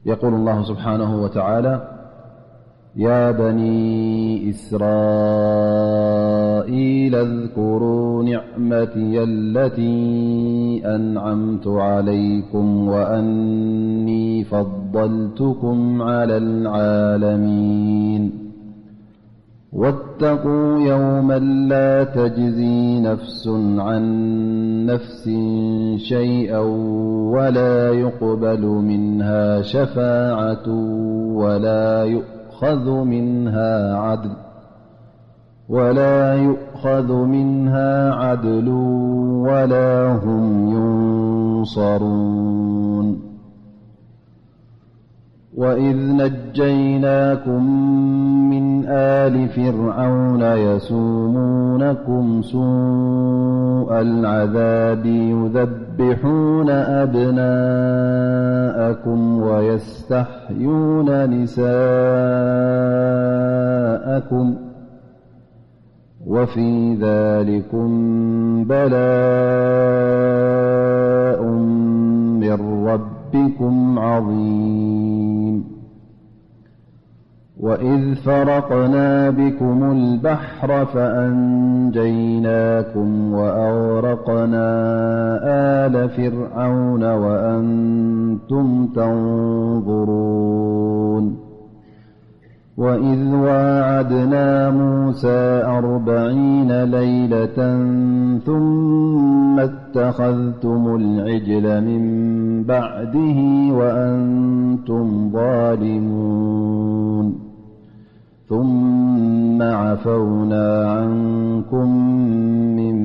يقول الله سبحانه وتعالى: يا بني إسرائيل اذكروا نعمتي التي أنعمت عليكم وأني فضلتكم على العالمين. واتقوا يوما لا تجزي نفس عن نفس شيئا ولا يقبل منها شفاعة ولا يؤخذ منها عدل، ولا يؤخذ منها عدل ولا هم ينصرون. وإذ نجيناكم من آل فرعون يسومونكم سوء العذاب يذبحون أبناءكم ويستحيون نساءكم وفي ذلكم بلاء من ربكم عظيم. وإذ فرقنا بكم البحر فأنجيناكم وأغرقنا آل فرعون وأنتم تنظرون. وإذ واعدنا موسى أربعين ليلة ثم اتخذتم العجل من بعده وأنتم ظالمون. ثم عفونا عنكم من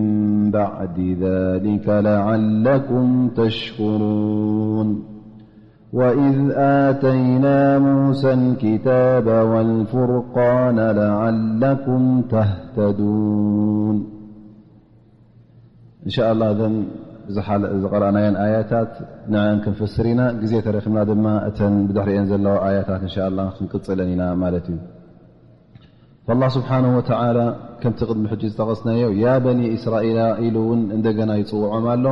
بعد ذلك لعلكم تشكرون. وإذ آتينا موسى الكتاب والفرقان لعلكم تهتدون. إن شاء الله እዘን ዝሓለ-፣ ዝቐረኣናየን ኣያታት ንዐን ክንፍስር ኢና። ግዜ ተረኺብና ድማ እተን ብድሕሪኤን ዘለዋ ኣያታት إن شاء الله ክንቅጽለን ኢና ማለት እዩ። فالله سبحانه وتعالى ከምቲ ቅድሚ ሕጂ ዝጠቐስናዮ ያ በኒ እስራኤላ ኢሉ እውን እንደገና ይጽውዖም ኣሎ።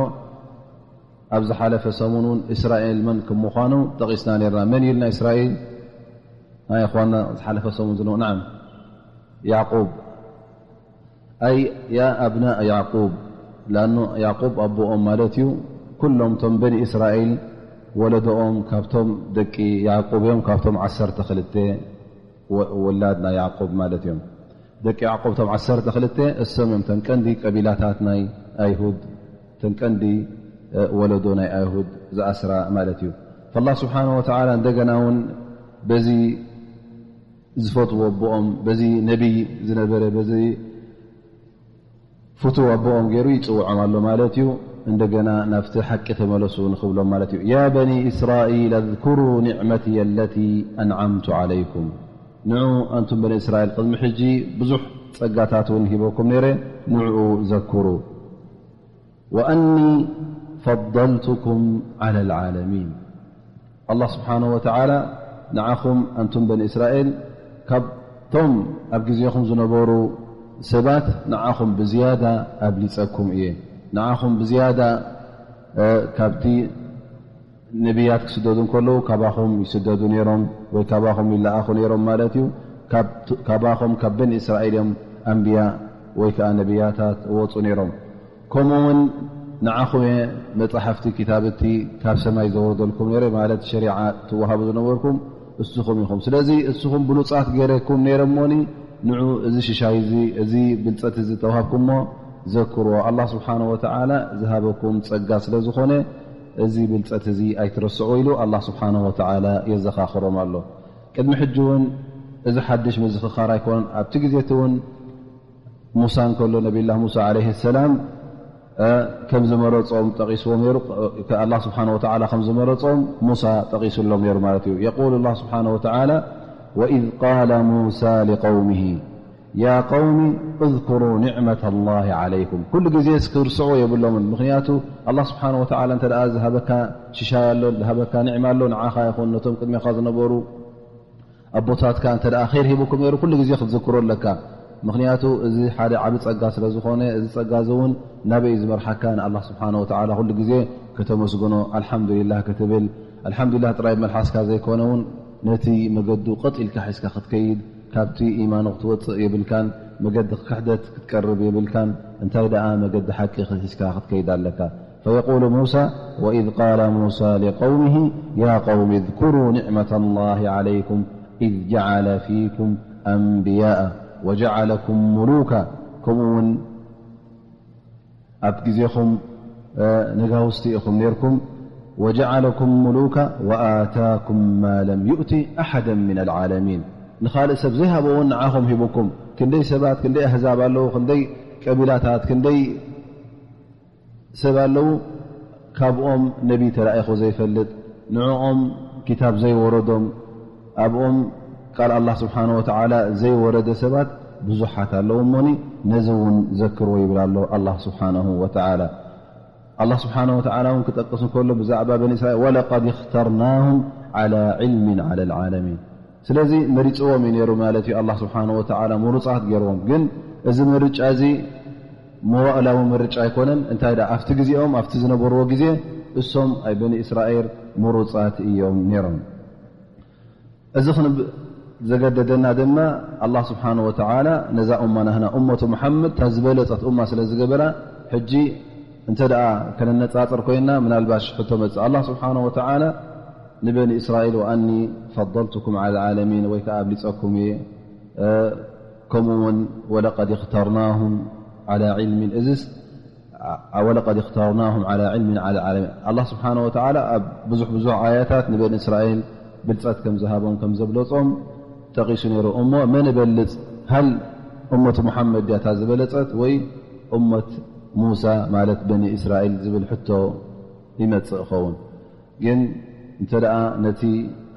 ኣብ ዝሓለፈ ሰሙን እውን እስራኤል መን ከም ምዃኑ ጠቒስና ነርና። መን ኢልና እስራኤል? ናይ እኽዋና ዝሓለፈ ሰሙን ዝነበሩ፣ ናዓም፣ ያዕቁብ። ኣይ ያ ኣብናእ ያዕቁብ፣ ላኑ ያዕቁብ ኣቦኦም ማለት እዩ። ኩሎም ቶም በኒ እስራኤል ወለዶኦም ካብቶም ደቂ ያዕቁብ እዮም፣ ካብቶም ዓሰርተ ክልተ ወ-፣ ወላድ ናይ ያዕቁብ ማለት እዮም። ደቂ ያዕቁብ እቶም ዓሰርተ ክልተ እሶም እዮም፣ ተን ቀንዲ ቀቢላታት ናይ ኣይሁድ፣ ተን ቀንዲ፣ እ፣ ወለዶ ናይ ኣይሁድ ዝኣስራ ማለት እዩ። ፈላህ ስብሓነ ወተዓላ እንደገና እውን በዚ ዝፈትዎ ኣቦኦም፣ በዚ ነቢይ ዝነበረ፣ በዚ ፍቱው ኣቦኦም ገይሩ ይጽውዖም ኣሎ ማለት እዩ። እንደገና ናብቲ ሓቂ ተመለሱ ንኽብሎም ማለት እዩ። ያ በኒ እስራኢል ኣዝኩሩ ኒዕመትየ ለቲ ኣንዓምቱ ዓለይኩም። ንዑ ኣንቱም በኒ እስራኤል፣ ቅድሚ ሕጂ ብዙሕ ጸጋታት እውን ሂበኩም ነይረ፣ ንዕኡ ዘክሩ። ወኣኒ ፈደልቱኩም ዓለ ልዓለሚን። ኣላህ ስብሓነሁ ወተዓላ ንዓኹም ኣንቱም በኒ እስራኤል ካብቶም ኣብ ግዜኹም ዝነበሩ ሰባት ንዓኹም ብዝያዳ ኣብሊጸኩም እየ። ንዓኹም ብዝያዳ፣ እ፣ ካብቲ ነቢያት ክስደዱ እንከለዉ ካባኹም ይስደዱ ነይሮም ወይ ካባኹም ይለኣኹ ነይሮም ማለት እዩ። ካብ-፣ ካባኹም ካብ በኒ እስራኤል እዮም ኣንብያ ወይ ከኣ ነቢያታት እወጹ ነይሮም። ከምኡ እውን ንዓኹም እየ መጻሕፍቲ፣ ክታብቲ ካብ ሰማይ ዘውርደልኩም ነይረ፣ ማለት ሸሪዓ ትወሃቡ ዝነበርኩም እስኹም ኢኹም። ስለዚ እስኹም ብሉጻት ገይረኩም ነይረ እሞኒ፣ ንዑ እዚ ሽሻይ እዚ፣ እዚ ብልጸት እዚ ተዋሃብኩሞ ዘክርዎ። ኣላህ ስብሓነሁ ወተዓላ ዝሃበኩም ጸጋ ስለ ዝኾነ፣ እዚ ብልጸት እዚ ኣይትረስዑ ኢሉ ኣላህ ስብሓነሁ ወተዓላ የዘኻኽሮም ኣሎ። ቅድሚ ሕጂ እውን እዚ ሓድሽ ምዝኽኻር ኣይኮነን። ኣብቲ ግዜ እቲ እውን ሙሳ እንከሎ፣ ነቢዩላህ ሙሳ ዓለይሂ ሰላም፣ እ፣ ከም ዝመረጾም ጠቒስዎም ነይሩ። እ፣ ኣላህ ስብሓነሁ ወተዓላ ከም ዝመረጾም ሙሳ ጠቒሱሎም ነይሩ ማለት እዩ። የቁሉ ኣላህ ስብሓነሁ ወተዓላ፣ ወኢዝ ቃለ ሙሳ ሊቀውሚሂ ያ ቀውሚ እዝኩሩ ኒዕመተ ላሂ ዓለይኩም። ኩሉ ግዜ እስኪ ርስዑ የብሎምን። ምኽንያቱ ኣላህ ስብሓነሁ ወተዓላ እንተ ደኣ ዝሃበካ ሽሻይ ኣሎ፣ ዝሃበካ ኒዕማ ኣሎ፣ ንዓኻ ይኹን ነቶም ቅድሜኻ ዝነበሩ ኣቦታትካ እንተ ደኣ ኸይር ሂቡኩም ነይሩ፣ ኩሉ ግዜ ክትዝክሮ ኣለካ። ምኽንያቱ እዚ ሓደ ዓቢ ጸጋ ስለ ዝኾነ፣ እዚ ጸጋ እዚ እውን ናበይ እዩ ዝመርሓካ? ንኣላህ ስብሓነ ወተዓላ ኩሉ ግዜ ከተመስግኖ፣ ኣልሓምዱሊላህ ክትብል፣ ኣልሓምዱሊላህ ጥራይ መልሓስካ ዘይኮነ እውን ነቲ መገዱ ቀጥ ኢልካ ሒዝካ ክትከይድ፣ ካብቲ ኢማኑ ክትወጽእ የብልካን፣ መገዲ ክሕደት ክትቀርብ የብልካን። እንታይ ደኣ መገዲ ሓቂ ሒዝካ ክትከይድ ኣለካ። فيقول موسى: وإذ قال موسى لقومه يا قوم اذكروا نعمة الله عليكم إذ جعل فيكم أنبياء وجعلكم ملوكا. ከምኡ እውን ኣብ ግዜኹም ነጋውስቲ ኢኹም ነርኩም። وجعلكم ملوكا وآتاكم ما لم يؤت أحدا من العالمين. ንኻልእ ሰብ ዘይሃቦ እውን ንዓኹም ሂቡኩም። ክንደይ ሰባት፣ ክንደይ ኣህዛብ ኣለዉ፣ ክንደይ ቀቢላታት፣ ክንደይ ሰብ ኣለዉ፣ ካብኦም ነቢ ተላኢኹ ዘይፈልጥ፣ ንዕኦም ኪታብ ዘይወረዶም፣ ኣብኦም ቃል ኣላህ ስብሓነ ወተዓላ ዘይወረደ ሰባት ብዙሓት ኣለዉ እሞኒ፣ ነዚ እውን ዘክርዎ ይብል ኣሎ ኣላህ ስብሓነሁ ወተዓላ። ኣላህ ስብሓነ ወተዓላ እውን ክጠቅስ እንከሎ ብዛዕባ በኒ እስራኤል፣ ወለቀድ እኽተርናሁም ዓላ ዕልሚን ዓላ ልዓለሚን። ስለዚ መሪፅዎም እዩ ነይሩ ማለት እዩ። ኣላህ ስብሓነ ወተዓላ ምሩፃት ገይርዎም። ግን እዚ ምርጫ እዚ መዋእላዊ ምርጫ ኣይኮነን። እንታይ ደኣ ኣብቲ ግዜኦም፣ ኣብቲ ዝነበርዎ ግዜ እሶም ኣይ በኒ እስራኤል ምሩፃት እዮም ነይሮም። እዚ ክንብ ዘገደደና ድማ ኣላህ ስብሓነ ወተዓላ ነዛ ኡማ ናህና ኡመቱ መሓመድ እታ ዝበለፀት ኡማ ስለ ዝገበራ፣ ሕጂ እንተ ደኣ ከነነፃፅር ኮይና ምናልባሽ ሕቶ መፅእ። ኣላህ ስብሓነ ወተዓላ ንበኒ እስራኤል ወኣኒ ፈضልቱኩም ዓላ ዓለሚን ወይ ከዓ ኣብሊፀኩም እየ፣ ከምኡ እውን ወለቀድ እኽተርናሁም ዓላ ዕልሚን። እዚስ ወለቀድ እኽተርናሁም ዓላ ዕልሚን ዓላ ዓለሚን። ኣላህ ስብሓነ ወተዓላ ኣብ ብዙሕ ብዙሕ ኣያታት ንበኒ እስራኤል ብልፀት ከም ዝሃቦም ከም ዘብለፆም ጠቒሱ ነይሩ። እሞ መን እበልፅ? ሃል እመቱ መሓመድ ድያ እታ ዝበለፀት ወይ እመት ሙሳ ማለት በኒ እስራኤል ዝብል ሕቶ ይመፅእ ይኸውን። ግን እንተ ደኣ ነቲ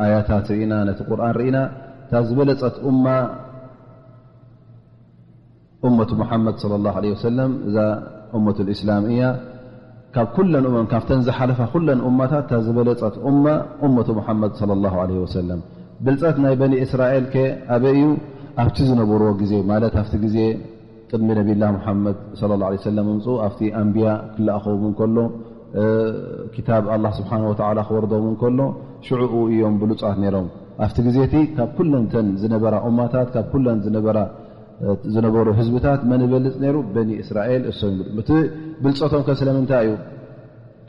ኣያታት ርኢና፣ ነቲ ቁርኣን ርኢና፣ እታ ዝበለፀት ኡማ ኡመቱ ሙሓመድ ሰለላሁ ዐለይሂ ወሰለም እዛ ኡመቱል ኢስላም እያ። ካብ ኩለን እመም፣ ካብተን ዝሓለፋ ኩለን ኡማታት እታ ዝበለጸት ኡማ ኡመቱ ሙሓመድ ሰለላሁ ዐለይሂ ወሰለም። ብልጸት ናይ በኒ እስራኤል ከ ኣበይ እዩ? ኣብቲ ዝነበርዎ ግዜ፣ ማለት ኣብቲ ግዜ ቅድሚ ነቢላ ሙሓመድ ሰለላሁ ዐለይሂ ወሰለም ምምፅኡ፣ ኣብቲ ኣንብያ ክለኣኸዎም እንከሎ፣ እ፣ ክታብ ኣላህ ስብሓነ ወተዓላ ክወርዶም እንከሎ፣ ሽዕኡ እዮም ብሉጻት ነይሮም። ኣብቲ ግዜ እቲ ካብ ኩለን እተን ዝነበራ ኡማታት፣ ካብ ኩለን ዝነበራ ዝነበሩ ህዝብታት መን ይበልጽ ነይሩ? በኒ እስራኤል እሶም ይብሉ። እቲ ብልጸቶም ከ ስለምንታይ እዩ?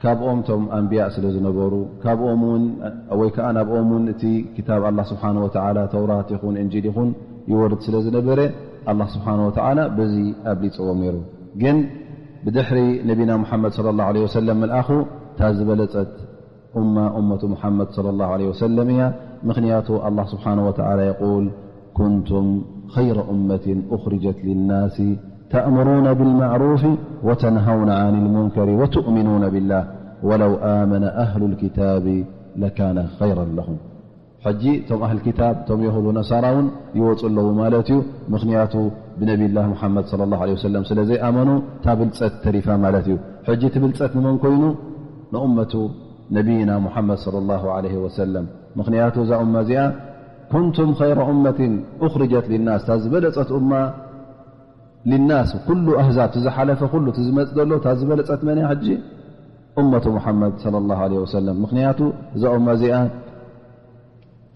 ካብኦም እቶም ኣንብያእ ስለ ዝነበሩ፣ ካብኦም እውን ወይ ከኣ ናብኦም እውን እቲ ክታብ ኣላህ ስብሓነ ወተዓላ ተውራት ይኹን እንጂል ይኹን ይወርድ ስለ ዝነበረ፣ ኣላህ ስብሓነ ወተዓላ በዚ ኣብሊጽዎም ነይሩ። ግን ብድሕሪ ነቢና ሙሓመድ ሰለላሁ ዐለይሂ ወሰለም ምልኣኹ እታ ዝበለጸት ኡማ ኡመቱ ሙሓመድ ሰለላሁ ዐለይሂ ወሰለም እያ። ምኽንያቱ ኣላህ ስብሓነሁ ወተዓላ የቁል፣ ኩንቱም ኸይረ ኡመትን ኡኽሪጀት ሊናሲ ተእምሩነ ቢልማዕሩፊ ወተንሀውነ ዓኒል ሙንከሪ ወቱእሚኑነ ቢላህ ወለው ኣመነ ኣህሉል ኪታቢ ለካነ ኸይረን ለሁም። ሕጂ እቶም ኣህል ኪታብ፣ እቶም የሁድ ወነሳራ እውን ይወፁ ኣለዉ ማለት እዩ። ምኽንያቱ ብነቢይላህ ሙሓመድ ሰለላሁ ዐለይሂ ወሰለም ስለ ዘይኣመኑ እታ ብልፀት ተሪፋ ማለት እዩ። ሕጂ እቲ ብልፀት ንመን ኮይኑ? ንኡመቱ ነቢይና ሙሓመድ ሰለላሁ ዐለይሂ ወሰለም። ምኽንያቱ እዛ ኡማ እዚኣ ኩንቱም ኸይረ ኡመትን ኡኽሪጀት ሊናስ፣ እታ ዝበለፀት ኡማ ሊናስ፣ ኩሉ ኣህዛብ፣ እቲ ዝሓለፈ ኩሉ፣ እቲ ዝመፅ ዘሎ፣ እታ ዝበለፀት መን እያ ሕጂ? ኡመቱ ሙሓመድ ሰለላሁ ዐለይሂ ወሰለም። ምኽንያቱ እዛ ኡማ እዚኣ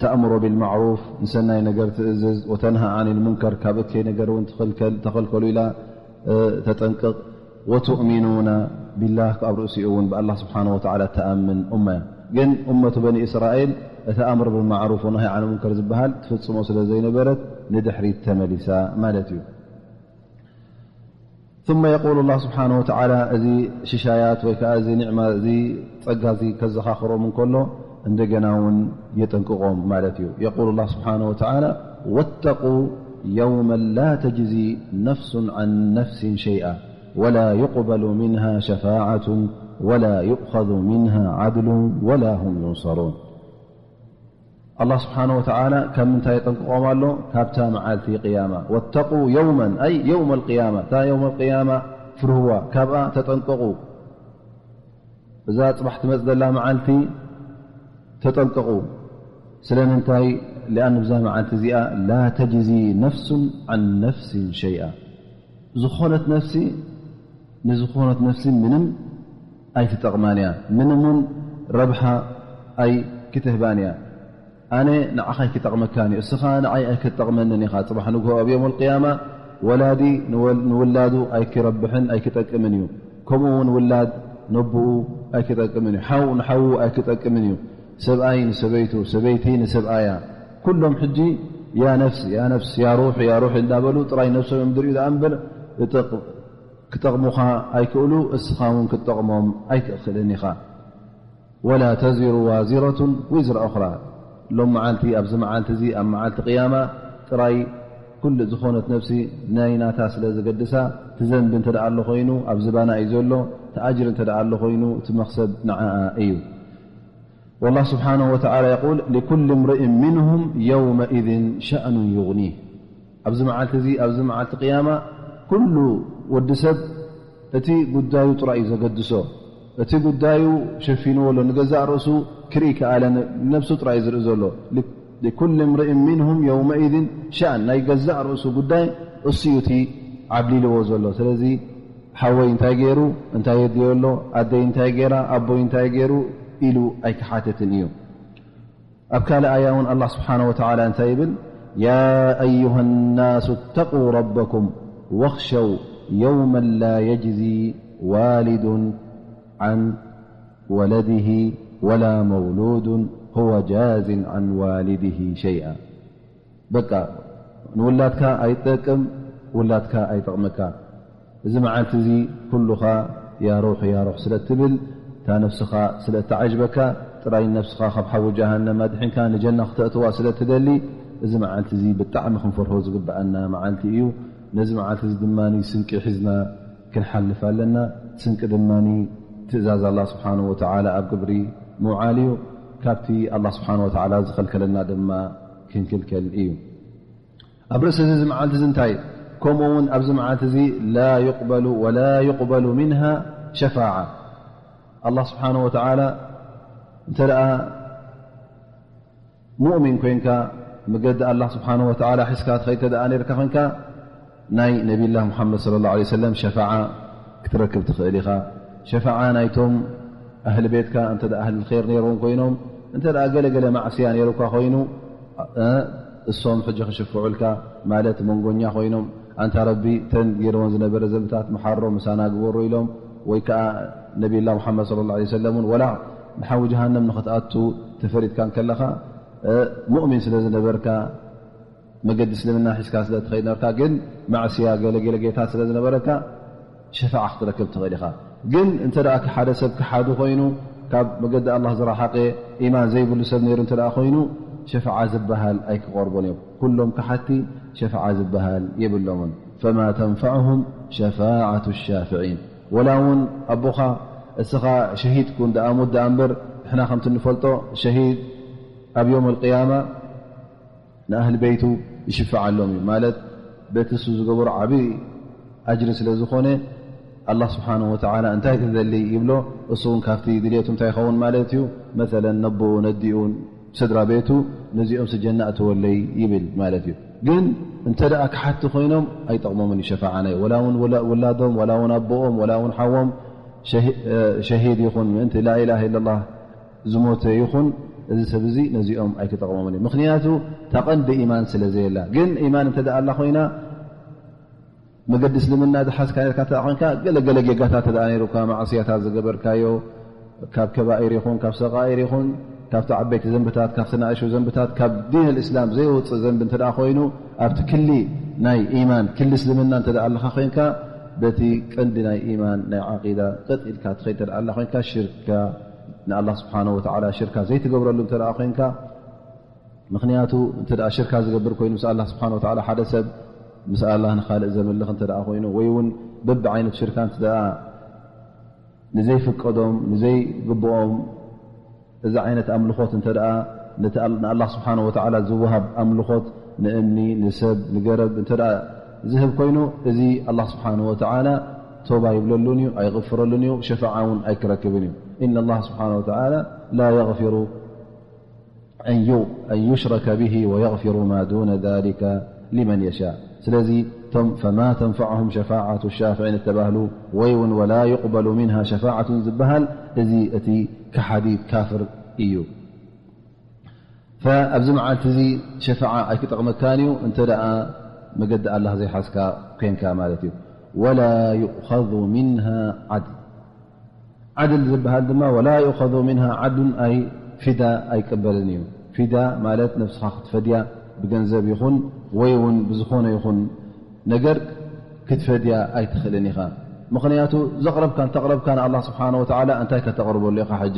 ተእምሮ ቢልማዕሩፍ፣ ንሰናይ ነገር ትእዝዝ፣ ወተንሃ ዓኒል ሙንከር፣ ካብ እከይ ነገር እውን ትኽልከል፣ ተኸልከሉ ኢላ፣ እ፣ ተጠንቅቕ። ወቱእሚኑና ቢላህ፣ ኣብ ርእሲኡ እውን ብኣላህ ስብሓነ ወተዓላ ትኣምን ኡማ እያ። ግን ኡመቱ በኒ እስራኤል እቲ ኣምር ብልማዕሩፍ ወነሃይ ዓን ሙንከር ዝበሃል ትፍጽሞ ስለ ዘይነበረት ንድሕሪት ተመሊሳ ማለት እዩ። ثم يقول الله سبحانه وتعالى፣ እዚ ሽሻያት ወይ ከዓ እዚ ኒዕማ፣ እዚ ጸጋ እዚ ከዘኻኽሮም እንከሎ እንደገና እውን የጠንቅቖም ማለት እዩ። يقول الله سبحانه وتعالى: واتقوا يوما لا تجزي نفس عن نفس شيئا ولا يقبل منها شفاعة ولا يؤخذ منها عدل ولا هم ينصرون. ኣላህ ስብሓነ ወተዓላ ካብ ምንታይ የጠንቅቖም ኣሎ? ካብታ መዓልቲ ቅያማ። ወተቁ የውመን፣ ኣይ የውመል ቅያማ፣ እታ የውመል ቅያማ ፍርህዋ፣ ካብኣ ተጠንቀቑ። እዛ ጽባሕ ትመጽእ ዘላ መዓልቲ ተጠንቀቑ። ስለምንታይ? لأن ብዛ መዓልቲ እዚኣ لا تجزي نفس عن نفس شيئا ዝኾነት ነፍሲ ንዝኾነት ነፍሲ ምንም ኣይትጠቕማን እያ። ምንም እውን ረብሓ ኣይክትህባን እያ። ኣነ ንዓኻ ኣይክጠቕመካን እዩ፣ እስኻ ንዓይ ኣይክትጠቕመንን ኢኻ። ጽባሕ ንግሆ ኣብ የውመል ቅያማ ወላዲ ንወል-፣ ንውላዱ ኣይክረብሕን ኣይክጠቅምን እዩ። ከምኡ እውን ውላድ ነቦኡ ኣይክጠቅምን እዩ። ሓው ንሓዉ ኣይክጠቅምን እዩ። ሰብኣይ ንሰበይቱ፣ ሰበይቲ ንሰብኣያ፣ ኩሎም ሕጂ ያ ነፍስ፣ ያ ነፍስ፣ ያ ሩሕ፣ ያ ሩሕ እንዳበሉ ጥራይ ነብሶም እዮም ዝርእዩ ደኣ እምበር እጥቕ-፣ ክጠቕሙኻ ኣይክእሉ፣ እስኻ እውን ክትጠቕሞም ኣይትኽእልን ኢኻ። ولا تزر وازرة وزر أخرى። ሎም መዓልቲ፣ ኣብዚ መዓልቲ እዚ፣ ኣብ መዓልቲ ቅያማ ጥራይ ኩሉ ዝኾነት ነፍሲ ናይ ናታ ስለ ዝገድሳ፣ እቲ ዘንቢ እንተ ደኣ ኣሎ ኮይኑ፣ ኣብ ዝባና እዩ ዘሎ፣ እቲ ኣጅሪ እንተ ደኣ ኣሎ ኮይኑ፣ እቲ መኽሰብ ንዓኣ እዩ። والله سبحانه وتعالى يقول: لكل امرئ منهم يومئذ شأن يغنيه። ኣብዚ መዓልቲ እዚ፣ ኣብዚ መዓልቲ ቅያማ፣ ኩሉ ወዲ ሰብ እቲ ጉዳዩ ጥራይ እዩ ዘገድሶ። እቲ ጉዳዩ ሸፊንዎ ኣሎ። ንገዛእ ርእሱ ክርኢ ከኣለ፣ ንነብሱ ጥራይ እዩ ዝርኢ ዘሎ። لكل امرئ منهم يومئذ شأن፣ ናይ ገዛእ ርእሱ ጉዳይ እሱ እዩ እቲ ዓብሊልዎ ዘሎ። ስለዚ ሓወይ እንታይ ገይሩ፣ እንታይ የድልዮ ኣሎ፣ ኣደይ እንታይ ገይራ፣ ኣቦይ እንታይ ገይሩ ኢሉ ኣይክሓትትን እዩ። ኣብ ካልእ ኣያ እውን ኣላህ ስብሓነሁ ወተዓላ እንታይ ይብል? يا أيها الناس اتقوا ربكم واخشوا يوما لا يجزي والد عن ولده ولا مولود هو جاز عن والده شيئا። በቃ ንውላድካ ኣይጠቅም፣ ውላድካ ኣይጠቕመካ። እዚ መዓልቲ እዚ ኩሉኻ ያ ሩሕ፣ ያ ሩሕ ስለ እትብል፣ እታ ነፍስኻ ስለ እተዓጅበካ፣ ጥራይ ነፍስኻ ካብ ሓዊ ጀሃነም ኣድሒንካ ንጀና ክተእትዋ ስለ እትደሊ፣ እዚ መዓልቲ እዚ ብጣዕሚ ክንፈርሆ ዝግብኣና መዓልቲ እዩ። ነዚ መዓልቲ እዚ ድማ ስንቂ ሒዝና ክንሓልፍ ኣለና። ስንቂ ድማ ትእዛዝ ኣላህ ስብሓነሁ ወተዓላ ኣብ ግብሪ ምውዓል እዩ። ካብቲ ኣላህ ስብሓነሁ ወተዓላ ዝኸልከለና ድማ ክንክልከል እዩ። ኣብ ርእሲ እዚ፣ እዚ መዓልቲ እዚ እንታይ? ከምኡ እውን ኣብዚ መዓልቲ እዚ ላ ዩቕበሉ ወላ ዩቕበሉ ሚንሃ ሸፋዓ። ኣላህ ስብሓነሁ ወተዓላ እንተ ደኣ ሙእሚን ኮይንካ፣ መገዲ ኣላህ ስብሓነሁ ወተዓላ ሒዝካ ትኸይድ እንተ ደኣ ነይርካ ኮይንካ፣ ናይ ነቢይላህ ሙሓመድ ሰለላሁ ዐለይሂ ወሰለም ሸፋዓ ክትረክብ ትኽእል ኢኻ። ሸፋዓ ናይቶም ኣህሊ ቤትካ እንተ ደኣ ኣህሊ ኸይር ነይሮም ኮይኖም፣ እንተ ደኣ ገለ ገለ ማዕስያ ነይሩካ ኮይኑ፣ እ፣ እሶም ሕጂ ክሽፍዑልካ፣ ማለት መንጎኛ ኮይኖም፣ ኣንታ ረቢ፣ ተን ገይርዎን ዝነበረ ዘንብታት ምሓሮ፣ ምሳና ግበሮ ኢሎም፣ ወይ ከኣ ነቢይላህ ሙሓመድ ሰለላሁ ዐለይሂ ወሰለም እውን፣ ወላ ንሓዊ ጀሃነም ንኽትኣቱ ተፈሪድካ እንከለኻ፣ እ፣ ሙእሚን ስለ ዝነበርካ፣ መገዲ እስልምና ሒዝካ ስለ ትኸይድ ነበርካ፣ ግን ማዕስያ ገለ ገለ ጌታት ስለ ዝነበረካ፣ ሸፋዓ ክትረክብ ትኽእል ኢኻ። ግን እንተ ደኣ ሓደ ሰብ ክሓዱ ኮይኑ፣ ካብ መገዲ ኣላህ ዝረሓቐ፣ ኢማን ዘይብሉ ሰብ ነይሩ እንተ ደኣ ኮይኑ፣ ሸፋዓ ዝበሃል ኣይክቐርቦን እዮም። ኩሎም ከሓድቲ ሸፋዓ ዝበሃል የብሎምን። ፈማ ተንፈዕሁም ሸፋዓቱ ሻፍዒን። ወላ እውን ኣቦኻ፣ እስኻ ሸሂድ ኩን ደኣ፣ ሙት ደኣ እምበር፣ ንሕና ከምቲ እንፈልጦ ሸሂድ ኣብ የውመል ቅያማ ንኣህሊ ቤቱ ይሽፍዓሎም እዩ። ማለት በቲ እሱ ዝገበሮ ዓቢ ኣጅሪ ስለ ዝኾነ፣ ኣላህ ስብሓነሁ ወተዓላ እንታይ ትደሊ ይብሎ፣ እሱ እውን ካብቲ ድልየቱ እንታይ ይኸውን ማለት እዩ። መሰለን ነቦኡ፣ ነዲኡ፣ ስድራ ቤቱ፣ ነዚኦም ስጀና እትወለይ ይብል ማለት እዩ። ግን እንተ ደኣ ክሓቲ ኮይኖም ኣይጠቕሞምን እዩ ሸፋዓ ናይ፣ ወላ እውን ውላ-፣ ውላዶም፣ ወላ እውን ኣቦኦም፣ ወላ እውን ሓዎም ሸሂ-፣ እ፣ ሸሂድ ይኹን ምእንቲ ላኢላሃ ኢለላህ ዝሞተ ይኹን፣ እዚ ሰብ እዚ ነዚኦም ኣይክጠቕሞምን እዩ። ምኽንያቱ እታ ቀንዲ ኢማን ስለ ዘየላ። ግን ኢማን እንተ ደኣ ኣላ ኮይና፣ መገዲ እስልምና ዝሓዝካ ነርካ እንተ ደኣ ኮይንካ፣ ገለ ገለ ጌጋታት እንተ ደኣ ነይሩካ፣ ማዕስያታት ዝገበርካዮ፣ ካብ ከባኢር ይኹን፣ ካብ ሰቃኢር ይኹን፣ ካብቲ ዓበይቲ ዘንብታት፣ ካብቲ ናእሽቱ ዘንብታት፣ ካብ ዲን ኣልእስላም ዘይወጽእ ዘንቢ እንተ ደኣ ኮይኑ፣ ኣብቲ ክሊ ናይ ኢማን፣ ክሊ እስልምና እንተ ደኣ ኣለኻ ኮይንካ፣ በቲ ቀንዲ ናይ ኢማን፣ ናይ ዓቂዳ ቀጥ ኢልካ ትኸይድ እንተ ደኣ ኣላ ኮይንካ፣ ሽርካ ንኣላህ ስብሓነሁ ወተዓላ ሽርካ ዘይትገብረሉ እንተ ደኣ ኮይንካ፣ ምኽንያቱ እንተ ደኣ ሽርካ ዝገብር ኮይኑ ምስ ኣላህ ስብሓነሁ ወተዓላ ሓደ ሰብ ምስ ኣላህ ንኻልእ ዘምልኽ እንተ ደኣ ኮይኑ፣ ወይ እውን በብዓይነት ሽርካ እንተ ደኣ ንዘይፍቀዶም፣ ንዘይግብኦም፣ እዚ ዓይነት ኣምልኾት እንተ ደኣ ነቲ ኣል-፣ ንኣላህ ስብሓነሁ ወተዓላ ዝወሃብ ኣምልኾት ንእምኒ፣ ንሰብ፣ ንገረብ እንተ ደኣ ዝህብ ኮይኑ፣ እዚ ኣላህ ስብሓነሁ ወተዓላ ቶባ ይብለሉን እዩ፣ ኣይቕፍረሉን እዩ፣ ሸፋዓ እውን ኣይክረክብን እዩ። ኢነ ኣላህ ስብሓነሁ ወተዓላ ላ የግፊሩ أن يشرك به ويغفر ما دون ذلك لمن يشاء. ስለዚ እቶም فما تنفعهم شفاعة الشافعين እተባህሉ ወይ እውን ولا يقبل منها شفاعة ዝበሃል እዚ እቲ ከሓዲ ካፍር እዩ። فኣብዚ መዓልቲ እዚ ሸፋዓ ኣይክጠቕመካን እዩ እንተ ደኣ መገዲ ኣላህ ዘይሓዝካ ኮንካ ማለት እዩ። ولا يؤخذ منها عدل ዓድል ዝበሃል ድማ ولا يؤخذ منها عدل ኣይ ፊዳ ኣይቀበልን እዩ። ፊዳ ማለት ነብስኻ ክትፈድያ ብገንዘብ ይኹን ወይ እውን ብዝኾነ ይኹን ነገር ክትፈድያ ኣይትኽእልን ኢኻ። ምኽንያቱ ዘቕረብካ እንተቕረብካ ንኣላህ ስብሓነ ወተዓላ እንታይ ከተቕርበሉ ኢኻ? ሕጂ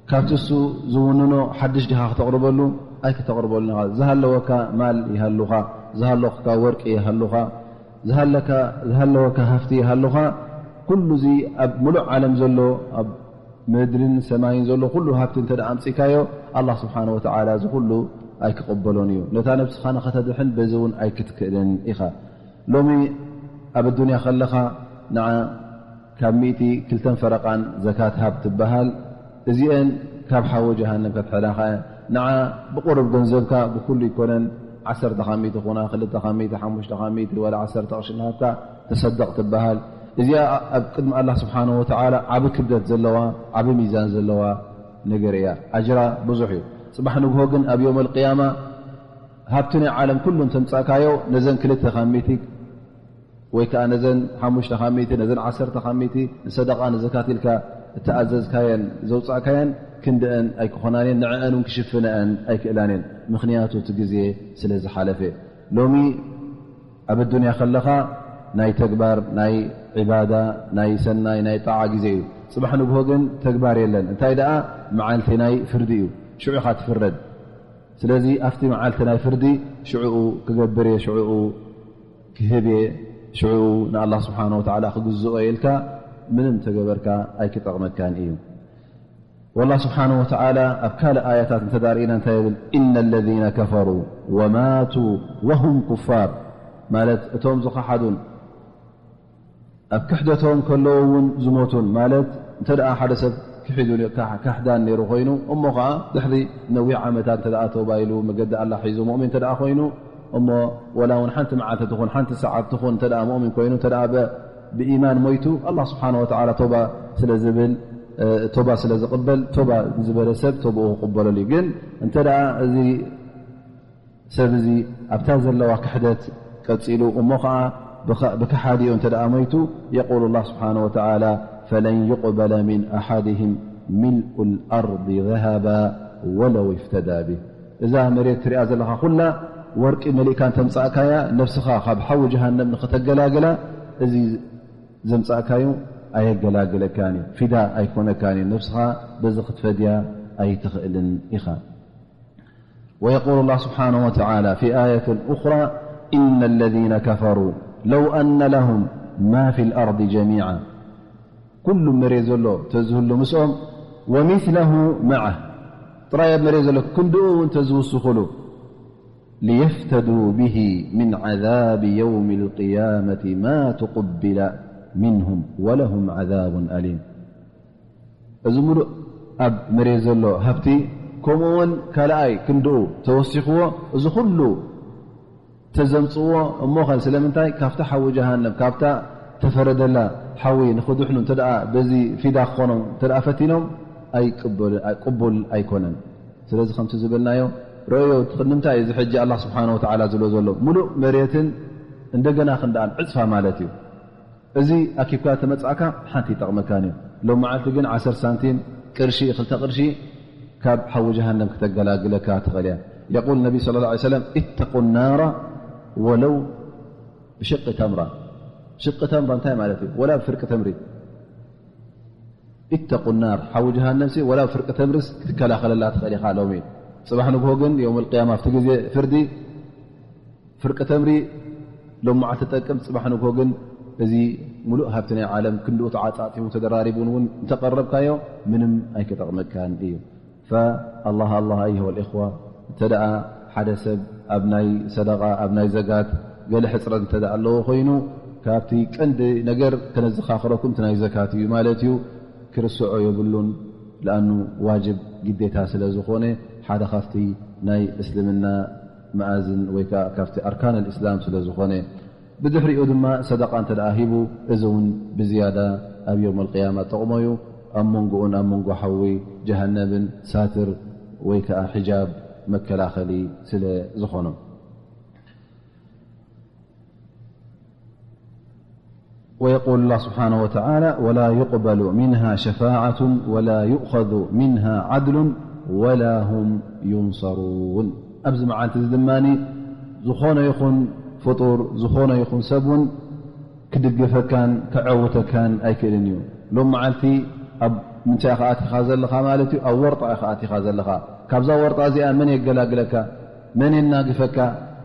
ካብቲ እሱ ዝውንኖ ሓድሽ ድኻ ከተቕርበሉ ኣይክተቕርበሉን ኢኻ። ዝሃለወካ ማል ይሃሉኻ፣ ዝሃለወካ ወርቂ ይሃሉኻ፣ ዝሃለካ ዝሃለወካ ሃፍቲ ይሃሉኻ። ኩሉ እዚ ኣብ ምሉእ ዓለም ዘሎ ኣብ ምድርን ሰማይን ዘሎ ኩሉ ሃብቲ እንተ ደኣ ኣምጺካዮ ኣላህ ስብሓነ ወተዓላ እዚ ኩሉ ኣይክቕበሎን እዩ። ነታ ነብስኻ ንኸተድሕን በዚ እውን ኣይክትክእልን ኢኻ። ሎሚ ኣብ ኣዱንያ ከለኻ ንዓ ካብ ሚእቲ ክልተን ፈረቓን ዘካት ሃብ ትበሃል። እዚአን ካብ ሓዊ ጀሃነም ከድሕናኻ እየን። ንዓ ብቑሩብ ገንዘብካ ብኩሉ ይኮነን ዓሰርተ ካብ ሚእቲ ኹና፣ ክልተ ካብ ሚእቲ፣ ሓሙሽተ ካብ ሚእቲ ዋላ ዓሰርተ ቅርሺ እናሃብካ ተሰደቕ ትበሃል። እዚኣ ኣብ ቅድሚ ኣላህ ስብሓነ ወተዓላ ዓቢ ክብደት ዘለዋ ዓቢ ሚዛን ዘለዋ ነገር እያ። ኣጅራ ብዙሕ እዩ። ጽባሕ ንግሆ ግን ኣብ የውመል ቅያማ ሃብቲ ናይ ዓለም ኩሉ እንተምጻእካዮ ነዘን ክልተ ካብ ሚእቲ ወይ ከኣ ነዘን ሓሙሽተ ካብ ሚእቲ፣ ነዘን ዓሰርተ ካብ ሚእቲ ንሰደቓ ንዘካት ኢልካ እተኣዘዝካየን ዘውጻእካየን ክንድአን ኣይክኾናን እየን፣ ንዕአን እውን ክሽፍነአን ኣይክእላን እየን። ምኽንያቱ እቲ ግዜ ስለ ዝሓለፈ። ሎሚ ኣብ ኣዱንያ ከለኻ ናይ ተግባር፣ ናይ ዒባዳ፣ ናይ ሰናይ፣ ናይ ጣዓ ግዜ እዩ። ጽባሕ ንግሆ ግን ተግባር የለን። እንታይ ደኣ መዓልቲ ናይ ፍርዲ እዩ። ሽዑ ኢኻ ትፍረድ። ስለዚ ኣብቲ መዓልቲ ናይ ፍርዲ ሽዕኡ ክገብር እየ፣ ሽዕኡ ክህብ እየ፣ ሽዕኡ ንኣላህ ስብሓነ ወተዓላ ክግዝኦ እየ ኢልካ ምንም ተገበርካ ኣይክጠቕመካን እዩ። ወላህ ስብሓነ ወተዓላ ኣብ ካልእ ኣያታት እንተ ደኣ ርኢና እንታይ ይብል? إن الذين كفروا وماتوا وهم كفار ማለት እቶም ዝኸሓዱን ኣብ ክሕደቶም ከለዉ እውን ዝሞቱን ማለት እንተ ደኣ ሓደ ሰብ ክሒዱ ካሕዳን ነይሩ ኮይኑ እሞ ኸዓ ድሕሪ ነዊሕ ዓመታት እንተ ደኣ ተውባ ኢሉ መገዲ ኣላህ ሒዙ ሙእሚን እንተ ደኣ ኮይኑ እሞ ወላ እውን ሓንቲ መዓልቲ ትኹን ሓንቲ ሰዓት ትኹን እንተ ደኣ ሙእሚን ኮይኑ እንተ ደኣ ብኢማን ሞይቱ ኣላህ ስብሓነ ወተዓላ ተውባ ስለ ዝብል ተውባ ስለ ዝቕበል ተውባ ዝበለ ሰብ ተውባኡ ክቕበለሉ እዩ። ግን እንተ ደኣ እዚ ሰብ እዚ ኣብታ ዘለዋ ክሕደት ቀጺሉ እሞ ኸዓ ብኸ- ብከሓዲኡ እንተ ደኣ ሞይቱ የቁሉ ላህ ስብሓነ ወተዓላ ፈለን ዩቅበለ ሚን ኣሓድህም ሚልኡ ልኣርዲ ዘሃባ ወለው ይፍተዳ ብህ። እዛ መሬት ትሪኣ ዘለኻ ኩላ ወርቂ መሊእካ እንተምጻእካያ ነብስኻ ካብ ሓዊ ጀሃነም ንኽተገላግላ እዚ ዘምጻእካዩ ኣየገላግለካን እዩ፣ ፊዳ ኣይኮነካን እዩ። ነብስኻ በዚ ክትፈድያ ኣይትኽእልን ኢኻ። ويقول الله سبحانه وتعالى في آية أخرى إن الذين كفروا لو أن لهم ما في الأرض جميعا ኩሉ መሬት ዘሎ ተዝህሉ ምስኦም ومثله معه ጥራይ ኣብ መሬት ዘሎ ክንድኡ እውን ተዝውስኹሉ ليفتدوا به من عذاب يوم القيامة ما تقبل منهم ولهم عذاب أليم እዚ ሙሉእ ኣብ መሬት ዘሎ ሃብቲ ከምኡ እውን ካልኣይ ክንድኡ ተወሲኽዎ እዚ ኩሉ ተዘምፅዎ እሞ ኸ ስለምንታይ ካብታ ሓዊ ጀሃነም ካብታ ተፈረደላ ሓዊ ንኽድሕኑ እንተ ደኣ በዚ ፊዳ ክኾኖም እንተ ደኣ ፈቲኖም ኣይቅበል- ቅቡል ኣይኮነን። ስለዚ ከምቲ ዝበልናዮ ረእዮ እቲ ክንዲ እንታይ እዚ ሕጂ ኣላህ ስብሓነ ወተዓላ ዝብሎ ዘሎ ሙሉእ መሬትን እንደገና ክንደኣን ዕፅፋ ማለት እዩ። እዚ ኣኪብካ ተመጻእካ ሓንቲ ይጠቕመካን እዩ። ሎም መዓልቲ ግን ዓሰርተ ሳንቲም ቅርሺ ክልተ ቅርሺ ካብ ሓዊ ጀሃነም ክተገላግለካ ትኽእል እያ። የቁል ነቢ ስለ ላ ሰለም ኢተቁ ናራ ወለው ብሽቂ ተምራ። ሽቂ ተምራ እንታይ ማለት እዩ? ወላ ብፍርቂ ተምሪ ኢተቁ ናር ሓዊ ጀሃነም ሲ ወላ ብፍርቂ ተምርስ ክትከላኸለላ ትኽእል ኢኻ። ሎሚ ጽባሕ ንግሆ ግን የውም ልቅያማ ኣብቲ ግዜ ፍርዲ ፍርቂ ተምሪ ሎም መዓልቲ ትጠቅም ጽባሕ ንግሆ ግን እዚ ሙሉእ ሃብቲ ናይ ዓለም ክንድኡ ተዓጻጺፉ ተደራሪቡን እውን እንተቀረብካዮ ምንም ኣይክጠቕመካን እዩ። فالله الله أيها الإخوة እንተ ደኣ ሓደ ሰብ ኣብ ናይ ሰደቃ ኣብ ናይ ዘጋት ገለ ሕፅረት እንተ ደኣ ኣለዎ ኮይኑ ካብቲ ቀንዲ ነገር ከነዘኻኽረኩም እቲ ናይ ዘካት እዩ ማለት እዩ። ክርስዖ የብሉን። ለኣኑ ዋጅብ ግዴታ ስለ ዝኾነ ሓደ ካብቲ ናይ እስልምና መኣዝን ወይ ከዓ ካብቲ ኣርካን ልእስላም ስለ ዝኾነ። ብድሕሪኡ ድማ ሰደቃ እንተ ደኣ ሂቡ፣ እዚ እውን ብዝያዳ ኣብ የውም ኣልቅያማ ጠቕሞ እዩ፣ ኣብ መንጎኡን ኣብ መንጎ ሓዊ ጀሃነምን ሳትር ወይ ከዓ ሒጃብ መከላኸሊ ስለ ዝኾኖ። ويقول الله سبحانه وتعالى: ولا يقبل منها شفاعة ولا يؤخذ منها عدل ولا هم ينصرون. ኣብዚ መዓልቲ እዚ ድማ ዝኾነ ይኹን ፍጡር፣ ዝኾነ ይኹን ሰብ እውን ክድግፈካን ክዐውተካን ኣይክእልን እዩ። ሎም መዓልቲ ኣብ ምንታይ ኢኻ ኣቲኻ ዘለኻ ማለት እዩ? ኣብ ወርጣ ኢኻ ኣቲኻ ዘለኻ። ካብዛ ወርጣ እዚኣ መን የገላግለካ? መን የናግፈካ?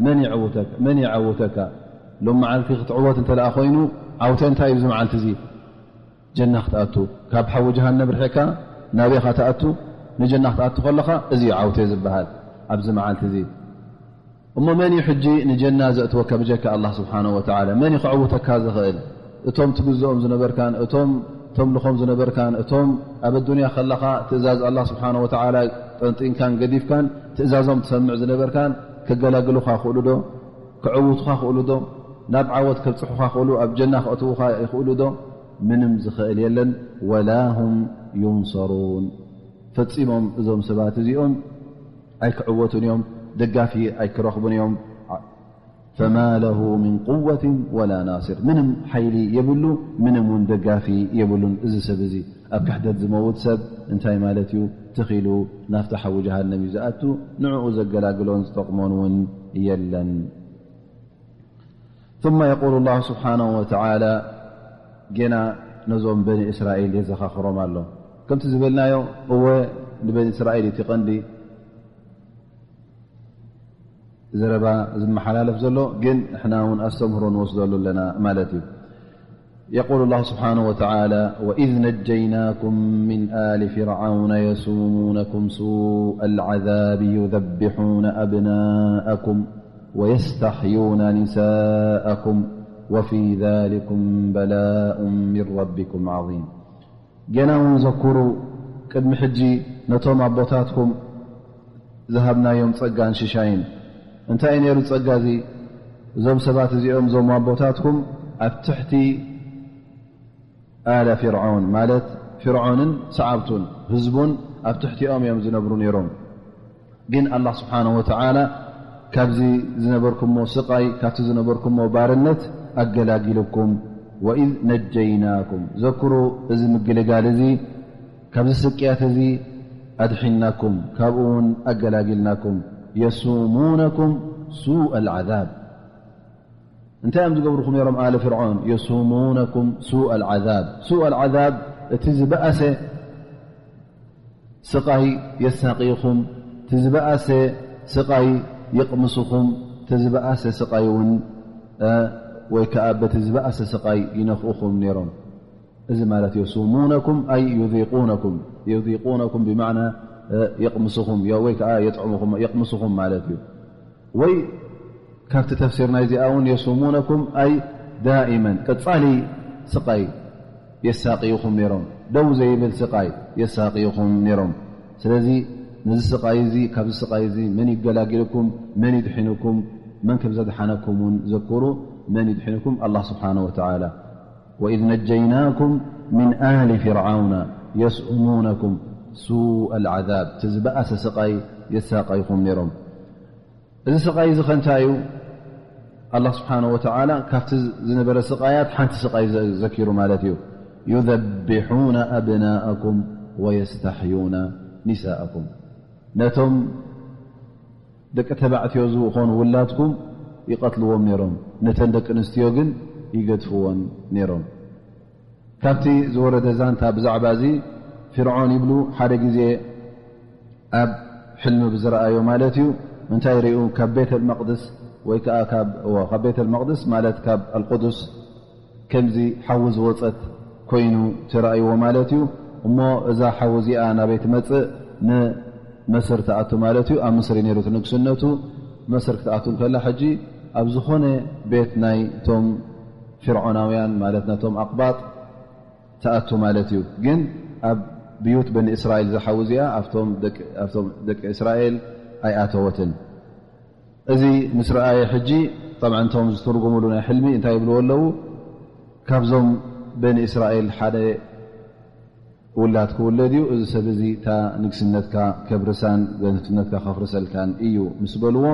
መን ይዕውተካ? መን ይዐውተካ? ሎም መዓልቲ ክትዕወት እንተ ደኣ ኮይኑ፣ ዓውተ እንታይ እዩ ኣብዚ መዓልቲ እዚ? ጀና ክትኣቱ። ካብ ሓዊ ጀሃነም ርሒቕካ ናበይ ኢኻ ትኣቱ? ንጀና ክትኣቱ ከለኻ፣ እዚ እዩ ዓውተ ዝበሃል ኣብዚ መዓልቲ እዚ። እሞ መን እዩ ሕጂ ንጀና ዘእትወካ ብጀካ ኣላህ ስብሓነሁ ወተዓላ? መን እዩ ክዕውተካ ዝኽእል? እቶም ትግዝኦም ዝነበርካን፣ እቶም ተምልኾም ዝነበርካን፣ እቶም ኣብ ኣዱንያ ከለኻ ትእዛዝ ኣላህ ስብሓነሁ ወተዓላ ጠንጢንካን ገዲፍካን ትእዛዞም ትሰምዕ ዝነበርካን ክገላግሉኻ ይኽእሉ ዶ? ክዕውቱኻ ይኽእሉ ዶ? ናብ ዓወት ከብጽሑኻ ይኽእሉ? ኣብ ጀና ከእትዉኻ ይኽእሉ ዶ? ምንም ዝኽእል የለን። ወላ ሁም ዩንሰሩን። ፈጺሞም እዞም ሰባት እዚኦም ኣይክዕወቱን እዮም፣ ደጋፊ ኣይክረኽቡን እዮም። ፈማ ለሁ ምን ቁወትን ወላ ናስር፣ ምንም ሓይሊ የብሉ፣ ምንም እውን ደጋፊ የብሉን። እዚ ሰብ እዚ ኣብ ክሕደት ዝመውት ሰብ እንታይ ማለት እዩ? ትኺሉ ናብቲ ሓዊ ጀሃነም እዩ ዝኣቱ፣ ንዕኡ ዘገላግሎን ዝጠቕሞን እውን የለን። ثم يقول الله سبحانه وتعالى، ጌና ነዞም በኒ እስራኤል የዘኻኽሮም ኣሎ። ከምቲ ዝበልናዮ፣ እወ ንበኒ እስራኤል እቲ ቀንዲ ዘረባ ዝመሓላለፍ ዘሎ፣ ግን ንሕና እውን ኣስተምህሮ ንወስደሉ ኣለና ማለት እዩ። يقول الله سبحانه وتعالى: وإذ نجيناكم من آل فرعون يسومونكم سوء العذاب يذبحون أبناءكم ويستحيون نساءكم وفي ذلكم بلاء من ربكم عظيم. ገና እውን ዘኩሩ፣ ቅድሚ ሕጂ ነቶም ኣቦታትኩም ዝሃብናዮም ጸጋን ሽሻይን። እንታይ እዩ ነይሩ ጸጋ እዚ? እዞም ሰባት እዚኦም፣ እዞም ኣቦታትኩም ኣብ ትሕቲ ኣለ ፊርዖን፣ ማለት ፊርዖንን ሰዓብቱን ህዝቡን ኣብ ትሕቲኦም እዮም ዝነብሩ ነይሮም። ግን ኣላህ ስብሓነሁ ወተዓላ ካብዚ ዝነበርኩሞ ስቓይ፣ ካብቲ ዝነበርኩሞ ባርነት ኣገላጊልኩም። ወኢዝ ነጀይናኩም፣ ዘክሩ፣ እዚ ምግልጋል እዚ ካብዚ ስቅያት እዚ ኣድሒንናኩም፣ ካብኡ እውን ኣገላጊልናኩም። የሱሙነኩም ሱእ ኣልዓዛብ። እንታይ እዮም ዝገብሩኹም ነይሮም? ኣለ ፍርዖን፣ የሱሙነኩም ሱእ ኣልዓዛብ። ሱእ ኣልዓዛብ፣ እቲ ዝበኣሰ ስቓይ የሳቕይኹም፣ እቲ ዝበኣሰ ስቓይ ይቕምስኹም፣ እቲ ዝበኣሰ ስቓይ እውን፣ እ፣ ወይ ከኣ በቲ ዝበኣሰ ስቓይ ይነኽእኹም ነይሮም። እዚ ማለት የሱሙነኩም ኣይ ዩዚቁነኩም፣ ዩዚቁነኩም ብማዕና፣ እ፣ የቕምስኹም፣ ዮ-፣ ወይ ከኣ የጥዕሙኹም፣ የቕምስኹም ማለት እዩ። ወይ ካብቲ ተፍሲር ናይዚኣ እውን የሱሙነኩም ኣይ ዳኢመን፣ ቀጻሊ ስቓይ የሳቕይኹም ነይሮም፣ ደው ዘይብል ስቓይ የሳቕይኹም ነይሮም። ስለዚ ነዚ ስቓይ እዚ፣ ካብዚ ስቓይ እዚ መን ይገላግልኩም፣ መን ይድሕንኩም፣ መን ከም ዘድሓነኩም እውን ዘክሩ። መን ይድሕንኩም? ኣላህ ስብሓነሁ ወተዓላ። ወኢዝ ነጀይናኩም ሚን ኣሊ ፍርዓውነ የስኡሙነኩም ሱእ ኣልዓዛብ፣ እቲ ዝበኣሰ ስቓይ የሳቐይኹም ነይሮም። እዚ ስቓይ እዚ ኸ እንታይ እዩ? ኣላህ ስብሓነሁ ወተዓላ ካብቲ ዝነበረ ስቓያት ሓንቲ ስቓይ ዘ-፣ ዘኪሩ ማለት እዩ። ዩዘቢሑነ ኣብናኣኩም ወየስተሕዩነ ኒሳኣኩም። ነቶም ደቂ ተባዕትዮ ዝኾኑ ውላድኩም ይቐትልዎም ነይሮም፣ ነተን ደቂ ኣንስትዮ ግን ይገድፍወን ነይሮም። ካብቲ ዝወረደ ዛንታ ብዛዕባ እዚ፣ ፊርዖን ይብሉ፣ ሓደ ግዜ ኣብ ሕልሚ ብዝረኣዮ ማለት እዩ፣ እንታይ ርእዩ? ካብ ቤተል መቕድስ ወይ ከኣ ካብ፣ እወ፣ ካብ ቤተል መቕድስ ማለት ካብ ኣልቁዱስ ከምዚ ሓዊ ዝወጸት ኮይኑ ተራእይዎ ማለት እዩ። እሞ እዛ ሓዊ እዚኣ ናበይ ትመጽእ? ንመስር ትኣቱ ማለት እዩ። ኣብ ምስሪ ነይሩ እቲ ንግስነቱ፣ መስር ክትኣቱ እንከላ፣ ሕጂ ኣብ ዝኾነ ቤት ናይቶም ፊርዖናውያን ማለት ነቶም ኣቕባጥ ትኣቱ ማለት እዩ። ግን ኣብ ብዩት በኒ እስራኤል ዝሓዊ እዚኣ ኣብቶም ደቂ እስራኤል ኣይኣተወትን። እዚ ምስ ረኣየ ሕጂ፣ ጠብዓ እንቶም ዝትርጉምሉ ናይ ሕልሚ እንታይ ይብልዎ ኣለዉ? ካብዞም በኒ እስራኤል ሓደ ውላድ ክውለድ እዩ። እዚ ሰብ እዚ እታ ንግስነትካ ከብርሳን ንግስነትካ ከፍርሰልካን እዩ ምስ በልዎ፣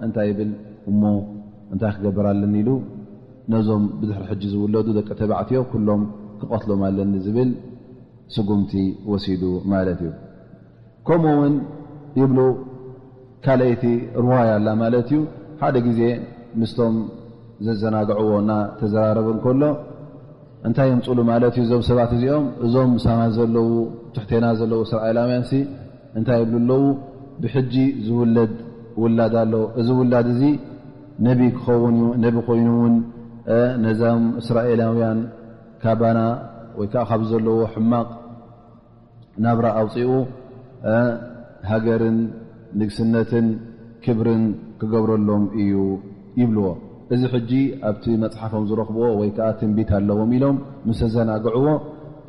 እንታይ ይብል እሞ፣ እንታይ ክገብር ኣለኒ ኢሉ ነዞም ብድሕሪ ሕጂ ዝውለዱ ደቂ ተባዕትዮ ኩሎም ክቐትሎም ኣለኒ ዝብል ስጉምቲ ወሲዱ ማለት እዩ። ከምኡ እውን ይብሉ፣ ካልኣይቲ ርዋያ ኣላ ማለት እዩ። ሓደ ግዜ ምስቶም ዘዘናግዕዎ እና ተዘራረበ እንከሎ፣ እንታይ የምፅሉ ማለት እዩ? እዞም ሰባት እዚኦም፣ እዞም ምሳና ዘለዉ፣ ትሕቴና ዘለዉ እስራኤላውያን ሲ እንታይ ይብሉ ኣለዉ? ብሕጂ ዝውለድ ውላድ ኣሎ። እዚ ውላድ እዚ ነቢ ክኸውን እዩ። ነቢ ኮይኑ እውን፣ እ፣ ነዛም እስራኤላውያን ካባና ወይ ከዓ ካብ ዘለዎ ሕማቕ ናብራ ኣውፂኡ፣ እ፣ ሃገርን ንግስነትን ክብርን ክገብረሎም እዩ ይብልዎ። እዚ ሕጂ ኣብቲ መፅሓፎም ዝረኽብዎ ወይ ከዓ ትንቢት ኣለዎም ኢሎም ምስ ኣዘናግዕዎ፣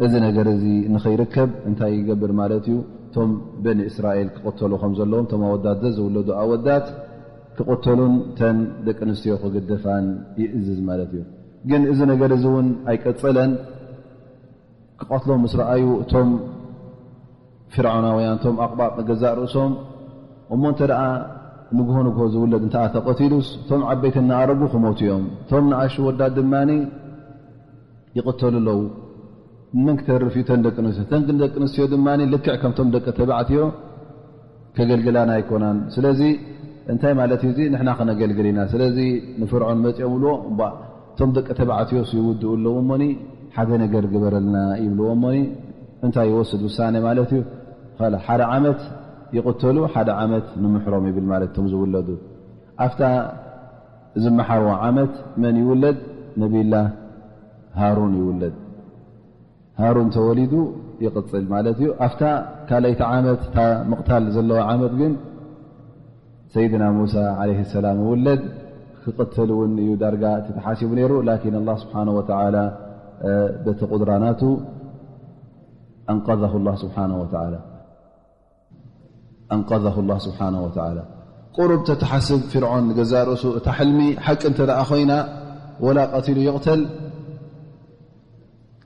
እዚ ነገር እዚ ንኸይርከብ እንታይ ይገብር ማለት እዩ? እቶም በኒ እስራኤል ክቕተሉ ከም ዘለዎም፣ እቶም ኣወዳት፣ ዘዝውለዱ ኣወዳት ክቕተሉን እተን ደቂ ኣንስትዮ ክግደፋን ይእዝዝ ማለት እዩ። ግን እዚ ነገር እዚ እውን ኣይቀጸለን። ክቐትሎም ምስ ረኣዩ፣ እቶም ፍርዓውናውያን፣ እቶም ኣቕባጥ ንገዛእ ርእሶም፣ እሞ እንተ ደኣ ንግሆ ንግሆ ዝውለድ እንተ ተቐቲሉስ፣ እቶም ዓበይቲ እናኣረጉ ክሞቱ እዮም፣ እቶም ንኣሽቱ ወዳት ድማ ይቕተሉ ኣለዉ። መን ክተርፍ እዩ? እተን ደቂ ኣንስትዮ። እተን ደቂ ኣንስትዮ ድማ ልክዕ ከምቶም ደቂ ተባዕትዮ ከገልግላና ኣይኮናን። ስለዚ እንታይ ማለት እዩ? እዚ ንሕና ክነገልግል ኢና። ስለዚ ንፍርዖን መጺኦም ይብልዎ፣ እባ እቶም ደቂ ተባዕትዮስ ይውድኡ ኣለዉ እሞኒ፣ ሓደ ነገር ግበረልና ይብልዎ እሞኒ፣ እንታይ ይወስድ ውሳነ ማለት እዩ? ካላ ሓደ ዓመት ይቕተሉ፣ ሓደ ዓመት ንምሕሮም ይብል ማለት እቶም ዝውለዱ። ኣብታ ዝመሓርዎ ዓመት መን ይውለድ? ነቢይላህ ሃሩን ይውለድ። ሃሩን ተወሊዱ ይቕጽል ማለት እዩ። ኣብታ ካልኣይቲ ዓመት፣ እታ ምቕታል ዘለዋ ዓመት ግን ሰይድና ሙሳ ዓለይሂ ሰላም ይውለድ። ክቕተል እውን እዩ ዳርጋ እቲ ተሓሲቡ ነይሩ። ላኪን ኣላህ ስብሓነሁ ወተዓላ፣ እ፣ በቲ ቁድራ ናቱ ኣንቀዘሁ ኣላህ ስብሓነሁ ወተዓላ። ኣንቀዘሁ ኣላህ ስብሓነሁ ወተዓላ። ቁሩብ ተተሓስብ ፊርዖን ንገዛእ ርእሱ እታ ሕልሚ ሓቂ እንተ ደኣ ኮይና፣ ወላ ቀቲሉ ይቕተል፣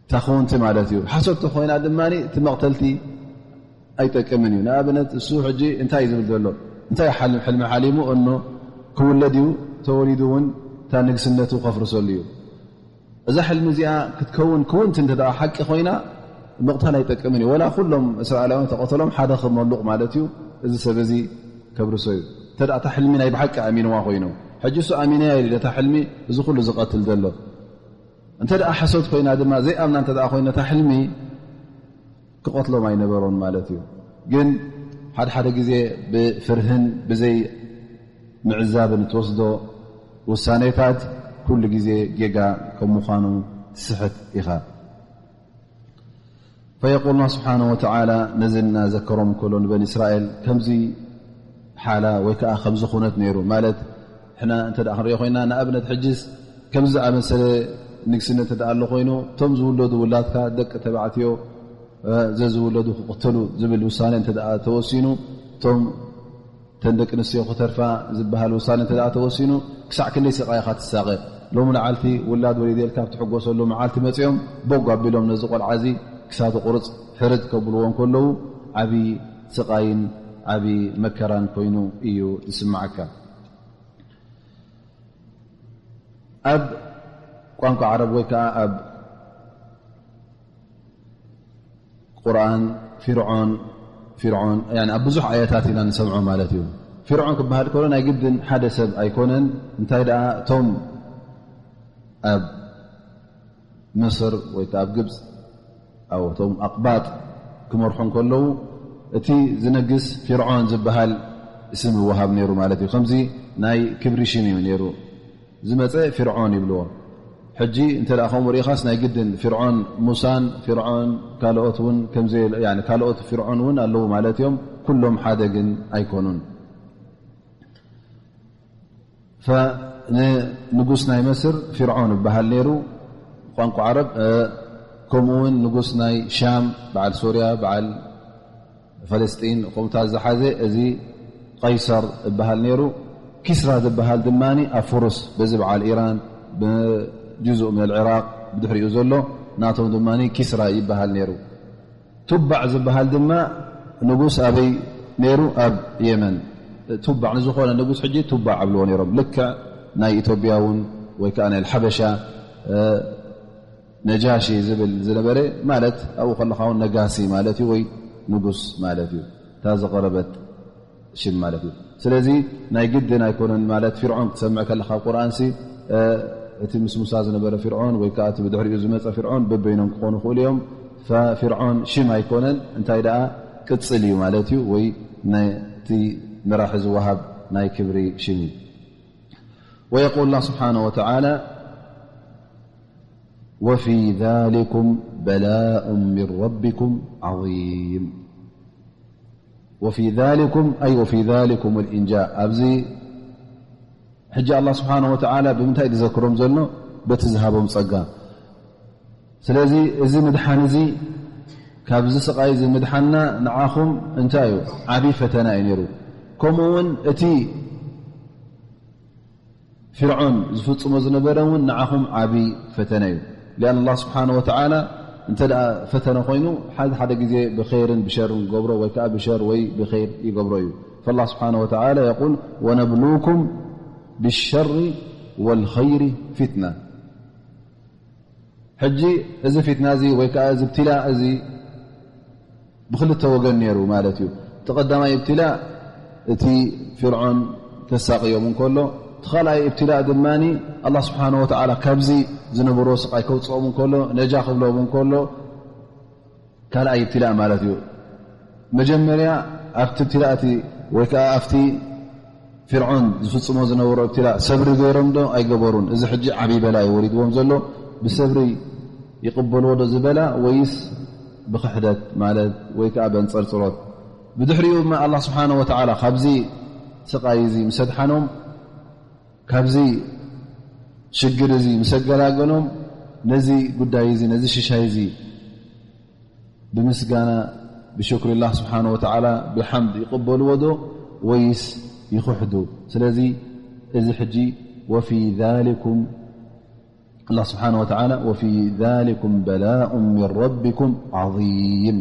እታ ክውንቲ ማለት እዩ። ሓሶት ተኾይና ድማ እቲ መቕተልቲ ኣይጠቅምን እዩ። ንኣብነት እሱ ሕጂ እንታይ እዩ ዝብል ዘሎ? እንታይ ሓልም-፣ ሕልሚ ሓሊሙ? እኖ ክውለድ እዩ፣ ተወሊዱ እውን እታ ንግስነቱ ከፍርሰሉ እዩ። እዛ ሕልሚ እዚኣ ክትከውን ክውንቲ እንተ ደኣ ሓቂ ኮይና፣ ምቕታል ኣይጠቅምን እዩ። ወላ ኩሎም እስራኤላውያን ተቐተሎም ሓደ ክመሉቕ ማለት እዩ። እዚ ሰብ እዚ ከብርሶ እዩ። እንተ ደኣ እታ ሕልሚ ናይ ብሓቂ ኣሚንዋ ኮይኑ፣ ሕጂ እሱ ኣሚነያ ኢሉ ነታ ሕልሚ እዚ ኩሉ ዝቐትል ዘሎ። እንተ ደኣ ሓሶት ኮይና ድማ፣ ዘይኣምና እንተ ደኣ ኮይና እታ ሕልሚ፣ ክቐትሎም ኣይነበሮን ማለት እዩ። ግን ሓደ ሓደ ግዜ ብፍርህን ብዘይ ምዕዛብን እትወስዶ ውሳኔታት ኩሉ ግዜ ጌጋ ከም ምዃኑ ትስሕት ኢኻ። ፈየቁል ኣላህ ስብሓነሁ ወተዓላ ነዚ እናዘከሮም ከሎ ንበኒ እስራኤል ከምዚ ሓላ ወይ ከዓ ከምዚ ኩነት ነይሩ ማለት፣ ሕና እንተ ደኣ ክንሪኦ ኮይና፣ ንኣብነት ሕጅስ ከምዚ ዝኣመሰለ ንግስነት እንተ ደኣ ኣሎ ኮይኑ፣ እቶም ዝውለዱ ውላድካ ደቂ ተባዕትዮ፣ እ፣ ዘዝውለዱ ክቕተሉ ዝብል ውሳነ እንተ ደኣ ተወሲኑ፣ እቶም፣ እተን ደቂ ኣንስትዮ ክተርፋ ዝበሃል ውሳነ እንተ ደኣ ተወሲኑ፣ ክሳዕ ክንደይ ስቓይ ኢኻ ትሳቐ? ሎሚ መዓልቲ ውላድ ወሊደልካ ኣብ ትሕጎሰሉ መዓልቲ መጺኦም ቦግ ኣቢሎም ነዚ ቆልዓ እዚ ክሳዱ ቁርጽ ሕርድ ከብልዎ እንከለዉ፣ ዓቢ ስቓይን ዓቢ መከራን ኮይኑ እዩ ዝስምዓካ። ኣብ ቋንቋ ዓረብ ወይ ከኣ ኣብ ቁርኣን ፊርዖን፣ ፊርዖን፣ ያኒ ኣብ ብዙሕ ኣያታት ኢና ንሰምዖ ማለት እዩ። ፊርዖን ክበሃል ከሎ ናይ ግድን ሓደ ሰብ ኣይኮነን። እንታይ ደኣ እቶም ኣብ ምስር ወይ ከኣ ኣብ ግብጽ፣ ኣብ እቶም ኣቕባጥ ክመርሑ እንከለዉ፣ እቲ ዝነግስ ፊርዖን ዝበሃል ስም ይወሃብ ነይሩ ማለት እዩ። ከምዚ ናይ ክብሪ ሽም እዩ ነይሩ። ዝመጸ ፊርዖን ይብልዎ። ሕጂ እንተ ደኣ ከምኡ ርኢኻስ ናይ ግድን ፊርዖን ሙሳን ፊርዖን ካልኦት እውን ከምዘይ-፣ ያኒ ካልኦት ፊርዖን እውን ኣለዉ ማለት እዮም። ኩሎም ሓደ ግን ኣይኮኑን። ፈ-፣ ን-፣ ንጉስ ናይ መስር ፊርዖን ይበሃል ነይሩ። ቋንቋ ዓረብ፣ እ፣ ከምኡ እውን ንጉስ ናይ ሻም፣ በዓል ሶርያ፣ በዓል ፈለስጢን፣ ከምኡታት ዝሓዘ እዚ ቀይሰር እበሃል ነይሩ። ኪስራ ዝበሃል ድማ ኣብ ፍሩስ፣ በዚ በዓል ኢራን፣ ብጅዙእ ምን ልዕራቕ ብድሕሪኡ ዘሎ ናቶም ድማ ኪስራ ይበሃል ነይሩ። ቱባዕ ዝበሃል ድማ ንጉስ ኣበይ ነይሩ? ኣብ የመን። ቱባዕ ንዝኾነ ንጉስ ሕጂ ቱባዕ ኣብልዎ ነይሮም። ልክዕ ናይ ኢትዮጵያ እውን ወይ ከዓ ናይ ሓበሻ ነጃሺ ዝብል ዝነበረ ማለት ኣብኡ ከለኻ እውን ነጋሲ ማለት እዩ ወይ ንጉስ ማለት እዩ። እታ ዝቐረበት ሽም ማለት እዩ። ስለዚ ናይ ግድን ኣይኮነን ማለት ፊርዖን ክትሰምዕ ከለኻ ኣብ ቁርኣንሲ እቲ ምስ ሙሳ ዝነበረ ፊርዖን ወይ ከዓ እቲ ብድሕሪኡ ዝመፀ ፊርዖን በበይኖም ክኾኑ ይኽእሉ እዮም። ፊርዖን ሽም ኣይኮነን እንታይ ደኣ ቅፅል እዩ ማለት እዩ ወይ ነቲ መራሒ ዝወሃብ ናይ ክብሪ ሽም እዩ። ويقول الله سبحانه وتعالى وفي ذلكم بلاء من ربكم عظيم وفي ذلكم أي وفي ذلكم الإنجاء ኣብዚ ሕጂ الله سبحانه وتعالى ብምንታይ ዝዘክሮም ዘሎ በቲ ዝሃቦም ጸጋ ስለዚ እዚ ምድሓን እዚ ካብዚ ስቓይ እዚ ምድሓንና ንዓኹም እንታይ እዩ ዓብዪ ፈተና እዩ ነይሩ ከምኡ እውን እቲ ፊርዖን ዝፍጽሞ ዝነበረ እውን ንዓኹም ዓቢ ፈተነ እዩ لأن الله سبحانه وتعالى እንተ ፈተነ ኮይኑ ሓደ ሓደ ግዜ ብኸይርን ብሸርን ገብሮ ወይ ከዓ ብሸር ወይ ብኸይር ይገብሮ እዩ فالله سبحانه وتعالى يقول ونبلوكم بالشر والخير فتنة ሕጂ እዚ ፊትና እዚ ወይ ከዓ እዚ ብትላ እዚ ብክልተ ወገን ነይሩ ማለት እዩ። እቲ ቀዳማይ እብትላእ እቲ ፍርዖን ከሳቅዮም እንከሎ፣ እቲ ካልኣይ እብትላእ ድማ ኣላህ ስብሓነ ወተዓላ ካብዚ ዝነበሮ ስቃይ ከውፅኦም እንከሎ፣ ነጃ ክብሎም እንከሎ፣ ካልኣይ እብትላእ ማለት እዩ። መጀመርያ ኣብቲ እብትላእ እቲ ወይ ከዓ ኣብቲ ፍርዖን ዝፍጽሞ ዝነበሮ እብትላእ ሰብሪ ገይሮም ዶ ኣይገበሩን? እዚ ሕጂ ዓብዪ በላ እዩ ወሪድዎም ዘሎ። ብሰብሪ ይቕበልዎ ዶ ዝበላ ወይስ ብኽሕደት ማለት ወይ ከዓ በንጸርጽሮት? ብድሕሪኡ ድማ ኣላህ ስብሓነ ወተዓላ ካብዚ ስቓይ እዚ ምስ ኣድሓኖም፣ ካብዚ ሽግር እዚ ምስ ኣገላገሎም፣ ነዚ ጉዳይ እዚ ነዚ ሽሻይ እዚ ብምስጋና ብሽክሪ ላህ ስብሓነ ወተዓላ ብሓምድ ይቕበልዎ ዶ ወይስ ይኽሕዱ? ስለዚ እዚ ሕጂ ወፊ ዛሊኩም ኣላህ ስብሓነ ወተዓላ ወፊ ዛሊኩም በላኡን ሚን ረቢኩም ዓዚም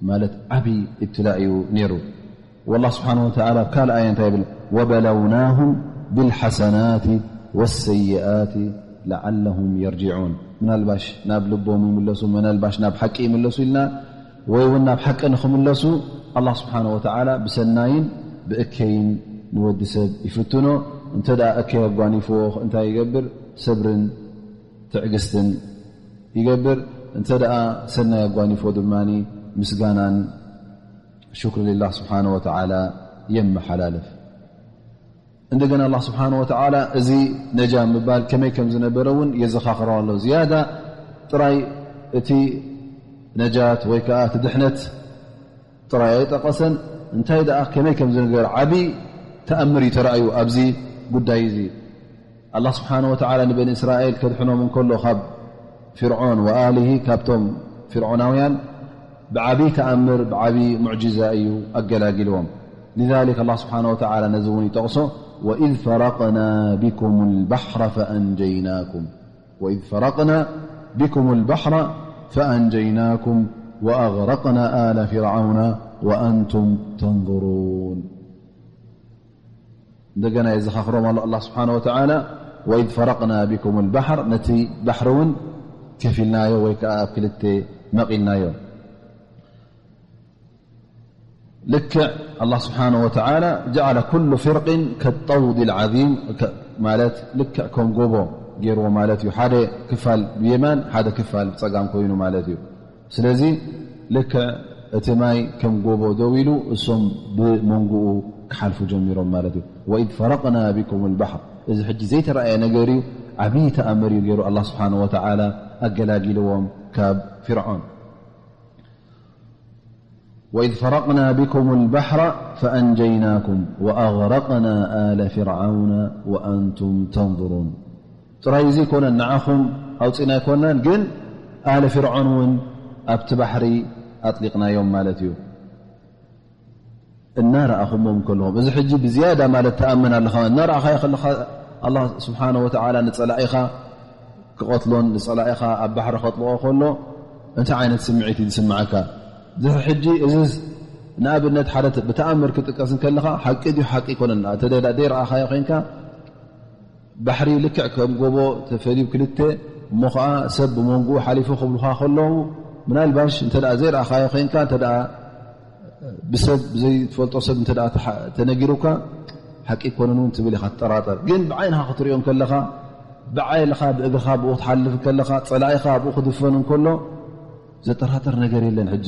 ማለት ዓብዪ እብትላእ እዩ ነይሩ። ወላህ ስብሓነ ወተዓላ ኣብ ካልእ ኣያ እንታይ ይብል? ወበለውናሁም ብልሓሰናት ወሰይኣት ለዓለሁም የርጅዑን። ምናልባሽ ናብ ልቦም ይምለሱ፣ ምናልባሽ ናብ ሓቂ ይምለሱ ኢልና ወይ እውን ናብ ሓቂ ንኽምለሱ ኣላህ ስብሓነ ወተዓላ ብሰናይን ብእከይን ንወዲ ሰብ ይፍትኖ። እንተ ደኣ እከይ ኣጓኒፍዎ እንታይ ይገብር? ሰብርን ትዕግስትን ይገብር። እንተ ደኣ ሰናይ ኣጓኒፎ ድማ ምስጋናን ሽክሪ ሊላህ ስብሓነ ወተዓላ የመሓላልፍ። እንደገና ኣላህ ስብሓነ ወተዓላ እዚ ነጃ ምባል ከመይ ከም ዝነበረ እውን የዘኻኽሮ ኣሎ። ዝያዳ ጥራይ እቲ ነጃት ወይ ከዓ እቲ ድሕነት ጥራይ ኣይጠቐሰን። እንታይ ደኣ ከመይ ከም ዝነገር ዓብዪ ተኣምር እዩ ተራእዩ ኣብዚ ጉዳይ እዚ። ኣላህ ስብሓነ ወተዓላ ንበኒ እስራኤል ከድሕኖም እንከሎ ካብ ፍርዖን ወኣሊሂ ካብቶም ፍርዖናውያን ብዓብዪ ተኣምር ብዓብዪ ሙዕጂዛ እዩ ኣገላጊልዎም። لذلك ኣላህ ስብሓነ ወተዓላ ነዚ እውን ይጠቕሶ ወኢዝ ፈረቅና ቢኩም ልባሕረ ፈኣንጀይናኩም ወኢዝ ፈረቅና ቢኩም ልባሕረ ፈኣንጀይናኩም ወኣግረቅና ኣለ ፍርዓውነ ወኣንቱም ተንظሩን። እንደገና የዘኻኽሮም ኣሎ ኣላህ ስብሓነ ወተዓላ ወኢዝ ፈረቅና ቢኩም ልባሕር ነቲ ባሕሪ እውን ከፊልናዮ ወይ ከዓ ኣብ ክልተ መቒልናዮ። ልክዕ ኣላህ ስብሓነ ወተዓላ ጀዓለ ኩሉ ፍርቅን ከጠውድ ልዓዚም ማለት ልክዕ ከም ጎቦ ገይርዎ ማለት እዩ። ሓደ ክፋል ብየማን ሓደ ክፋል ብፀጋም ኮይኑ ማለት እዩ። ስለዚ ልክዕ እቲ ማይ ከም ጎቦ ደው ኢሉ እሶም ብመንጎኡ ክሓልፉ ጀሚሮም ማለት እዩ። ወኢዝ ፈረቅና ቢኩም ልባሕር እዚ ሕጂ ዘይተረኣየ ነገር እዩ። ዓብዪ ተኣምር እዩ ገይሩ ኣላህ ስብሓነ ወተዓላ ኣገላጊልዎም ካብ ፍርዖን። وإذ فرقنا بكم البحر فأنجيناكم وأغرقنا آل فرعون وأنتم تنظرون ጥራይ እዚ ኣይኮነን ንዓኹም ኣውፂና ኣይኮናን ግን ኣለ ፍርዖን እውን ኣብቲ ባሕሪ ኣጥሊቕናዮም ማለት እዩ። እናረኣኹሞም ከለኹም፣ እዚ ሕጂ ብዝያዳ ማለት ተኣመን ኣለኻ። እናረኣኻዮ ከለኻ፣ ኣላህ ስብሓነ ወተዓላ ንጸላኢኻ ክቐትሎን ንጸላኢኻ ኣብ ባሕሪ ከጥልቖ ከሎ እንታይ ዓይነት ስምዒት እዩ ዝስምዓካ? ድሕሪ ሕጂ እዝስ ንኣብነት ሓደ ብተኣምር ክጥቀስ እንከለኻ፣ ሓቂ ድዩ ሓቂ ኣይኮነን? እንተ ደኣ ዘይረኣኻዮ ኮይንካ፣ ባሕሪ ልክዕ ከም ጎቦ ተፈልዩ ክልተ፣ እሞ ኸዓ ሰብ ብመንጎኡ ሓሊፉ ክብሉኻ ከለዉ፣ ምናልባሽ እንተ ደኣ ዘይረኣኻዮ ኮይንካ፣ እንተ ደኣ ብሰብ ዘይትፈልጦ ሰብ እንተ ደኣ ተሓ-፣ ተነጊሩካ፣ ሓቂ ኣይኮነን እውን ትብል ኢኻ፣ ትጠራጠር። ግን ብዓይንኻ ክትሪኦ እንከለኻ፣ ብዓይልኻ ብእግርኻ ብኡ ክትሓልፍ እንከለኻ፣ ጸላኢኻ ኣብኡ ክድፈን እንከሎ፣ ዘጠራጥር ነገር የለን። ሕጂ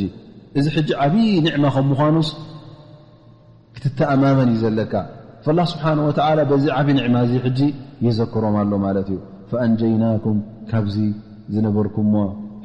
እዚ ሕጂ ዓብዪ ኒዕማ ከም ምዃኑስ ክትተኣማመን እዩ ዘለካ። ፈላህ ስብሓነ ወተዓላ በዚ ዓቢ ኒዕማ እዚ ሕጂ የዘክሮም ኣሎ ማለት እዩ። ፈኣንጀይናኩም፣ ካብዚ ዝነበርኩሞ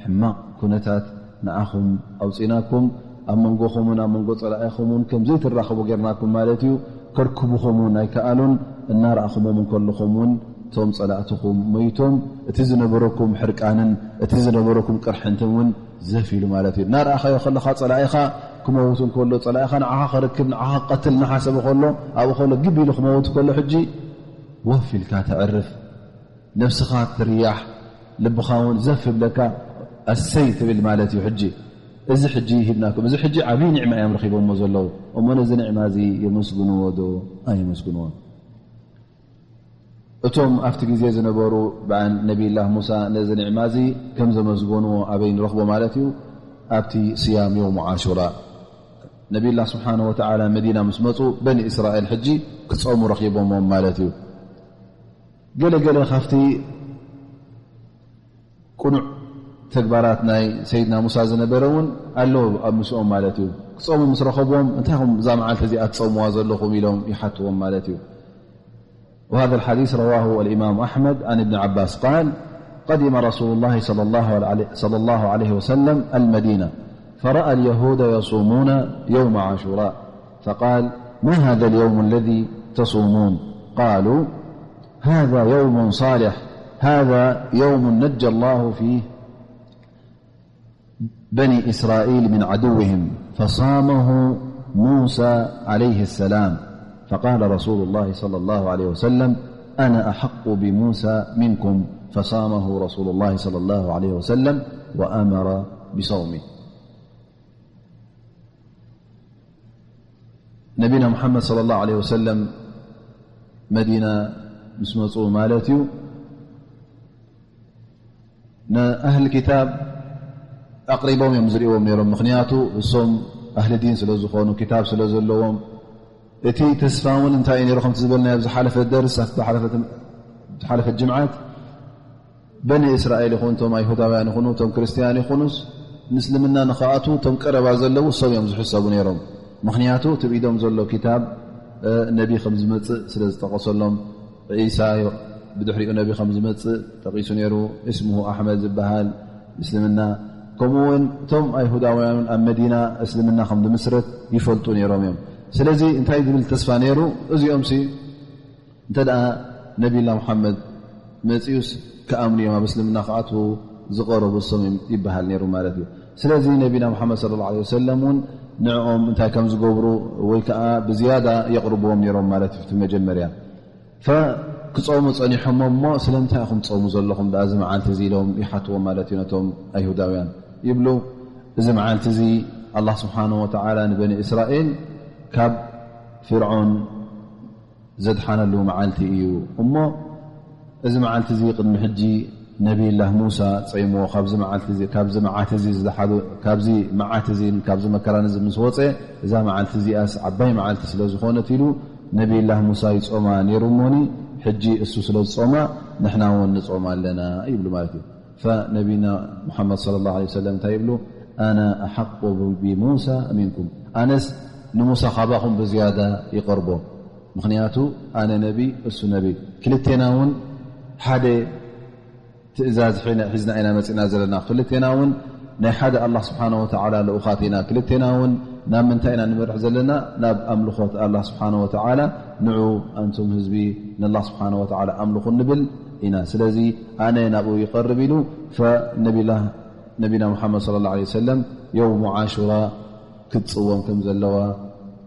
ሕማቕ ኩነታት ንዓኹም ኣውፂናኩም፣ ኣብ መንጎኹምን ኣብ መንጎ ጸላኢኹምን ከም ዘይትራኸቡ ጌርናኩም ማለት እዩ። ከርክቡኹም እውን ኣይከኣሉን። እናረኣኹሞም እንከለኹም እውን እቶም ጸላእትኹም መይቶም፣ እቲ ዝነበረኩም ሕርቃንን እቲ ዝነበረኩም ቅርሕንትን እውን ዘፍ ኢሉ ማለት እዩ። እናረኣኻዮ ከለኻ ጸላኢኻ ክመውት እንከሎ፣ ጸላኢኻ ንዓኻ ክርክብ፣ ንዓኻ ክቐትል እናሓሰበ ከሎ፣ ኣብኡ ከሎ ግብ ኢሉ ክመውት ከሎ፣ ሕጂ ወፍ ኢልካ ተዕርፍ፣ ነብስኻ ትርያሕ፣ ልብኻ እውን ዘፍ ይብለካ፣ ኣሰይ ትብል ማለት እዩ። ሕጂ እዚ ሕጂ ሂብናኩም፣ እዚ ሕጂ ዓብዪ ኒዕማ እዮም ረኺቦሞ ዘለዉ። እሞ ነዚ ኒዕማ እዚ የመስግንዎ ዶ ኣየመስግንዎን? እቶም ኣብቲ ግዜ ዝነበሩ ብዓን ነቢይላህ ሙሳ ነዚ ኒዕማ እዚ ከም ዘመስገንዎ ኣበይ ንረኽቦ ማለት እዩ? ኣብቲ ስያም የውሙ ዓሹራ። ነቢይላህ ስብሓነ ወተዓላ መዲና ምስ መጹ፣ በኒ እስራኤል ሕጂ ክጾሙ ረኺቦሞም ማለት እዩ። ገለ ገለ ካብቲ ቅኑዕ ተግባራት ናይ ሰይድና ሙሳ ዝነበረ እውን ኣሎ ኣብ ምስኦም ማለት እዩ። ክጾሙ ምስ ረኸብዎም፣ "እንታይ ኢኹም እዛ መዓልቲ እዚኣ ትጾምዋ ዘለኹም?" ኢሎም ይሓትዎም ማለት እዩ። وهذا الحديث رواه الإمام أحمد عن ابن عباس قال: قدم رسول الله صلى الله عليه، صلى الله عليه وسلم المدينة، فرأى اليهود يصومون يوم عاشوراء، فقال: ما هذا اليوم الذي تصومون؟ قالوا: هذا يوم صالح، هذا يوم نجى الله فيه بني إسرائيل من عدوهم، فصامه موسى عليه السلام، فقال رسول الله صلى الله عليه وسلم: أنا أحق بموسى منكم، فصامه رسول الله صلى الله عليه وسلم وأمر بصومه. ነቢና ሙሓመድ ሰለላሁ ዐለይሂ ወሰለም መዲና ምስ መፁ ማለት እዩ፣ ንኣህል ኪታብ ኣቕሪቦም እዮም ዝርእዎም ነይሮም። ምኽንያቱ እሶም ኣህሊ ዲን ስለ ዝኾኑ፣ ኪታብ ስለ ዘለዎም፣ እቲ ተስፋ እውን እንታይ እዩ ነይሩ? ከምቲ ዝበልናዮ ኣብ ዝሓለፈ ደርስ፣ ኣብቲ ዝሓለፈት፣ ዝሓለፈት ጅምዓት፣ በኒ እስራኤል ይኹን፣ እቶም ኣይሁዳውያን ይኹኑ፣ እቶም ክርስትያን ይኹኑስ፣ ምስልምና ንኽኣትዉ እቶም ቀረባ ዘለዉ እሶም እዮም ዝሕሰቡ ነይሮም። ምኽንያቱ እቲ ብኢዶም ዘሎ ኪታብ፣ እ፣ ነቢ ከም ዝመጽእ ስለ ዝጠቐሰሎም፣ ዒሳ ብድሕሪኡ ነቢ ከም ዝመጽእ ጠቒሱ ነይሩ፣ እስሙሁ ኣሕመድ ዝበሃል ምስልምና። ከምኡ እውን እቶም ኣይሁዳውያን ኣብ መዲና እስልምና ከም ዝምስረት ይፈልጡ ነይሮም እዮም። ስለዚ እንታይ ዝብል ተስፋ ነይሩ? እዚኦምሲ እንተ ደኣ ነቢላ ሙሓመድ መጺኡስ ክኣምኑ እዮም፣ ኣብ እስልምና ክኣትዉ ዝቐረቡ እሶም እዮም ይበሃል ነይሩ ማለት እዩ። ስለዚ ነቢና ሙሓመድ ሰለላሁ ዐለይሂ ወሰለም እውን ንዕኦም እንታይ ከም ዝገብሩ ወይ ከኣ ብዝያዳ የቕርብዎም ነይሮም ማለት እዩ። እቲ መጀመርያ ፈ-፣ ክጾሙ ጸኒሖም እሞ፣ "ስለምንታይ ኢኹም ትጾሙ ዘለኹም ደኣ እዚ መዓልቲ እዚ?" ኢሎም ይሓትዎም ማለት እዩ ነቶም ኣይሁዳውያን። ይብሉ፣ "እዚ መዓልቲ እዚ ኣላህ ስብሓንሁ ወተዓላ ንበኒ እስራኤል ካብ ፍርዖን ዘድሓነሉ መዓልቲ እዩ። እሞ እዚ መዓልቲ እዚ ቅድሚ ሕጂ ነቢይላህ ሙሳ ጸይምዎ፣ ካብዚ መዓልቲ እዚ፣ ካብዚ መዓት እዚ ዝደሓኑ፣ ካብዚ መዓት እዚን ካብዚ መከራን እዚ ምስ ወጸ፣ እዛ መዓልቲ እዚኣስ ዓባይ መዓልቲ ስለ ዝኾነት" ኢሉ ነቢይላህ ሙሳ ይጾማ ነይሩ እሞኒ፣ ሕጂ እሱ ስለ ዝጾማ ንሕና እውን ንጾም ኣለና ይብሉ ማለት እዩ። ፈነቢና ሙሓመድ ሰለላሁ ዐለይሂ ወሰለም እንታይ ይብሉ? "ኣና ኣሓቁ ቢሙሳ ሚንኩም፣ ኣነስ ንሙሳ ካባኹም ብዝያዳ ይቐርቦ፣ ምኽንያቱ ኣነ ነቢ፣ እሱ ነቢ፣ ክልቴና እውን ሓደ ትእዛዝ ሒና-፣ ሒዝና ኢና መፂና ዘለና፣ ክልቴና እውን ናይ ሓደ ኣላህ ስብሓነ ወተዓላ ልኡኻት ኢና፣ ክልቴና እውን ናብ ምንታይ ኢና ንመርሕ ዘለና? ናብ ኣምልኾት ኣላህ ስብሓነ ወተዓላ፣ ንዑ ኣንቱም ህዝቢ ንኣላህ ስብሓነ ወተዓላ ኣምልኹ ንብል ኢና። ስለዚ ኣነ ናብኡ ይቐርብ" ኢሉ ፈነቢላህ ነቢና ሙሓመድ صلى الله عليه وسلم የውሙ ዓሹራ ክትጽወም ከም ዘለዋ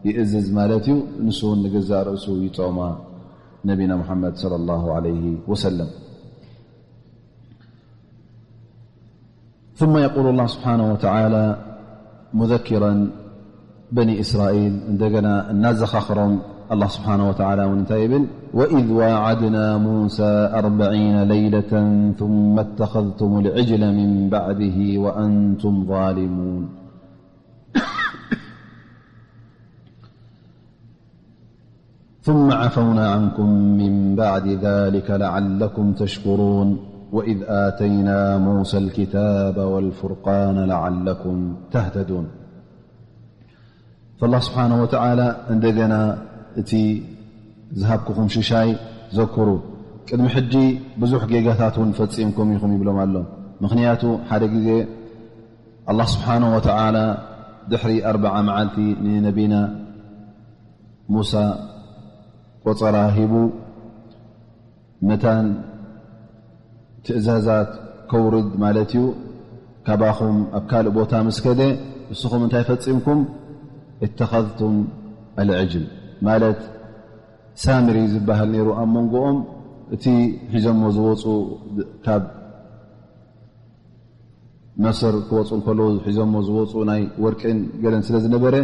ይእዝዝ ማለት እዩ። ንሱ እውን ንገዛእ ርእሱ ይጾማ ነቢና ሙሓመድ صلى الله عليه وسلم. ثم يقول الله سبحانه وتعالى مذكرا بني إسرائيل، እንደገና እናዘኻኽሮም الله سبحانه وتعالى እውን እንታይ ይብል؟ وإذ واعدنا موسى أربعين ليلة ثم اتخذتم العجل من بعده وأنتم ظالمون. ثم عفونا عنكم من بعد ذلك لعلكم تشكرون. وإذ آتينا موسى الكتاب والفرقان لعلكم تهتدون. فالله سبحانه وتعالى እንደገና እቲ ዝሃብኩኹም ሽሻይ ዘክሩ። ቅድሚ ሕጂ ብዙሕ ጌጋታት እውን ፈጺምኩም ኢኹም ይብሎም ኣሎ። ምኽንያቱ ሓደ ግዜ الله سبحانه وتعالى ድሕሪ ኣርብዓ መዓልቲ ንነቢና ሙሳ ቆጸራ ሂቡ መታን ትእዛዛት ከውርድ ማለት እዩ። ካባኹም ኣብ ካልእ ቦታ ምስ ከደ ንስኹም እንታይ ፈጺምኩም? اتخذتم العجل ማለት ሳምሪ ዝበሃል ነይሩ ኣብ መንጎኦም። እቲ ሒዞሞ ዝወፁ ካብ መስር ክወፁ እንከለዉ ሒዞሞ ዝወፁ ናይ ወርቅን ገለን ስለ ዝነበረ፣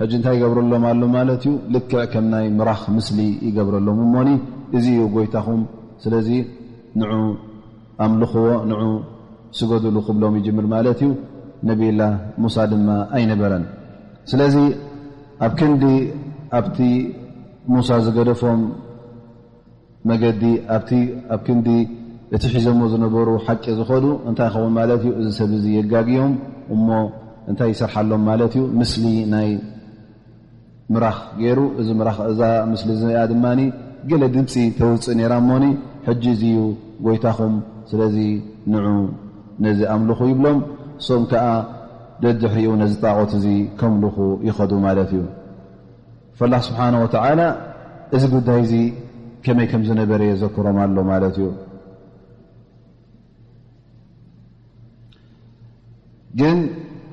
ሕጂ እንታይ ይገብረሎም ኣሎ ማለት እዩ? ልክዕ ከም ናይ ምራኽ ምስሊ ይገብረሎም እሞኒ፣ እዚ እዩ ጎይታኹም፣ ስለዚ ንዑ ኣምልኽዎ፣ ንዑ ስገዱሉ ክብሎም ይጅምር ማለት እዩ። ነቢላ ሙሳ ድማ ኣይነበረን። ስለዚ ኣብ ክንዲ ኣብቲ ሙሳ ዝገደፎም መገዲ ኣብቲ ኣብ ክንዲ እቲ ሒዞሞ ዝነበሩ ሓቂ ዝኸዱ እንታይ ይኸውን ማለት እዩ? እዚ ሰብ እዚ የጋግዮም እሞ እንታይ ይሰርሓሎም ማለት እዩ? ምስሊ ናይ ምራኽ ገይሩ፣ እዚ ምራኽ፣ እዛ ምስሊ እዚኣ ድማ ገለ ድምፂ ተውፅእ ነይራ እሞኒ፣ ሕጂ እዚ እዩ ጎይታኹም፣ ስለዚ ንዑ ነዚ ኣምልኹ ይብሎም። እሶም ከዓ ደድሕሪኡ ነዚ ጣዖት እዚ ከምልኹ ይኸዱ ማለት እዩ። ፈላህ ስብሓነ ወተዓላ እዚ ጉዳይ እዚ ከመይ ከም ዝነበረ የዘክሮም ኣሎ ማለት እዩ። ግን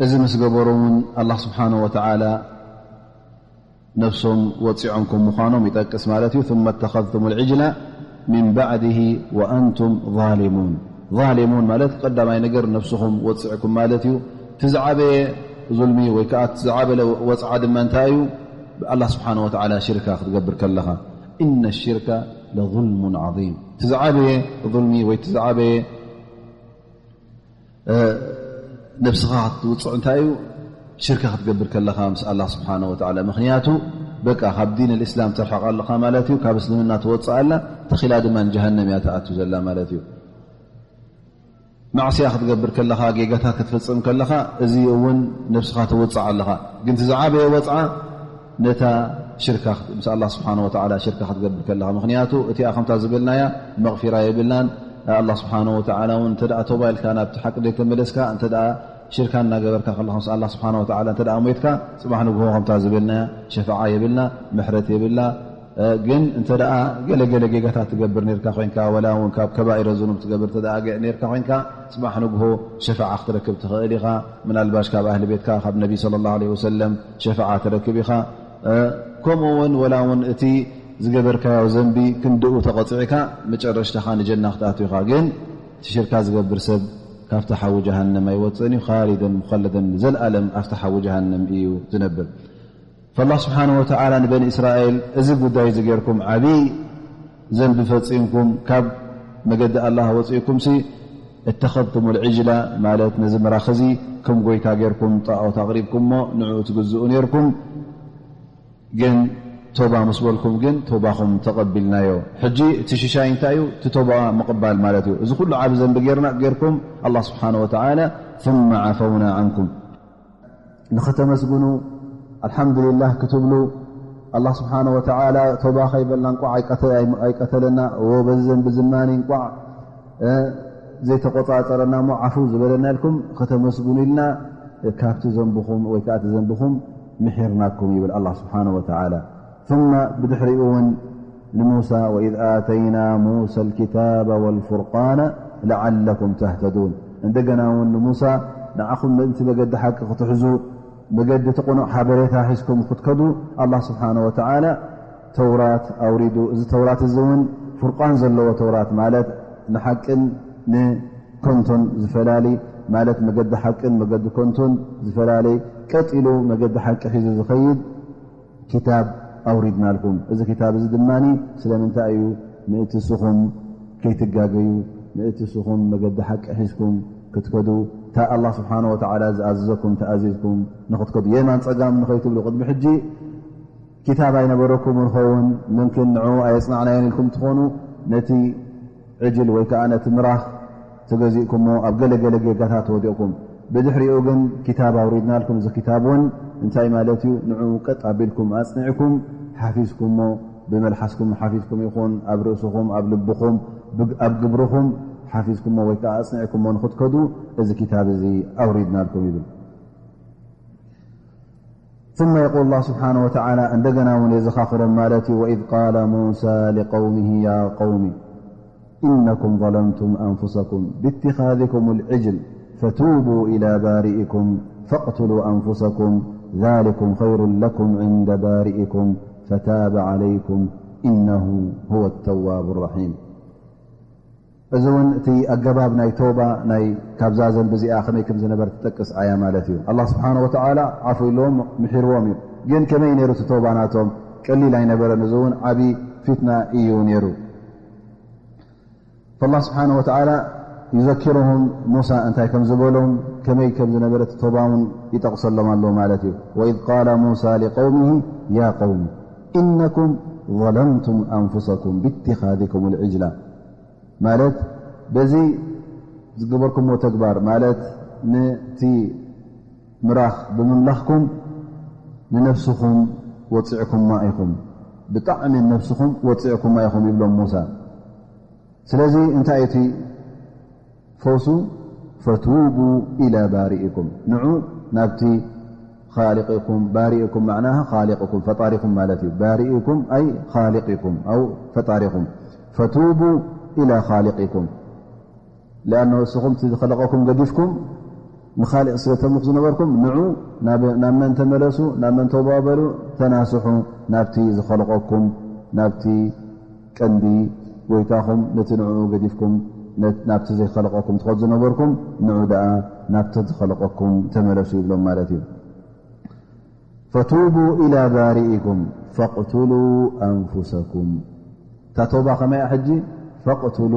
እዚ ምስ ገበሩ እውን ኣላህ ስብሓነ ወተዓላ ነብሶም ወፂዖም ከም ምዃኖም ይጠቅስ ማለት እዩ። ثم اتخذتم العجل من بعده وأنتم ظالمون። ظالمون ማለት ቀዳማይ ነገር ነብስኹም ወፅዕኩም ማለት እዩ። እቲ ዝዓበየ ዙልሚ ወይ ከዓ እቲ ዝዓበለ ወፅዓ ድማ እንታይ እዩ? ብኣላህ ስብሓነ ወተዓላ ሽርካ ክትገብር ከለኻ። إن الشرك لظلم عظيم። እቲ ዝዓበየ ዙልሚ ወይ እቲ ዝዓበየ ነብስኻ ክትውፅዕ እንታይ እዩ? ሽርካ ክትገብር ከለኻ ምስ ኣላህ ስብሓነ ወተዓላ። ምኽንያቱ በቃ ካብ ዲን ልእስላም ተርሕቕ ኣለኻ ማለት እዩ፣ ካብ እስልምና ትወፅእ ኣላ፣ ተኺላ ድማ ንጀሃነም እያ ትኣቱ ዘላ ማለት እዩ። ማዕስያ ክትገብር ከለኻ፣ ጌጋታት ክትፍፅም ከለኻ፣ እዚ እውን ነብስኻ ትውፅዕ ኣለኻ። ግን እቲ ዝዓበየ ወፅዓ ነታ ሽርካ ምስ ኣላህ ስብሓነ ወተዓላ ሽርካ ክትገብር ከለኻ። ምኽንያቱ እቲኣ ከምታ ዝበልናያ መቕፊራ የብላን። ኣላህ ስብሓነ ወተዓላ እውን እንተ ደኣ ቶባ ኢልካ ናብቲ ሓቂ ዘይተመለስካ፣ እንተ ደኣ ሽርካ እናገበርካ ከለኻ ምስ ኣላህ ስብሓነ ወተዓላ እንተ ደኣ ሞይትካ፣ ጽባሕ ንግሆ ከምታ ዝበልናያ ሸፋዓ የብልና፣ ምሕረት የብላ። እ፣ ግን እንተ ደኣ ገለ ገለ ጌጋታት ትገብር ኔርካ ኮይንካ፣ ወላ እውን ካብ ከባኢረ ዝኑብ ትገብር እንተ ደኣ ገ-፣ ኔርካ ኮይንካ፣ ጽባሕ ንግሆ ሸፋዓ ክትረክብ ትኽእል ኢኻ። ምናልባሽ ካብ ኣህሊ ቤትካ፣ ካብ ነቢ ሰለላሁ ዐለይሂ ወሰለም ሸፋዓ ትረክብ ኢኻ። እ፣ ከምኡ እውን ወላ እውን እቲ ዝገበርካዮ ዘንቢ ክንድኡ ተቐጺዕካ፣ መጨረሽታኻ ንጀና ክትኣቱ ኢኻ። ግን እቲ ሽርካ ዝገብር ሰብ ካብቲ ሓዊ ጀሃነም ኣይወጽእን እዩ። ኻሊደን ሙኸለደን፣ ንዘለኣለም ኣብቲ ሓዊ ጀሃነም እዩ ዝነብር። ፈላህ ስብሓነ ወተዓላ ንበኒ እስራኤል፣ እዚ ጉዳይ እዚ ጌርኩም ዓብዪ ዘንቢ ፈጺምኩም፣ ካብ መገዲ ኣላህ ወጺእኩምሲ፣ اتخذتم العجل ማለት ነዚ ምራኽ እዚ ከም ጎይታ ጌርኩም ጣዖት ኣቕሪብኩሞ ንዕኡ ትግዝኡ ኔርኩም። ግን ቶባ ምስ በልኩም ግን ቶባኹም ተቐቢልናዮ። ሕጂ እቲ ሽሻይ እንታይ እዩ? እቲ ቶባ ምቕባል ማለት እዩ። እዚ ኩሉ ዓቢ ዘንቢ ጌርና፣ ጌርኩም ኣላህ ስብሓነ ወተዓላ ثم عفونا عنكم ንኸተመስግኑ ኣልሓምዱሊላህ ክትብሉ ኣላህ ስብሓነ ወተዓላ ቶባ ከይበልና እንቋዕ ኣይቀተ-፣ ኣይቀተለና፣ እዎ በዚ ዘንቢ ዝማኒ እንቋዕ እ፣ ዘይተቆጻጸረና እሞ ዓፉ ዝበለና ኢልኩም ከተመስግኑ ኢልና ካብቲ ዘንብኹም ወይ ከዓ እቲ ዘንብኹም ምሒርናኩም ይብል ኣላህ ስብሓነ ወተዓላ። ثم ብድሕሪኡ እውን ንሙሳ وإذ آتينا موسى الكتاب والفرقان لعلكم تهتدون እንደገና እውን ንሙሳ ንዓኹም ምእንቲ መገዲ ሓቂ ክትሕዙ፣ መገዲ እቲ ቅኑዕ ሓበሬታ ሒዝኩም ክትከዱ፣ ኣላህ ስብሓነ ወተዓላ ተውራት ኣውሪዱ። እዚ ተውራት እዚ እውን ፍርቃን ዘለዎ ተውራት፣ ማለት ንሓቅን ንከንቶን ዝፈላሊ፣ ማለት መገዲ ሓቅን መገዲ ከንቶን ዝፈላሊ፣ ቀጥ ኢሉ መገዲ ሓቂ ሒዙ ዝኸይድ ኪታብ ኣውሪድናልኩም። እዚ ኪታብ እዚ ድማ ስለምንታይ እዩ? ምእንቲ ንስኹም ከይትጋገዩ፣ ምእንቲ ንስኹም መገዲ ሓቂ ሒዝኩም ክትከዱ፣ እታ ኣላህ ስብሓነ ወተዓላ ዝኣዘዘኩም ተኣዚዝኩም ንኽትከዱ። የማን ጸጋም ንኸይትብሉ። ቅድሚ ሕጂ ኪታብ ኣይነበረኩምን ኸውን፣ ምምክን ንዕኡ ኣየጽናዕናዮን ኢልኩም ትኾኑ። ነቲ ዕጅል ወይ ከኣ ነቲ ምራኽ ተገዚእኩሞ ኣብ ገለ ገለ ጌጋታት ወዲቕኩም። ብድሕሪኡ ግን ኪታብ ኣውሪድናልኩም። እዚ ኪታብ እውን እንታይ ማለት እዩ? ንዕኡ ቀጥ ኣቢልኩም ኣጽኒዕኩም ሓፊዝኩሞ፣ ብመልሓስኩም ሓፊዝኩም ይኹን ኣብ ርእስኹም፣ ኣብ ልብኹም፣ ብግ-፣ ኣብ ግብርኹም ሓፊዝኩሞ ወይ ከኣ ኣጽኒዕኩሞ ንኽትከዱ እዚ ኪታብ እዚ ኣውሪድናልኩም ይብል። ثم يقول الله سبحانه وتعالى، እንደገና እውን የዘኻኽሮም ማለት እዩ። وإذ قال موسى لقومه يا قوم إنكم ظلمتم أنفسكم باتخاذكم العجل فتوبوا إلى بارئكم فاقتلوا أنفسكم ذلكم خير لكم عند بارئكم فتاب عليكم إنه هو التواب الرحيم. እዚ እውን እቲ ኣገባብ ናይ ተውባ ናይ ካብዛ ዘንቢ እዚኣ ከመይ ከም ዝነበር ትጠቅስ ኣያ ማለት እዩ። ኣላህ ስብሓነ ወተዓላ ዓፉ ኢልዎም ምሒርዎም እዩ። ግን ከመይ ነይሩ እቲ ተውባ ናቶም? ቀሊል ኣይነበረን። እዚ እውን ዓቢ ፊትና እዩ ነይሩ። ፈላህ ስብሓነ ወተዓላ ዩዘኪሩሁም፣ ሙሳ እንታይ ከም ዝበሎም፣ ከመይ ከም ዝነበረ እቲ ተውባ እውን ይጠቕሰሎም ኣሎ ማለት እዩ። ወኢዝ ቃለ ሙሳ ሊቀውሚሂ ያ ቀውሚ ኢነኩም ዘለምቱም ኣንፉሰኩም ብኢትኻዚኩም ልዕጅላ፣ ማለት በዚ ዝገበርኩምዎ ተግባር፣ ማለት ነቲ ምራኽ ብምምላኽኩም ንነፍስኹም ወጺዕኩማ ኢኹም፣ ብጣዕሚ ነፍስኹም ወጺዕኩማ ኢኹም ይብሎም ሙሳ። ስለዚ እንታይ እቲ ፈውሱ? ፈቱቡ ኢላ ባሪኢኩም፣ ንዑ ናብቲ ኻሊቕኩም፣ ባሪኢኩም መዕናሃ ኻሊቕኩም፣ ፈጣሪኹም ማለት እዩ። ባሪኢኩም ኣይ ኻሊቕኩም ኣው ፈጣሪኹም። ፈቱቡ ኢላ ኻሊቕኩም፣ ሊኣኖ ንስኹም እቲ ዝኸለቐኩም ገዲፍኩም ንኻሊቕ ስለ ተምልኹ ዝነበርኩም፣ ንዑ ናብ፣ ናብ መን ተመለሱ? ናብ መን ተውባ በሉ? ተናስሑ፣ ናብቲ ዝኸለቐኩም፣ ናብቲ ቀንዲ ጎይታኹም፣ ነቲ ንዕኡ ገዲፍኩም ነ-፣ ናብቲ ዘይኸለቐኩም ትኸዱ ዝነበርኩም፣ ንዑ ደኣ ናብቲ ዝኸለቐኩም ተመለሱ ይብሎም ማለት እዩ። ፈቱቡ ኢላ ባሪኢኩም ፈቅቱሉ ኣንፉሰኩም። እታ ተውባ ከመይ እያ ሕጂ? ፈቅቱሉ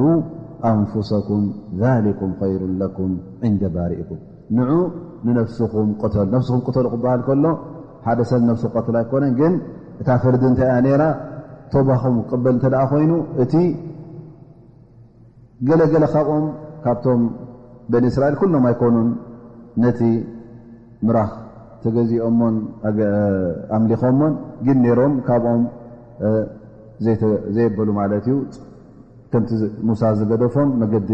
ኣንፉሰኩም ዛሊኩም ኸይሩን ለኩም ዕንደ ባሪኢኩም። ንዑ ንነፍስኹም ቅተሉ። ነፍስኹም ቅተሉ ክበሃል ከሎ ሓደ ሰብ ነፍሱ ክቐትል ኣይኮነን፣ ግን እታ ፍርዲ እንታይ እያ ነይራ? ተውባኹም ክቕበል እንተ ደኣ ኮይኑ እቲ ገለ ገለ ካብኦም፣ ካብቶም በኒ እስራኤል ኩሎም ኣይኮኑን ነቲ ምራኽ ተገዚኦሞን ኣገ-፣ ኣምሊኾሞን፣ ግን ነይሮም ካብኦም፣ እ፣ ዘይተ-፣ ዘየበሉ ማለት እዩ። ከምቲ ዝ-፣ ሙሳ ዝገደፎም መገዲ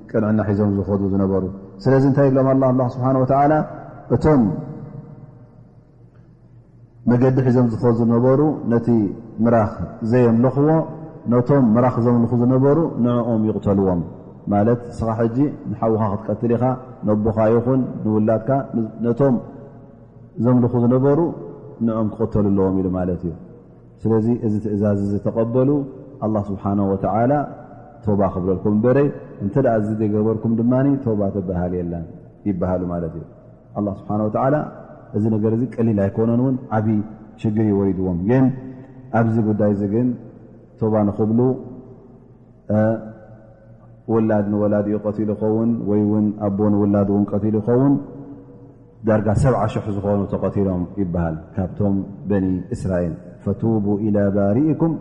ቅንዕና ሒዞም ዝኸዱ ዝነበሩ። ስለዚ እንታይ ይብሎም ኣላ፣ ኣላህ ስብሓነ ወተዓላ? እቶም መገዲ ሒዞም ዝኸዱ ዝነበሩ ነቲ ምራኽ ዘየምለኽዎ፣ ነቶም ምራኽ ዘምልኹ ዝነበሩ ንዕኦም ይቕተልዎም። ማለት ንስኻ ሕጂ ንሓውኻ ክትቀትል ኢኻ፣ ነቦኻ ይኹን ንውላድካ፣ ን-፣ ነቶም ዘምልኹ ዝነበሩ ንዕኦም ክቕተሉ ኣለዎም ኢሉ ማለት እዩ። ስለዚ እዚ ትእዛዝ እዚ ተቐበሉ፣ ኣላህ ስብሓነሁ ወተዓላ ተውባ ክብለልኩም እምበረይ፣ እንተ ደኣ እዚ ዘይገበርኩም ድማ ተውባ ትበሃል የላን ይበሃሉ ማለት እዩ። ኣላህ ስብሓነሁ ወተዓላ እዚ ነገር እዚ ቀሊል ኣይኮነን እውን ዓቢ ሽግር እዩ ወሪድዎም። ግን ኣብዚ ጉዳይ እዚ ግን ተውባ ንኽብሉ፣ እ፣ ውላድ ንወላዲኡ ቀቲሉ ይኸውን ወይ እውን ኣቦ ንውላዱ እውን ቀቲሉ ይኸውን። ዳርጋ ሰብዓ ሽሕ ዝኾኑ ተቐቲሎም ይበሃል ካብቶም በኒ እስራኤል። ፈቱቡ ኢላ ባሪኢኩም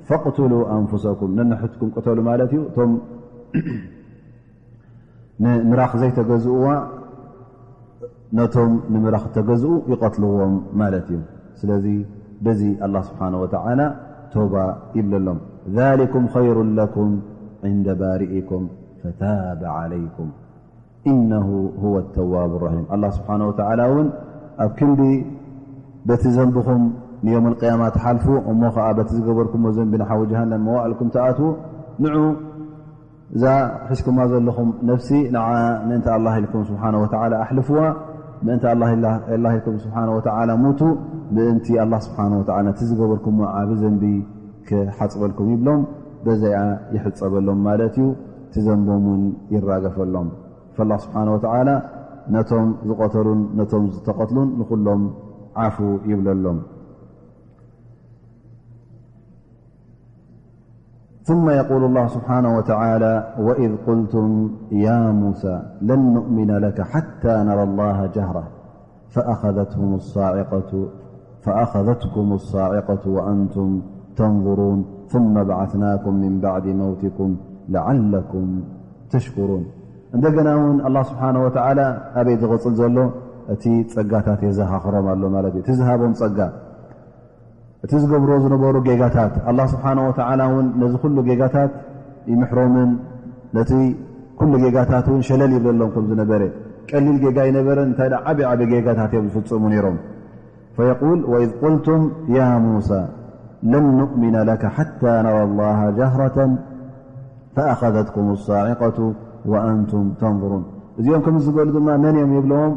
ፈቅቱሉ ኣንፉሰኩም፣ ነንሕትኩም ቅተሉ ማለት እዩ። እቶም ንምራኽ ዘይተገዝእዋ ነቶም ንምራኽ ተገዝኡ ይቐትልዎም ማለት እዩ። ስለዚ በዚ ኣላህ ስብሓነሁ ወተዓላ ተውባ ይብለሎም። ዛሊኩም ኸይሩን ለኩም ዕንደ ባሪኢኩም ፈታበ ዓለይኩም ኢነሁ ሁወ ተዋቡ ረሒም። ኣላህ ስብሓነሁ ወተዓላ እውን ኣብ ክንዲ በቲ ዘንብኹም ንየውመል ቅያማ ትሓልፉ፣ እሞ ኸዓ በቲ ዝገበርኩሞ ዘንቢ ንሓዊ ጀሃነም መዋእልኩም ትኣትዉ፣ ንዑ እዛ ሒዝኩማ ዘለኹም ነፍሲ ንዓ ምእንቲ ኣላህ ኢልኩም ስብሓነ ወተዓላ ኣሕልፍዋ፣ ምእንቲ ኣላህ ኢላ-፣ ኣላህ ኢልኩም ስብሓነ ወተዓላ ሙቱ፣ ምእንቲ ኣላህ ስብሓነ ወተዓላ ነቲ ዝገበርኩሞ ዓቢ ዘንቢ ክሓጽበልኩም ይብሎም፣ በዚኣ ይሕጸበሎም ማለት እዩ። እቲ ዘንቦም እውን ይራገፈሎም። ፈላህ ስብሓነ ወተዓላ ነቶም ዝቐተሉን ነቶም ዝተቐትሉን ንኹሎም ዓፉ ይብለሎም። ثم يقول الله سبحانه وتعالى: وإذ قلتم يا موسى لن نؤمن لك حتى نرى الله جهرة فأخذتهم الصاعقة، فأخذتكم الصاعقة وأنتم تنظرون ثم بعثناكم من بعد موتكم لعلكم تشكرون. እንደገና እውን ኣላህ ስብሓነ ወተዓላ ኣበይ ዝቕጽል ዘሎ? እቲ ጸጋታት የዘኻኽሮም ኣሎ ማለት እዩ። እቲ ዝሃቦም ጸጋ፣ እቲ ዝገብርዎ ዝነበሩ ጌጋታት፣ ኣላህ ስብሓነ ወተዓላ እውን ነዚ ኩሉ ጌጋታት ይምሕሮምን ነቲ ኩሉ ጌጋታት እውን ሸለል ይብለሎም ከም ዝነበረ፣ ቀሊል ጌጋ ኣይነበረን። እንታይ ደኣ ዓቢ ዓቢ ጌጋታት እዮም ዝፍጽሙ ነይሮም። فيقول: وإذ قلتم يا موسى لن نؤمن لك حتى نرى الله جهرة فأخذتكم الصاعقة وأنتم تنظرون. እዚኦም ከምዚ ዝበሉ ድማ መን እዮም ይብልዎም?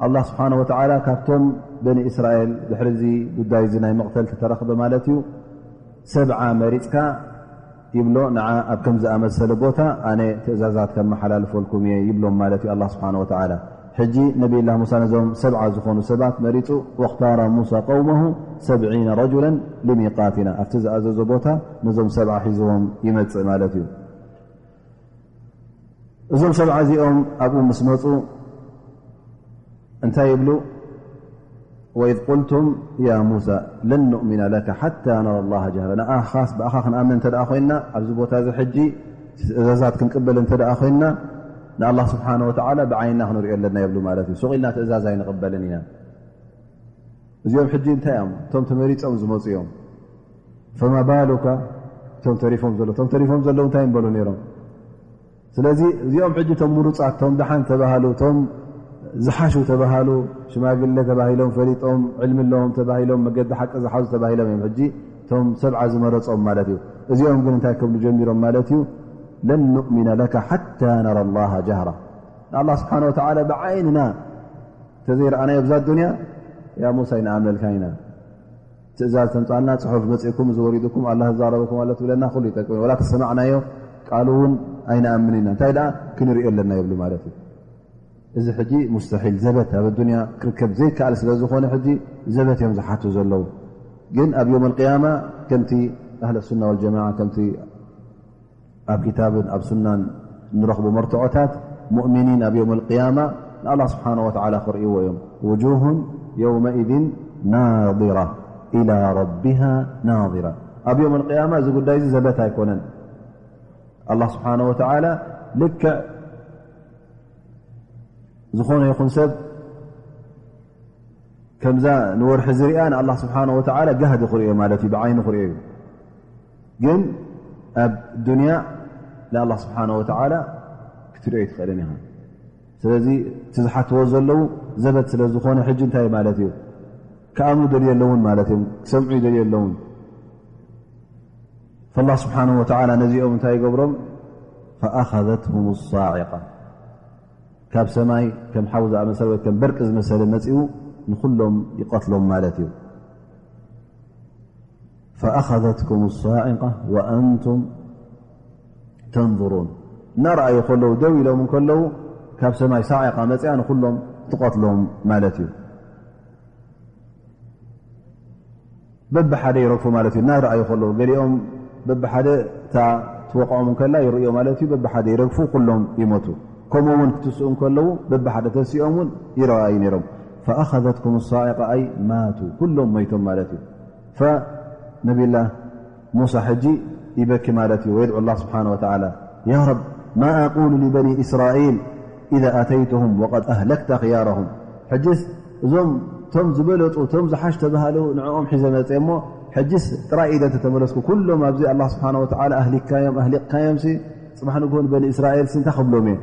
ኣላህ ስብሓነ ወተዓላ ካብቶም በኒ እስራኤል ድሕሪ እዚ ጉዳይ እዚ ናይ መቕተል ተተረኽበ ማለት እዩ፣ ሰብዓ መሪጽካ ይብሎ፣ ንዓ ኣብ ከም ዝኣመሰለ ቦታ ኣነ ትእዛዛት ከመሓላልፈልኩም እየ ይብሎም ማለት እዩ ኣላህ ስብሓነ ወተዓላ። ሕጂ ነቢይላህ ሙሳ ነዞም ሰብዓ ዝኾኑ ሰባት መሪጹ፣ واختار موسى قومه سبعين رجلا لميقاتنا፣ ኣብቲ ዝኣዘዞ ቦታ ነዞም ሰብዓ ሒዝዎም ይመጽእ ማለት እዩ። እዞም ሰብዓ እዚኦም ኣብኡ ምስ መጹ እንታይ ይብሉ? وإذ قلتم يا موسى لن نؤمن لك حتى نرى الله جهرة። ንኣኻስ ብኣኻ ክንኣምን እንተ ደኣ ኮይንና፣ ኣብዚ ቦታ እዚ ሕጂ ትእዛዛት ክንቅበል እንተ ደኣ ኮይንና፣ ንኣላህ ስብሓነ ወተዓላ ብዓይንና ክንሪኦ ኣለና ይብሉ ማለት እዩ። ሱቕ ኢልና ትእዛዝ ኣይንቕበልን ኢና። እዚኦም ሕጂ እንታይ እዮም? እቶም ተመሪጾም ዝመጹ እዮም። فما بالك እቶም ተሪፎም ዘለዉ፣ እቶም ተሪፎም ዘለዉ እንታይ ይበሉ ነይሮም? ስለዚ እዚኦም ሕጂ እቶም ምሩጻት፣ እቶም ደሓን ተባሃሉ፣ እቶም ዝሓሹ ተባሃሉ፣ ሽማግለ ተባሂሎም፣ ፈሊጦም፣ ዕልሚ ኣለዎም ተባሂሎም፣ መገዲ ሓቂ ዝሓዙ ተባሂሎም እዮም ሕጂ እቶም ሰብዓ ዝመረጾም ማለት እዩ። እዚኦም ግን እንታይ ክብሉ ጀሚሮም ማለት እዩ? لن نؤمن لك حتى نرى الله جهرة። ንኣላህ ስብሓነ ወተዓላ ብዓይንና እንተዘይረኣናዮ ኣብዛ ዱንያ፣ ያ ሙሳ ኣይንኣምነልካ ኢና። ትእዛዝ ተምጻልና፣ ጽሑፍ መጺእኩም፣ እዚ ወሪድኩም፣ ኣላህ ዝዛረበኩም ኣሎ ትብለና፣ ኩሉ ይጠቅም፣ ወላ ተሰማዕናዮ ቃሉ እውን ኣይንኣምን ኢና። እንታይ ደኣ ክንሪኦ ኣለና ይብሉ ማለት እዩ። እዚ ሕጂ ሙስተሒል፣ ዘበት ኣብ ኣዱንያ ክርከብ ዘይከኣል ስለ ዝኾነ፣ ሕጂ ዘበት እዮም ዝሓቱ ዘለዉ። ግን ኣብ የውም ኣልቅያማ ከምቲ ኣህለ ሱና ወልጀማዓ፣ ከምቲ ኣብ ኪታብን ኣብ ሱናን እንረኽቦ መርትዖታት፣ ሙእሚኒን ኣብ የውም ኣልቅያማ ንኣላህ ስብሓነ ወተዓላ ክርእይዎ እዮም። وجوه يومئذ ناضرة إلى ربها ناظرة። ኣብ የውም ኣልቅያማ እዚ ጉዳይ እዚ ዘበት ኣይኮነን። ኣላህ ስብሓነ ወተዓላ ልክዕ ዝኾነ ይኹን ሰብ ከምዛ ንወርሒ ዝሪኣ ንኣላህ ስብሓነ ወተዓላ ጋህዲ ክርእዮ ማለት እዩ፣ ብዓይኑ ክርእዮ እዩ። ግን ኣብ ዱንያ ንኣላህ ስብሓነ ወተዓላ ክትሪኦ ኣይትኽእልን ኢኻ። ስለዚ እቲ ዝሓትዎ ዘለዉ ዘበት ስለ ዝኾነ ሕጂ እንታይ ማለት እዩ? ክኣምኑ ደልዩ ኣለውን ማለት እዮም፣ ክሰምዑ ይደልዩ ኣለውን። ፈላህ ስብሓነ ወተዓላ ነዚኦም እንታይ ይገብሮም? ፈኣኸዘትሁም ሳዒቃ፣ ካብ ሰማይ ከም ሓዊ ዝኣመሰለ ወይ ከም በርቂ ዝመሰለ መጺኡ ንኹሎም ይቐትሎም ማለት እዩ። ፈኣኸዘትኩም ሳዒቃ ወኣንቱም ተንظሩን፣ እናረኣዩ ከለዉ፣ ደው ኢሎም እንከለዉ ካብ ሰማይ ሳዒቃ መጺኣ ንኹሎም ትቐትሎም ማለት እዩ። በብሓደ ይረግፉ ማለት እዩ። እናረኣዩ ከለዉ፣ ገሊኦም በብሓደ እታ ትወቕዖም እንከላ ይርእዮ ማለት እዩ። በብሓደ ይረግፉ፣ ኩሎም ይሞቱ። ከምኡ እውን ክትስኡ እንከለዉ በብሓደ ተሲኦም እውን ይረኣዩ ነይሮም። ፈኣኸዘትኩም ሳዒቃ ኣይ ማቱ፣ ኩሎም ሞይቶም ማለት እዩ። ፈነቢላ ሙሳ ሕጂ ይበኪ ማለት እዩ። ወየድዑ ኣላህ ስብሓነ ወተዓላ፣ ያ ረብ፣ ማ ኣቁሉ ሊበኒ እስራኢል ኢዛ ኣተይቱሁም ወቀድ ኣህለክተ ኽያረሁም። ሕጅስ እዞም እቶም ዝበለጹ፣ እቶም ዝሓሽ ተባሃሉ ንዕኦም ሒዘ መጸ እሞ፣ ሕጅስ ጥራይ ኢደ እንተተመለስኩ፣ ኩሎም ኣብዚ ኣላህ ስብሓነ ወተዓላ ኣህሊክካዮም፣ ኣህሊቕካዮምሲ፣ ጽባሕ ንግሆ ንበኒ እስራኤልሲ እንታይ ክብሎም እየ?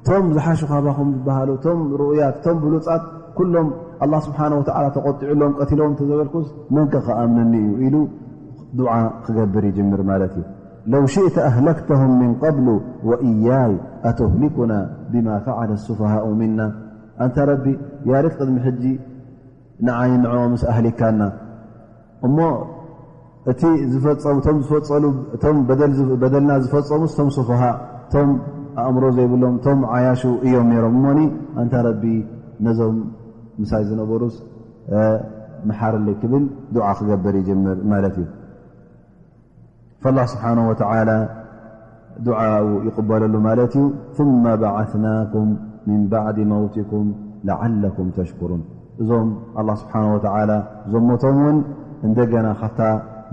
እቶም ዝሓሹ ካባኹም ዝበሃሉ፣ እቶም ርኡያት፣ እቶም ብሉጻት፣ ኩሎም ኣላህ ስብሓነ ወተዓላ ተቖጢዑሎም፣ ቀቲሎም እንተዘበልኩስ፣ መን ከ ክኣምነኒ እዩ? ኢሉ ዱዓ ክገብር ይጅምር ማለት እዩ። ለው ሽእተ ኣህለክተሁም ምን ቀብሉ ወእያይ ኣቱህሊኩና ብማ ፈዓለ ሱፈሃኡ ምና። ኣንታ ረቢ፣ ያሬት ቅድሚ ሕጂ ንዓይን ንዕኦምስ ኣህሊካና። እሞ እቲ ዝፈጸሙ፣ እቶም ዝፈጸሉ፣ እቶም በደል ዝ-፣ በደልና ዝፈጸሙስ እቶም ሱፈሃ፣ እቶም ኣእምሮ ዘይብሎም፣ እቶም ዓያሹ እዮም ነይሮም። እሞኒ ኣንታ ረቢ፣ ነዞም ምሳይ ዝነበሩስ፣ እ፣ ምሓረለይ ክብል ዱዓ ክገብር ይጅምር ማለት እዩ። ፈላህ ስብሓነሁ ወተዓላ ዱዓኡ ይቕበለሉ ማለት እዩ። ثم بعثناكم من بعد موتكم لعلكم تشكرون። እዞም ኣላህ ስብሓነሁ ወተዓላ እዞም ሞቶም እውን እንደገና ካብታ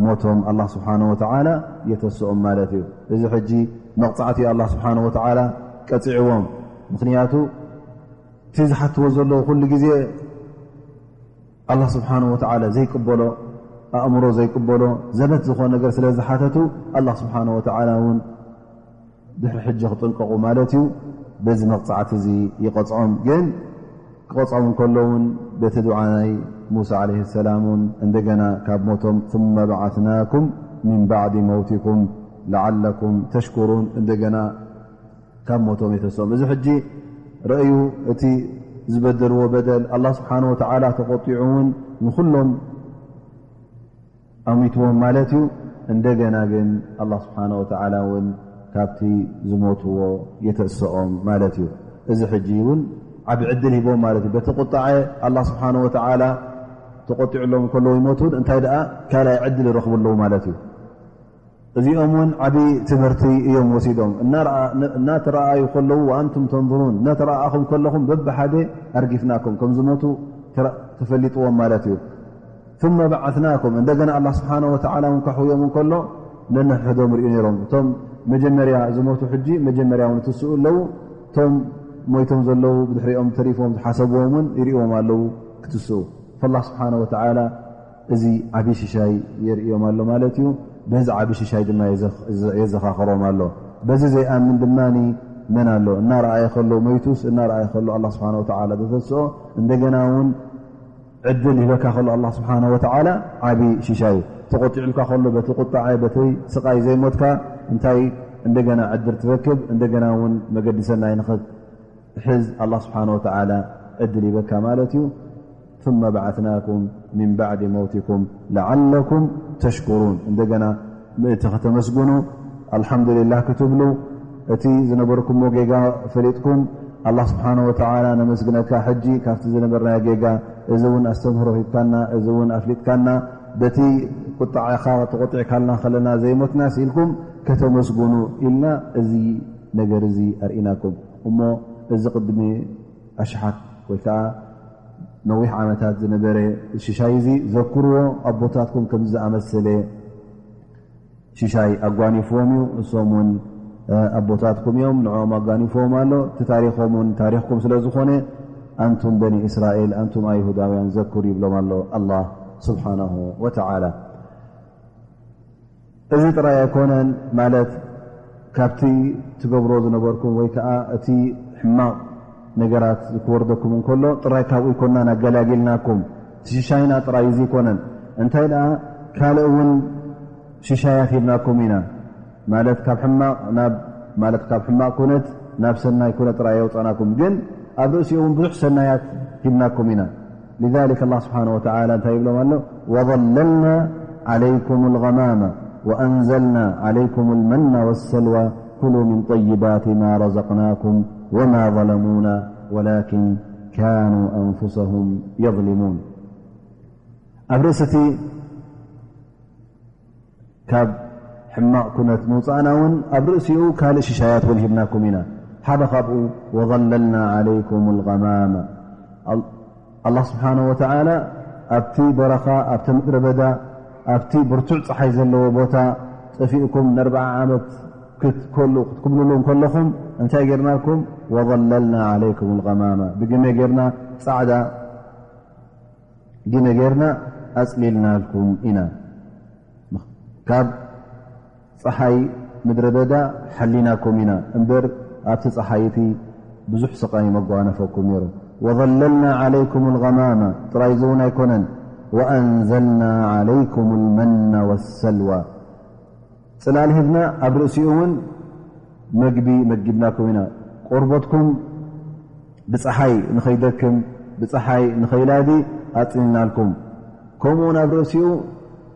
ሞቶም ኣላህ ስብሓነሁ ወተዓላ የተስኦም ማለት እዩ። እዚ ሕጂ መቕጻዕቲ ኣላህ ስብሓነሁ ወተዓላ ቀጺዕዎም። ምኽንያቱ እቲ ዝሓትዎ ዘለዉ ኩሉ ግዜ ኣላህ ስብሓነሁ ወተዓላ ዘይቅበሎ፣ ኣእምሮ ዘይቅበሎ ዘበት ዝኾነ ነገር ስለ ዝሓተቱ፣ ኣላህ ስብሓነሁ ወተዓላ እውን ድሕሪ ሕጂ ክጥንቀቑ ማለት እዩ፣ በዚ መቕጻዕቲ እዚ ይቐጽዖም። ግን ክቐጽዖም እንከሎ እውን በቲ ዱዓ ናይ ሙሳ ዓለይሂ ሰላም እውን እንደገና ካብ ሞቶም ثم بعثناكم من بعد موتكم لعلكم تشكرون እንደገና ካብ ሞቶም የተስኦም። እዚ ሕጂ ረእዩ እቲ ዝበደልዎ በደል፣ ኣላህ ስብሓነሁ ወተዓላ ተቖጢዑ እውን ንኹሎም ኣሚትዎም ማለት እዩ። እንደገና ግን ኣላህ ስብሓነሁ ወተዓላ እውን ካብቲ ዝሞትዎ የተስኦም ማለት እዩ። እዚ ሕጂ እውን ዓቢ ዕድል ሂቦም ማለት እዩ። በቲ ቁጣዐ ኣላህ ስብሓነሁ ወተዓላ ተቖጢዑሎም ከለዉ ይሞቱን እንታይ ደኣ ካልኣይ ዕድል ይረኽቡ ኣለዉ ማለት እዩ። እዚኦም እውን ዓቢ ትምህርቲ እዮም ወሲዶም። እናረኣ-፣ እናተረኣዩ ከለዉ፣ ወኣንቱም ተንظሩን፣ እናተረኣኹም ከለኹም በብሓደ ኣርጊፍናኩም ከም ዝሞቱ ተረ-፣ ተፈሊጥዎም ማለት እዩ። ثم بعثناكم፣ እንደገና ኣላህ ስብሓነሁ ወተዓላ እውን ከሕውዮም እንከሎ ነንሕድሕዶም ርእዮም ነይሮም። እቶም መጀመርያ ዝሞቱ ሕጂ መጀመርያ እውን ይትስኡ ኣለዉ። እቶም ሞይቶም ዘለዉ ብድሕሪኦም ተሪፎም ዝሓሰብዎም እውን ይርእዎም ኣለዉ ክትስኡ። ፈላህ ስብሓነሁ ወተዓላ እዚ ዓቢ ሽሻይ የርእዮም ኣሎ ማለት እዩ። በዚ ዓቢ ሽሻይ ድማ የዘ-፣ የዘኻኽሮም ኣሎ። በዚ ዘይኣምን ድማ መን ኣሎ? እናረኣየ ከሎ መይቱስ፣ እናረኣየ ከሎ ኣላህ ስብሓነሁ ወተዓላ ዘተስኦ፣ እንደገና እውን ዕድል ሂበካ ከሎ ኣላህ ስብሓነሁ ወተዓላ ዓቢ ሽሻይ እዩ። ተቖጢዑልካ ከሎ በቲ ቁጣዐ፣ በቲ ስቓይ ዘይሞትካ እንታይ እንደገና ዕድል ትረክብ፣ እንደገና እውን መገዲ ሰናይ ንኽት-፣ ሕዝ ኣላህ ስብሓነሁ ወተዓላ ዕድል ሂበካ ማለት እዩ። ثم بعثناكم من بعد موتكم لعلكم تشكرون። እንደገና ምእንቲ ከተመስግኑ ኣልሓምዱሊላህ ክትብሉ፣ እቲ ዝነበርኩሞ ጌጋ ፈሊጥኩም ኣላህ ስብሓነሁ ወተዓላ ነመስግነካ። ሕጂ ካብቲ ዝነበርናዮ ጌጋ፣ እዚ እውን ኣስተምህሮ ሂብካና፣ እዚ እውን ኣፍሊጥካና፣ በቲ ቁጣዕኻ ተቖጢዕካልና ከለና ዘይሞትናስ ኢልኩም ከተመስግኑ ኢልና እዚ ነገር እዚ ኣርኢናኩም። እሞ እዚ ቅድሚ ኣሽሓት ወይ ከዓ ነዊሕ ዓመታት ዝነበረ ሽሻይ እዚ ዘክርዎ፣ ኣቦታትኩም ከምዚ ዝኣመሰለ ሽሻይ ኣጓኒፍዎም እዩ። እሶም እውን፣ እ፣ ኣቦታትኩም እዮም፣ ንዕኦም ኣጓኒፍዎም ኣሎ። እቲ ታሪኾም እውን ታሪኽኩም ስለ ዝኾነ፣ ኣንቱም በኒ እስራኤል፣ ኣንቱም ኣይሁዳውያን ዘክሩ ይብሎም ኣሎ ኣላህ ስብሓናሁ ወተዓላ። እዚ ጥራይ ኣይኮነን፣ ማለት ካብቲ ትገብሮ ዝነበርኩም ወይ ከዓ እቲ ሕማቕ ነገራት ክወርደኩም እንከሎ ጥራይ ካብኡ ኣይኮናን ኣገላጊልናኩም፣ እቲ ሽሻይና ጥራይ እዚ ኣይኮነን። እንታይ ደኣ ካልእ እውን ሽሻያት ሂብናኩም ኢና፣ ማለት ካብ ሕማቕ ናብ፣ ማለት ካብ ሕማቕ ኩነት ናብ ሰናይ ኩነት ጥራይ የውፃናኩም፣ ግን ኣብ ርእሲኡ እውን ብዙሕ ሰናያት ሂብናኩም ኢና። لذلك الله سبحانه وتعالى እንታይ ይብሎም ኣሎ? وظللنا عليكم الغمام وأنزلنا عليكم المن والسلوى كلوا من طيبات ما رزقناكم وما ظلمونا ولكن كانوا أنفسهم يظلمون. ኣብ ርእሲ እቲ ካብ ሕማቕ ኩነት ምውፃእና እውን ኣብ ርእሲኡ ካልእ ሽሻያት እውን ሂብናኩም ኢና። ሓደ ካብኡ وظللنا عليكم الغمام። ኣል-፣ ኣላህ ስብሓነሁ ወተዓላ ኣብቲ በረኻ፣ ኣብቲ ምድረ በዳ፣ ኣብቲ ብርቱዕ ፀሓይ ዘለዎ ቦታ ጠፊእኩም ንኣርብዓ ዓመት ክትከሉ፣ ክትኩብልሉ እንከለኹም እንታይ ጌርናኩም? وظللنا عليكم الغمام። ብግመ ጌርና፣ ፃዕዳ ግመ ጌርና ኣፅሊልናልኩም ኢና። ካብ ፀሓይ ምድረ በዳ ሓሊናኩም ኢና እምበር ኣብቲ ፀሓይ እቲ ብዙሕ ስቓይ መጓነፈኩም ነይሩ። وظللنا عليكم الغمام ጥራይ እዚ እውን ኣይኮነን። وأنزلنا عليكم المن والسلوى። ጽላል ሂብና፣ ኣብ ርእሲኡ እውን መግቢ መጊብናኩም ኢና። ቆርበትኩም ብጸሓይ ንኸይደክም፣ ብጸሓይ ንኸይላዲ ኣጽኒናልኩም። ከምኡ እውን ኣብ ርእሲኡ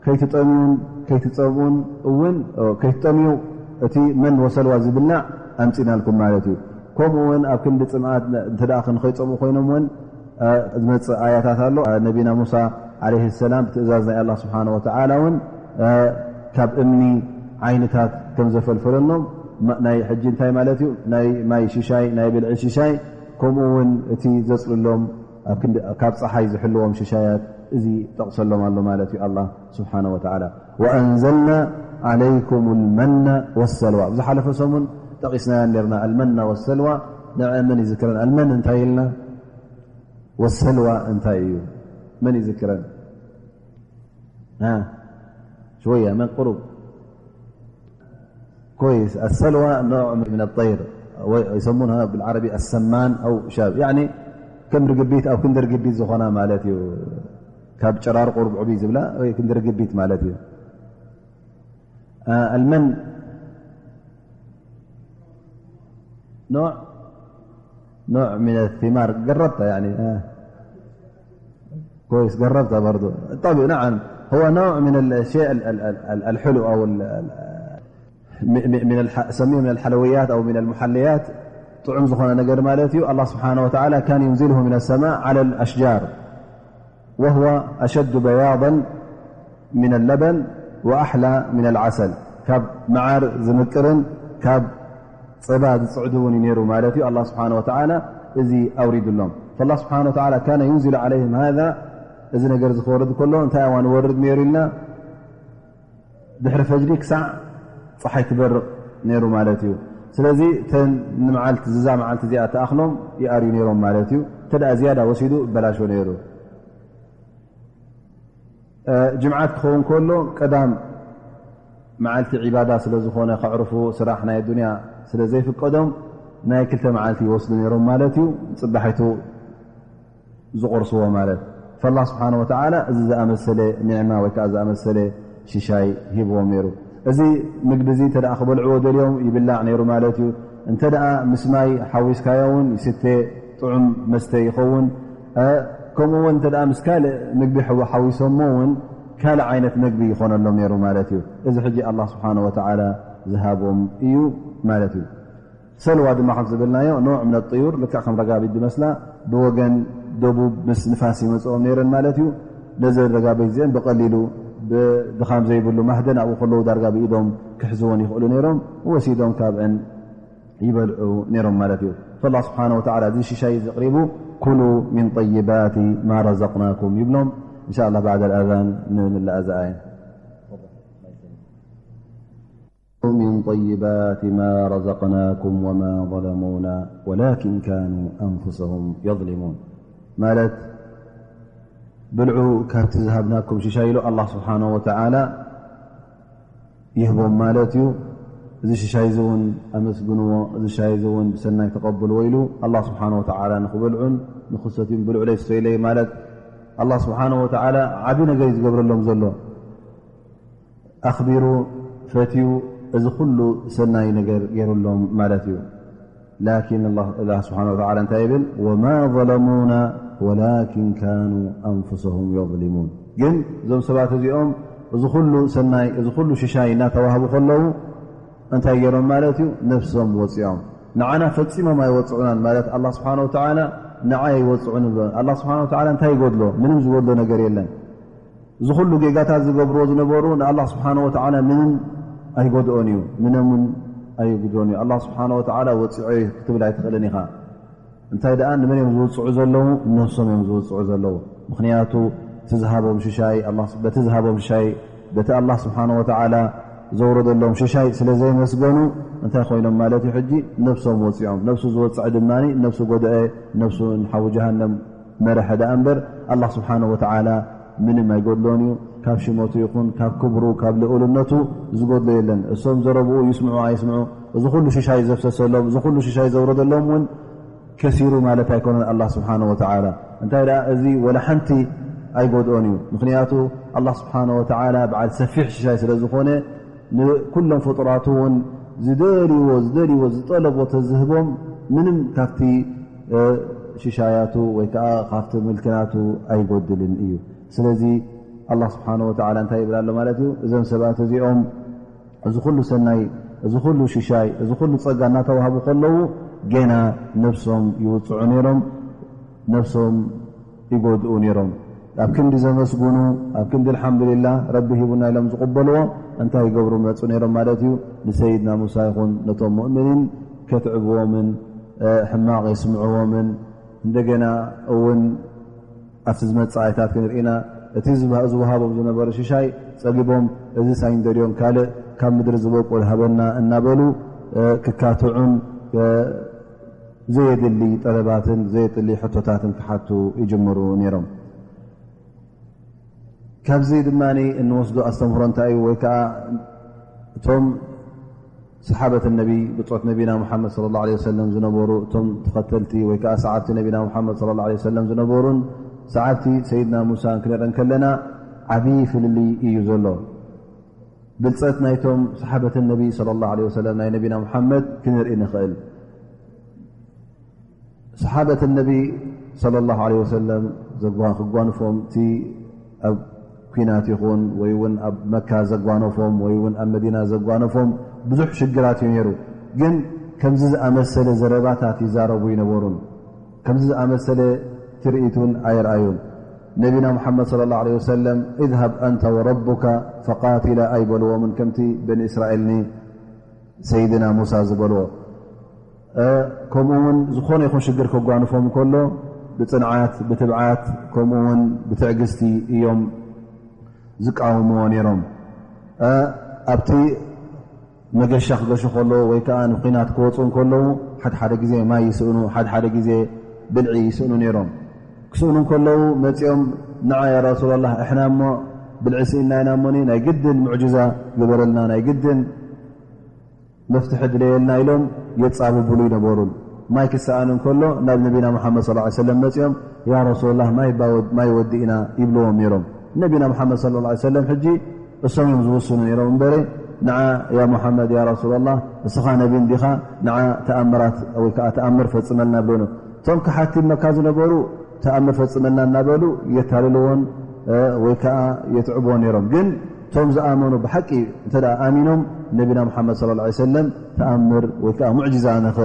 ከይትጠምዩን ከይትጸምኡን እውን፣ ከይትጠምዩ እቲ መን ወሰልዋ ዝብላዕ ኣምጺናልኩም ማለት እዩ። ከምኡ እውን ኣብ ክንዲ ጽምኣት እንተ ደኣ ንኸይጸምኡ ኮይኖም እውን ዝመጽእ ኣያታት ኣሎ። ነቢና ሙሳ ዓለይሂ ሰላም ብትእዛዝ ናይ ኣላህ ስብሓነ ወተዓላ እውን ካብ እምኒ ዓይንታት ከም ዘፈልፈለሎም፣ ማ-፣ ናይ ሕጂ እንታይ ማለት እዩ? ናይ ማይ ሽሻይ፣ ናይ ብልዒ ሽሻይ፣ ከምኡ እውን እቲ ዘጽልሎም ኣብ ክንዲ፣ ካብ ጸሓይ ዝሕልዎም ሽሻያት፣ እዚ ጠቕሰሎም ኣሎ ማለት እዩ ኣላህ ስብሓነ ወተዓላ። ወኣንዘልና ዓለይኩም ልመና ወሰልዋ። ኣብ ዝሓለፈ ሰሙን ጠቒስናያን ነርና። ኣልመና ወሰልዋ፣ ንዐ መን ይዝክረን? ኣልመን እንታይ ኢልና? ወሰልዋ እንታይ እዩ? መን ይዝክረን? ها، شوية من قرب. كويس. السلوى نوع من الطير، يسمونها بالعربي السمان أو شاب، يعني ከም ርግቢት፣ ኣብ ክንዲ ርግቢት ዝኾና ማለት እዩ። ካብ ጨራር ቁሩብ ዕብይ ዝብላ ወይ ክንዲ ርግቢት ማለት እዩ። አ፣ المن نوع، نوع من الثمار، قربت يعني. اه، كويس، قربت برضو. طيب، نعم، هو نوع من الشيء ال-، ال-، ال-، ال-، الحلو أو ال-، ال-، م-، م-، من الح-، سميه من الحلويات أو من المحليات. طعم زخون نقر مالتي، الله سبحانه وتعالى كان ينزله من السماء على الأشجار. وهو أشد بياضا من اللبن وأحلى من العسل. ካብ መዓር ዝምቅርን ካብ ጸባ ዝጽዕድ እውን እዩ ነይሩ ማለት እዩ። ኣላህ ስብሓነ ወተዓላ እዚ ኣውሪዱሎም። ፈላህ ስብሓነ ወተዓላ ካነ ዩንዚሉ ዓለይህም ሃዛ፣ እዚ ነገር እዚ ክወርድ ከሎ እንታይ እዋን ይወርድ ነይሩ ኢልና፣ ድሕሪ ፈጅሪ ክሳዕ ጸሓይ ትበርቕ ነይሩ ማለት እዩ። ስለዚ እተን ንመዓልቲ፣ ዝዛ መዓልቲ እዚኣ ተኣኽሎም ይኣርዩ ነይሮም ማለት እዩ። እንተ ደኣ ዝያዳ ወሲዱ ይበላሾ ነይሩ። እ፣ ጅምዓት ክኸውን ከሎ ቀዳም መዓልቲ ዒባዳ ስለ ዝኾነ፣ ከዕርፉ፣ ስራሕ ናይ ኣዱንያ ስለ ዘይፍቀዶም፣ ናይ ክልተ መዓልቲ ይወስዱ ነይሮም ማለት እዩ። ጽባሒቱ ዝቑርስዎ ማለት። ፈላህ ስብሓነ ወተዓላ እዚ ዝኣመሰለ ኒዕማ ወይ ከዓ ዝኣመሰለ ሽሻይ ሂብዎም ነይሩ። እዚ ምግቢ እዚ እንተ ደኣ ክበልዕዎ ደልዮም ይብላዕ ነይሩ ማለት እዩ። እንተ ደኣ ምስ ማይ ሓዊስካዮ እውን ይስተ፣ ጥዑም መስተ ይኸውን። እ፣ ከምኡ እውን እንተ ደኣ ምስ ካልእ ምግቢ ሕው-፣ ሓዊሶሞ እውን ካልእ ዓይነት ምግቢ ይኾነሎም ነይሩ ማለት እዩ። እዚ ሕጂ ኣላህ ስብሓነ ወተዓላ ዝሃቦም እዩ ማለት እዩ። ሰልዋ ድማ ከም ዝብልናዮ ኖዕ ምነ ጥዩር፣ ልክዕ ከም ረጋቢት ዝመስላ፣ ብወገን ደቡብ ምስ ንፋስ ይመጽኦም ነይረን ማለት እዩ። ነዘን ረጋቢት እዚአን ብቐሊሉ ብድኻም ዘይብሉ ማህደን ኣብኡ ከለዉ ዳርጋ ብኢዶም ክሕዝወን ይኽእሉ ነይሮም፣ ወሲዶም ካብአን ይበልዑ ነይሮም ማለት እዩ። ፈላህ ስብሓነ ወተዓላ እዚ ሽሻይ እዚ ኣቕሪቡ፣ ኩሉ ሚን ጠይባቲ ማ ረዘቅናኩም ይብሎም። እንሻ ኣላህ ባዕደ ኣልኣዛን ንምላእ እዛ ኣያ። من طيبات ما رزقناكم وما ظلمونا ولكن كانوا أنفسهم يظلمون። ማለት ብልዑ ካብቲ ዝሃብናኩም ሽሻይ ኢሉ ኣላህ ስብሓነ ወተዓላ ይህቦም ማለት እዩ። እዚ ሽሻይ እዚ እውን ኣመስግንዎ፣ እዚ ሽሻይ እዚ እውን ብሰናይ ተቐብልዎ ኢሉ ኣላህ ስብሓነ ወተዓላ ንኽበልዑን ንኽሰትዩን ብልዑለይ ስተዩለይ ማለት ኣላህ ስብሓነ ወተዓላ ዓቢ ነገር እዩ ዝገብረሎም ዘሎ። ኣኽቢሩ፣ ፈትዩ፣ እዚ ኩሉ ሰናይ ነገር ገይሩሎም ማለት እዩ። ላኪን ኣላህ፣ ኣላህ ስብሓነ ወተዓላ እንታይ ይብል? "ወማ ዘለሙና ወላኪን ካኑ ኣንፉሰሁም የዝሊሙን።" ግን እዞም ሰባት እዚኦም እዚ ኩሉ ሰናይ፣ እዚ ኩሉ ሽሻይ እናተዋህቡ ከለዉ እንታይ ገይሮም ማለት እዩ? ነፍሶም ወፂኦም። ንዓና ፈፂሞም ኣይወፅዑናን ማለት ኣላህ ስብሓነ ወተዓላ ንዓይ ኣይወፅዑን ይብሎ። ኣላህ ስብሓነ ወተዓላ እንታይ ይጎድሎ? ምንም ዝጎድሎ ነገር የለን። እዚ ኩሉ ጌጋታት ዝገብርዎ ዝነበሩ ንኣላህ ስብሓነ ወተዓላ ምንም ኣይጎድኦን እዩ፣ ምንም እውን ኣይጉድኦን እዩ። ኣላህ ስብሓነ ወተዓላ ወፂዖ እዩ ክትብል ኣይትኽእልን ኢኻ። እንታይ ደኣ ንመን እዮም ዝውፅዑ ዘለዉ? ነብሶም እዮም ዝውፅዑ ዘለዉ። ምኽንያቱ እቲ ዝሃቦም ሽሻይ፣ ኣላህ፣ በቲ ዝሃቦም ሽሻይ፣ በቲ ኣላህ ስብሓነ ወተዓላ ዘውረደሎም ሽሻይ ስለ ዘይመስገኑ እንታይ ኮይኖም ማለት እዩ? ሕጂ ነብሶም ወፂዖም። ነብሱ ዝወፅዐ ድማ ነብሱ ጎደአ፣ ነብሱ ንሓዊ ጀሃነም መረሐ ደኣ እምበር፣ ኣላህ ስብሓነሁ ወተዓላ ምንም ኣይጎድሎን እዩ። ካብ ሽመቱ ይኹን ካብ ክብሩ፣ ካብ ልኡልነቱ ዝጎድሎ የለን። እሶም ዘረብኡ ይስምዑ ኣይስምዑ፣ እዚ ኩሉ ሽሻይ ዘፍሰሰሎም፣ እዚ ኩሉ ሽሻይ ዘውረደሎም እውን ከሲሩ ማለት ኣይኮነን ኣላህ ስብሓነሁ ወተዓላ። እንታይ ደኣ፣ እዚ ወላ ሓንቲ ኣይጎድኦን እዩ። ምኽንያቱ ኣላህ ስብሓነሁ ወተዓላ በዓል ሰፊሕ ሽሻይ ስለ ዝኾነ፣ ንኩሎም ፍጡራቱ እውን ዝደልይዎ ዝደልይዎ ዝጠለቦ ተዝህቦም ምንም ካብቲ ሽሻያቱ ወይ ከዓ ካብቲ ምልክናቱ ኣይጎድልን እዩ። ስለዚ ኣላ ስብሓን ወተዓላ እንታይ ይብል ኣሎ ማለት እዩ? እዞም ሰባት እዚኦም እዚ ኩሉ ሰናይ፣ እዚ ኩሉ ሽሻይ፣ እዚ ኩሉ ፀጋ እናተዋህቡ ከለዉ ገና ነብሶም ይውፅዑ ነይሮም፣ ነብሶም ይጎድኡ ነይሮም። ኣብ ክንዲ ዘመስጉኑ፣ ኣብ ክንዲ ኣልሓምዱሊላ ረቢ ሂቡና ኢሎም ዝቕበልዎ እንታይ ይገብሩ መፁ ነይሮም ማለት እዩ? ንሰይድና ሙሳ ይኹን ነቶም ሙእምኒን ከትዕብዎምን ሕማቕ የስምዕዎምን እንደገና እውን ኣብቲ ዝመፅእ ኣየታት ክንርኢ ኢና። እቲ ዝወሃቦም ዝነበረ ሽሻይ ፀጊቦም፣ እዚ ሳይንደርዮን ካልእ ካብ ምድሪ ዝበቁል ሃበና እናበሉ ክካትዑን ዘየድሊ ጠለባትን ዘየድሊ ሕቶታትን ክሓቱ ይጅምሩ ነይሮም። ካብዚ ድማ እንወስዶ ኣስተምህሮ እንታይ እዩ? ወይ ከዓ እቶም ሰሓበት ነቢ ብጾት ነቢና ሙሓመድ ሰለላሁ ዐለይሂ ወሰለም ዝነበሩ እቶም ተኸተልቲ ወይ ከዓ ሰዓብቲ ነቢና ሙሓመድ ሰለላሁ ዐለይሂ ወሰለም ዝነበሩን ሰዓብቲ ሰይድና ሙሳን ክንርኢ እንከለና ዓብዪ ፍልልይ እዩ ዘሎ። ብልጸት ናይቶም ሰሓበት ነቢ ሰለላሁ ዐለይሂ ወሰለም ናይ ነቢና ሙሓመድ ክንርኢ ንኽእል። ሰሓበት ነቢ ሰለላሁ ዐለይሂ ወሰለም ዘጓ-፣ ክጓንፎም እቲ ኣብ ኲናት ይኹን ወይ እውን ኣብ መካ ዘጓነፎም ወይ እውን ኣብ መዲና ዘጓነፎም ብዙሕ ሽግራት እዩ ነይሩ። ግን ከምዚ ዝኣመሰለ ዘረባታት ይዛረቡ ይነበሩን ከምዚ ዝኣመሰለ ትርኢት እውን ኣየርኣዩን። ነቢና ሙሓመድ ሰለላሁ ዐለይሂ ወሰለም "اذهب أنت وربك فقاتلا" ኣይበልዎምን ከምቲ በኒ እስራኤል ኒ ሰይድና ሙሳ ዝበልዎ። ከምኡ እውን ዝኾነ ይኹን ሽግር ከጓንፎም ከሎ ብፅንዓት፣ ብትብዓት፣ ከምኡ እውን ብትዕግስቲ እዮም ዝቃወምዎ ነይሮም። ኣብቲ መገሻ ክገሹ ከለዉ ወይ ከዓ ንኲናት ክወፁ እንከለዉ ሓደ ሓደ ግዜ ማይ ይስእኑ፣ ሓደ ሓደ ግዜ ብልዒ ይስእኑ ነይሮም። ክስእኑ እንከለዉ መፂኦም "ንዓ ያ ረሱላላህ፣ እሕና እሞ ብልዒ ስኢንና ኢና እሞኒ ናይ ግድን ሙዕጅዛ ግበረልና፣ ናይ ግድን መፍትሒ ድለየልና" ኢሎም የጻብብሉ ይነበሩን። ማይ ክሰኣን እንከሎ ናብ ነቢና ሙሓመድ ሰለላሁ ዐለይሂ ወሰለም መጺኦም "ያ ረሱላላህ፣ ማይ ባ-፣ ማይ ወዲእና" ይብልዎም ነይሮም። ነቢና ሙሓመድ ሰለላሁ ዐለይሂ ወሰለም ሕጂ እሶም እዮም ዝውስኑ ነይሮም እምበረ፣ "ንዓ ያ ሙሓመድ፣ ያ ረሱላላህ፣ እስኻ ነቢ እንዲኻ፣ ንዓ ተኣምራት ወይ ከዓ ተኣምር ፈጽመልና" ብሎ። እቶም ከሓቲ መካ ዝነበሩ "ተኣምር ፈጽመልና" እናበሉ የታልልዎን፣ እ፣ ወይ ከዓ የትዕብዎን ነይሮም። ግን እቶም ዝኣመኑ ብሓቂ እንተ ደኣ ኣሚኖም ነቢና ሙሓመድ ሰለላሁ ዐለይሂ ወሰለም ተኣምር ወይ ከዓ ሙዕጅዛ ንኸ-፣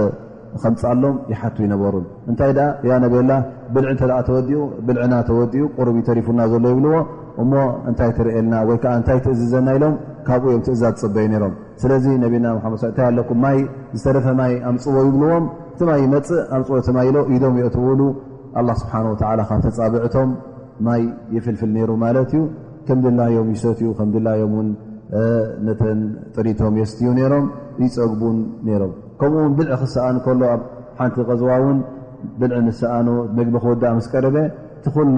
ከምጻሎም ይሓቱ ይነበሩን። እንታይ ደኣ ያ ነብየላህ ብልዒ እንተ ደኣ ተወዲኡ፣ ብልዕና ተወዲኡ፣ ቁሩብ እዩ ተሪፉና ዘሎ ይብልዎ። እሞ እንታይ ትርእየልና ወይ ከዓ እንታይ ትእዝዘና ኢሎም ካብኡ እዮም ትእዛዝ ዝጽበዩ ነይሮም። ስለዚ ነቢና ሙሓመድ ሰ-፣ እንታይ ኣለኩም ማይ፣ ዝተረፈ ማይ ኣምጽዎ ይብልዎም። እቲ ማይ ይመጽእ፣ ኣምጽዎ እቲ ማይ ኢሎ ኢዶም የእትውሉ። ኣላህ ስብሓነ ወተዓላ ካብ ተጻብዕቶም ማይ ይፍልፍል ነይሩ ማለት እዩ። ከም ድላዮም ይሰትዩ፣ ከም ድላዮም እውን፣ እ፣ ነተን ጥሪቶም የስትዩ ነይሮም፣ ይጸግቡን ነይሮም። ከምኡ እውን ብልዒ ክሰኣን ከሎ ኣብ ሓንቲ ቐዝዋ እውን ብልዒ ምስ ሰኣኑ፣ ምግቢ ክውዳእ ምስ ቀረበ፣ እቲ ኩሉ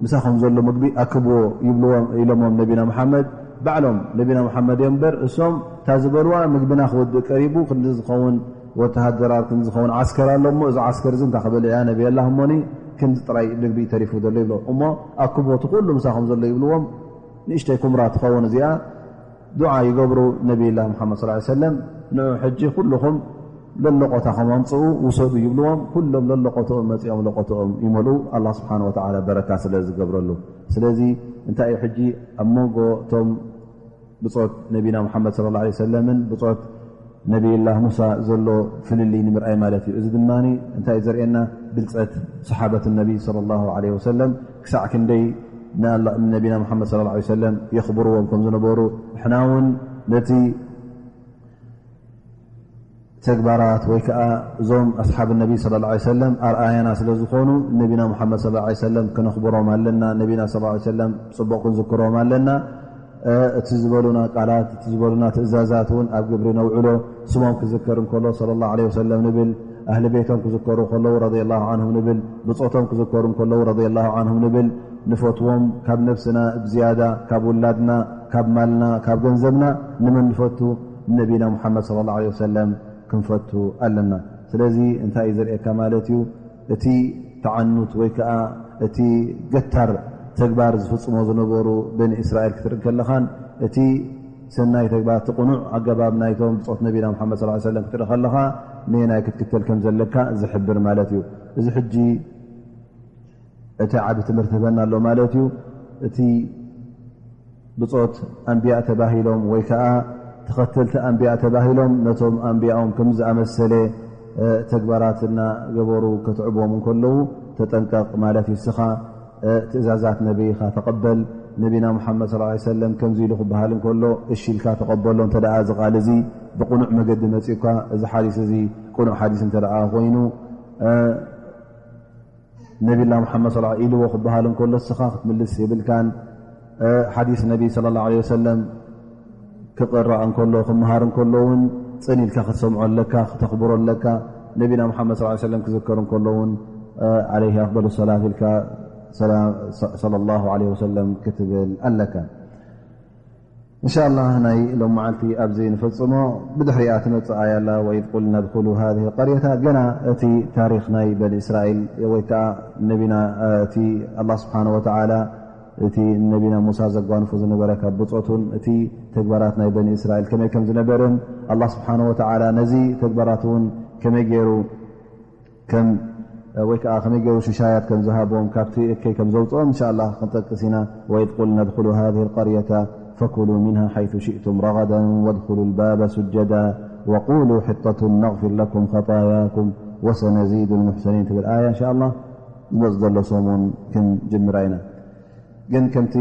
ምሳኹም ዘሎ ምግቢ ኣክብዎ ይብልዎም ኢሎሞም ነቢና መሓመድ። ባዕሎም ነቢና መሓመድ እዮም እምበር፣ እሶም እታ ዝበልዋ ምግብና ክውድእ ቀሪቡ፣ ክንዲ ዝኸውን ወተሃደራት፣ ክንዲ ዝኸውን ዓስከር ኣሎ እሞ፣ እዚ ዓስከር እዚ እንታይ ክበልዕ እያ ነብየላህ እሞኒ፣ ክንዲ ጥራይ ምግቢ ተሪፉ ዘሎ ይብሎ። እሞ ኣክብዎ እቲ ኩሉ ምሳኹም ዘሎ ይብልዎም። ንእሽተይ ኩምራ ትኸውን እዚኣ። ዱዓ ይገብሩ ነቢይላህ ሙሓመድ ሰለላሁ ዐለይሂ ወሰለም፣ ንዑ ሕጂ ኩልኹም ለሎቆታኹም ኣምጽኡ ውሰዱ ይብልዎም። ኩሎም ለሎቆትኦም መጺኦም ለቆትኦም ይመልኡ፣ ኣላህ ስብሓነ ወተዓላ በረካ ስለ ዝገብረሉ። ስለዚ እንታይ እዩ ሕጂ ኣብ መንጎ እቶም ብጾት ነቢና ሙሓመድ ሰለላሁ ዐለይሂ ወሰለምን ብጾት ነቢይላህ ሙሳ ዘሎ ፍልልይ ንምርኣይ ማለት እዩ። እዚ ድማ እንታይ እዩ ዘርእየና? ብልጸት ሰሓበት ነቢ ሰለላሁ ዐለይሂ ወሰለም ክሳዕ ክንደይ ንኣላ-፣ ንነቢና ሙሓመድ ሰለላሁ ዐለይሂ ወሰለም የኽብርዎም ከም ዝነበሩ፣ ንሕና እውን ነቲ ተግባራት ወይ ከዓ እዞም ኣስሓብ ነቢ ሰለላሁ ዐለይሂ ወሰለም ኣርኣያና ስለ ዝኾኑ ነቢና ሙሓመድ ሰለላሁ ዐለይሂ ወሰለም ክነኽብሮም ኣለና። ነቢና ሰለላሁ ዐለይሂ ወሰለም ጽቡቕ ክንዝክሮም ኣለና። እ፣ እቲ ዝበሉና ቃላት፣ እቲ ዝበሉና ትእዛዛት እውን ኣብ ግብሪ ነውዕሎ። ስሞም ክዝከር እንከሎ ሰለላሁ ዐለይሂ ወሰለም ንብል፣ ኣህሊ ቤቶም ክዝከሩ ከለዉ ረዲየላሁ ዐንሁም ንብል፣ ብጾቶም ክዝከሩ እንከለዉ ረዲየላሁ ዐንሁም ንብል፣ ንፈትዎም ካብ ነብስና ብዝያዳ፣ ካብ ውላድና፣ ካብ ማልና፣ ካብ ገንዘብና ንመን ንፈቱ? ንነቢና ሙሓመድ ሰለላሁ ዐለይሂ ወሰለም ክንፈቱ ኣለና። ስለዚ እንታይ እዩ ዘርእየካ ማለት እዩ? እቲ ተዓኑት ወይ ከዓ እቲ ገታር ተግባር ዝፍጽሞ ዝነበሩ በኒ እስራኤል ክትርኢ ከለኻን እቲ ሰናይ ተግባር፣ እቲ ቅኑዕ ኣገባብ ናይቶም ብጾት ነቢና ሙሓመድ ሰለላሁ ዐለይሂ ወሰለም ክትርኢ ከለኻ ነየናይ ክትክተል ከም ዘለካ ዝሕብር ማለት እዩ። እዚ ሕጂ እቲ ዓቢ ትምህርቲ ህበና ኣሎ ማለት እዩ። እቲ ብጾት ኣንብያ ተባሂሎም ወይ ከኣ ተኸተልቲ ኣንብያ ተባሂሎም ነቶም ኣንብያኦም ከም ዝኣመሰለ ተግባራት እናገበሩ ከትዕቦም እንከለዉ ተጠንቀቕ ማለት እዩ። እስኻ ትእዛዛት ነቢይኻ ተቐበል። ነቢና ሙሓመድ ሰለላሁ ዐለይሂ ወሰለም ከምዚ ኢሉ ክበሃል እንከሎ እሺ ኢልካ ተቐበሎ። እንተ ደኣ እዚ ቃል እዚ ብቕኑዕ መገዲ መጺኡካ፣ እዚ ሓዲስ እዚ ቅኑዕ ሓዲስ እንተ ደኣ ኮይኑ፣ ነቢላ ሙሓመድ ሰለላሁ ዐለይሂ ወሰለም ኢልዎ ክበሃል እንከሎ እስኻ ክትምልስ የብልካን። ሓዲስ ነቢ ሰለላሁ ዐለይሂ ወሰለም ክቕራእ እንከሎ፣ ክመሃር እንከሎ እውን ጽን ኢልካ ክትሰምዖ ኣለካ፣ ክተኽብሮ ኣለካ። ነቢና ሙሓመድ ሰለላሁ ዐለይሂ ወሰለም ክዝከር እንከሎ እውን ዐለይሂ ኣፍደሉ ሰላት ኢልካ ሰላ-፣ ሰለላሁ ዐለይሂ ወሰለም ክትብል ኣለካ። እንሻላህ ናይ ሎም መዓልቲ ኣብዚ ንፈጽሞ። ብድሕሪኣ ትመጽእ ኣያ ኣላ፣ ወኢዝ ቁልና ድኹሉ ሃዚህ ቀርየታ። ገና እቲ ታሪኽ ናይ በኒ እስራኤል ወይ ከዓ ነቢና፣ እቲ ኣላህ ስብሓነ ወተዓላ እቲ ነቢና ሙሳ ዘጓንፎ ዝነበረ ካብ ብጾቱን እቲ ተግባራት ናይ በኒ እስራኤል ከመይ ከም ዝነበርን ኣላህ ስብሓነ ወተዓላ ነዚ ተግባራት እውን ከመይ ገይሩ ከም ወይ ከዓ ከመይ ገይሩ ሽሻያት ከም ዝሃቦም ካብቲ እከይ ከም ዘውፅኦም እንሻላ ክንጠቅስ ኢና። ወኢዝ ቁልና ድኹሉ ሃዚህ ልቀርየተ ፈኩሉ ሚንሃ ሓይቱ ሽእቱም ረገደን ወድኹሉ ልባበ ሱጀዳ ወቁሉ ሕጠቱን ነግፊር ለኩም ኸጣያኩም ወሰነዚዱ ልሙሕሰኒን ትብል ኣያ እንሻላ ዝመፅ ዘሎ ሰሙን ክንጅምራ ኢና። ግን ከምቲ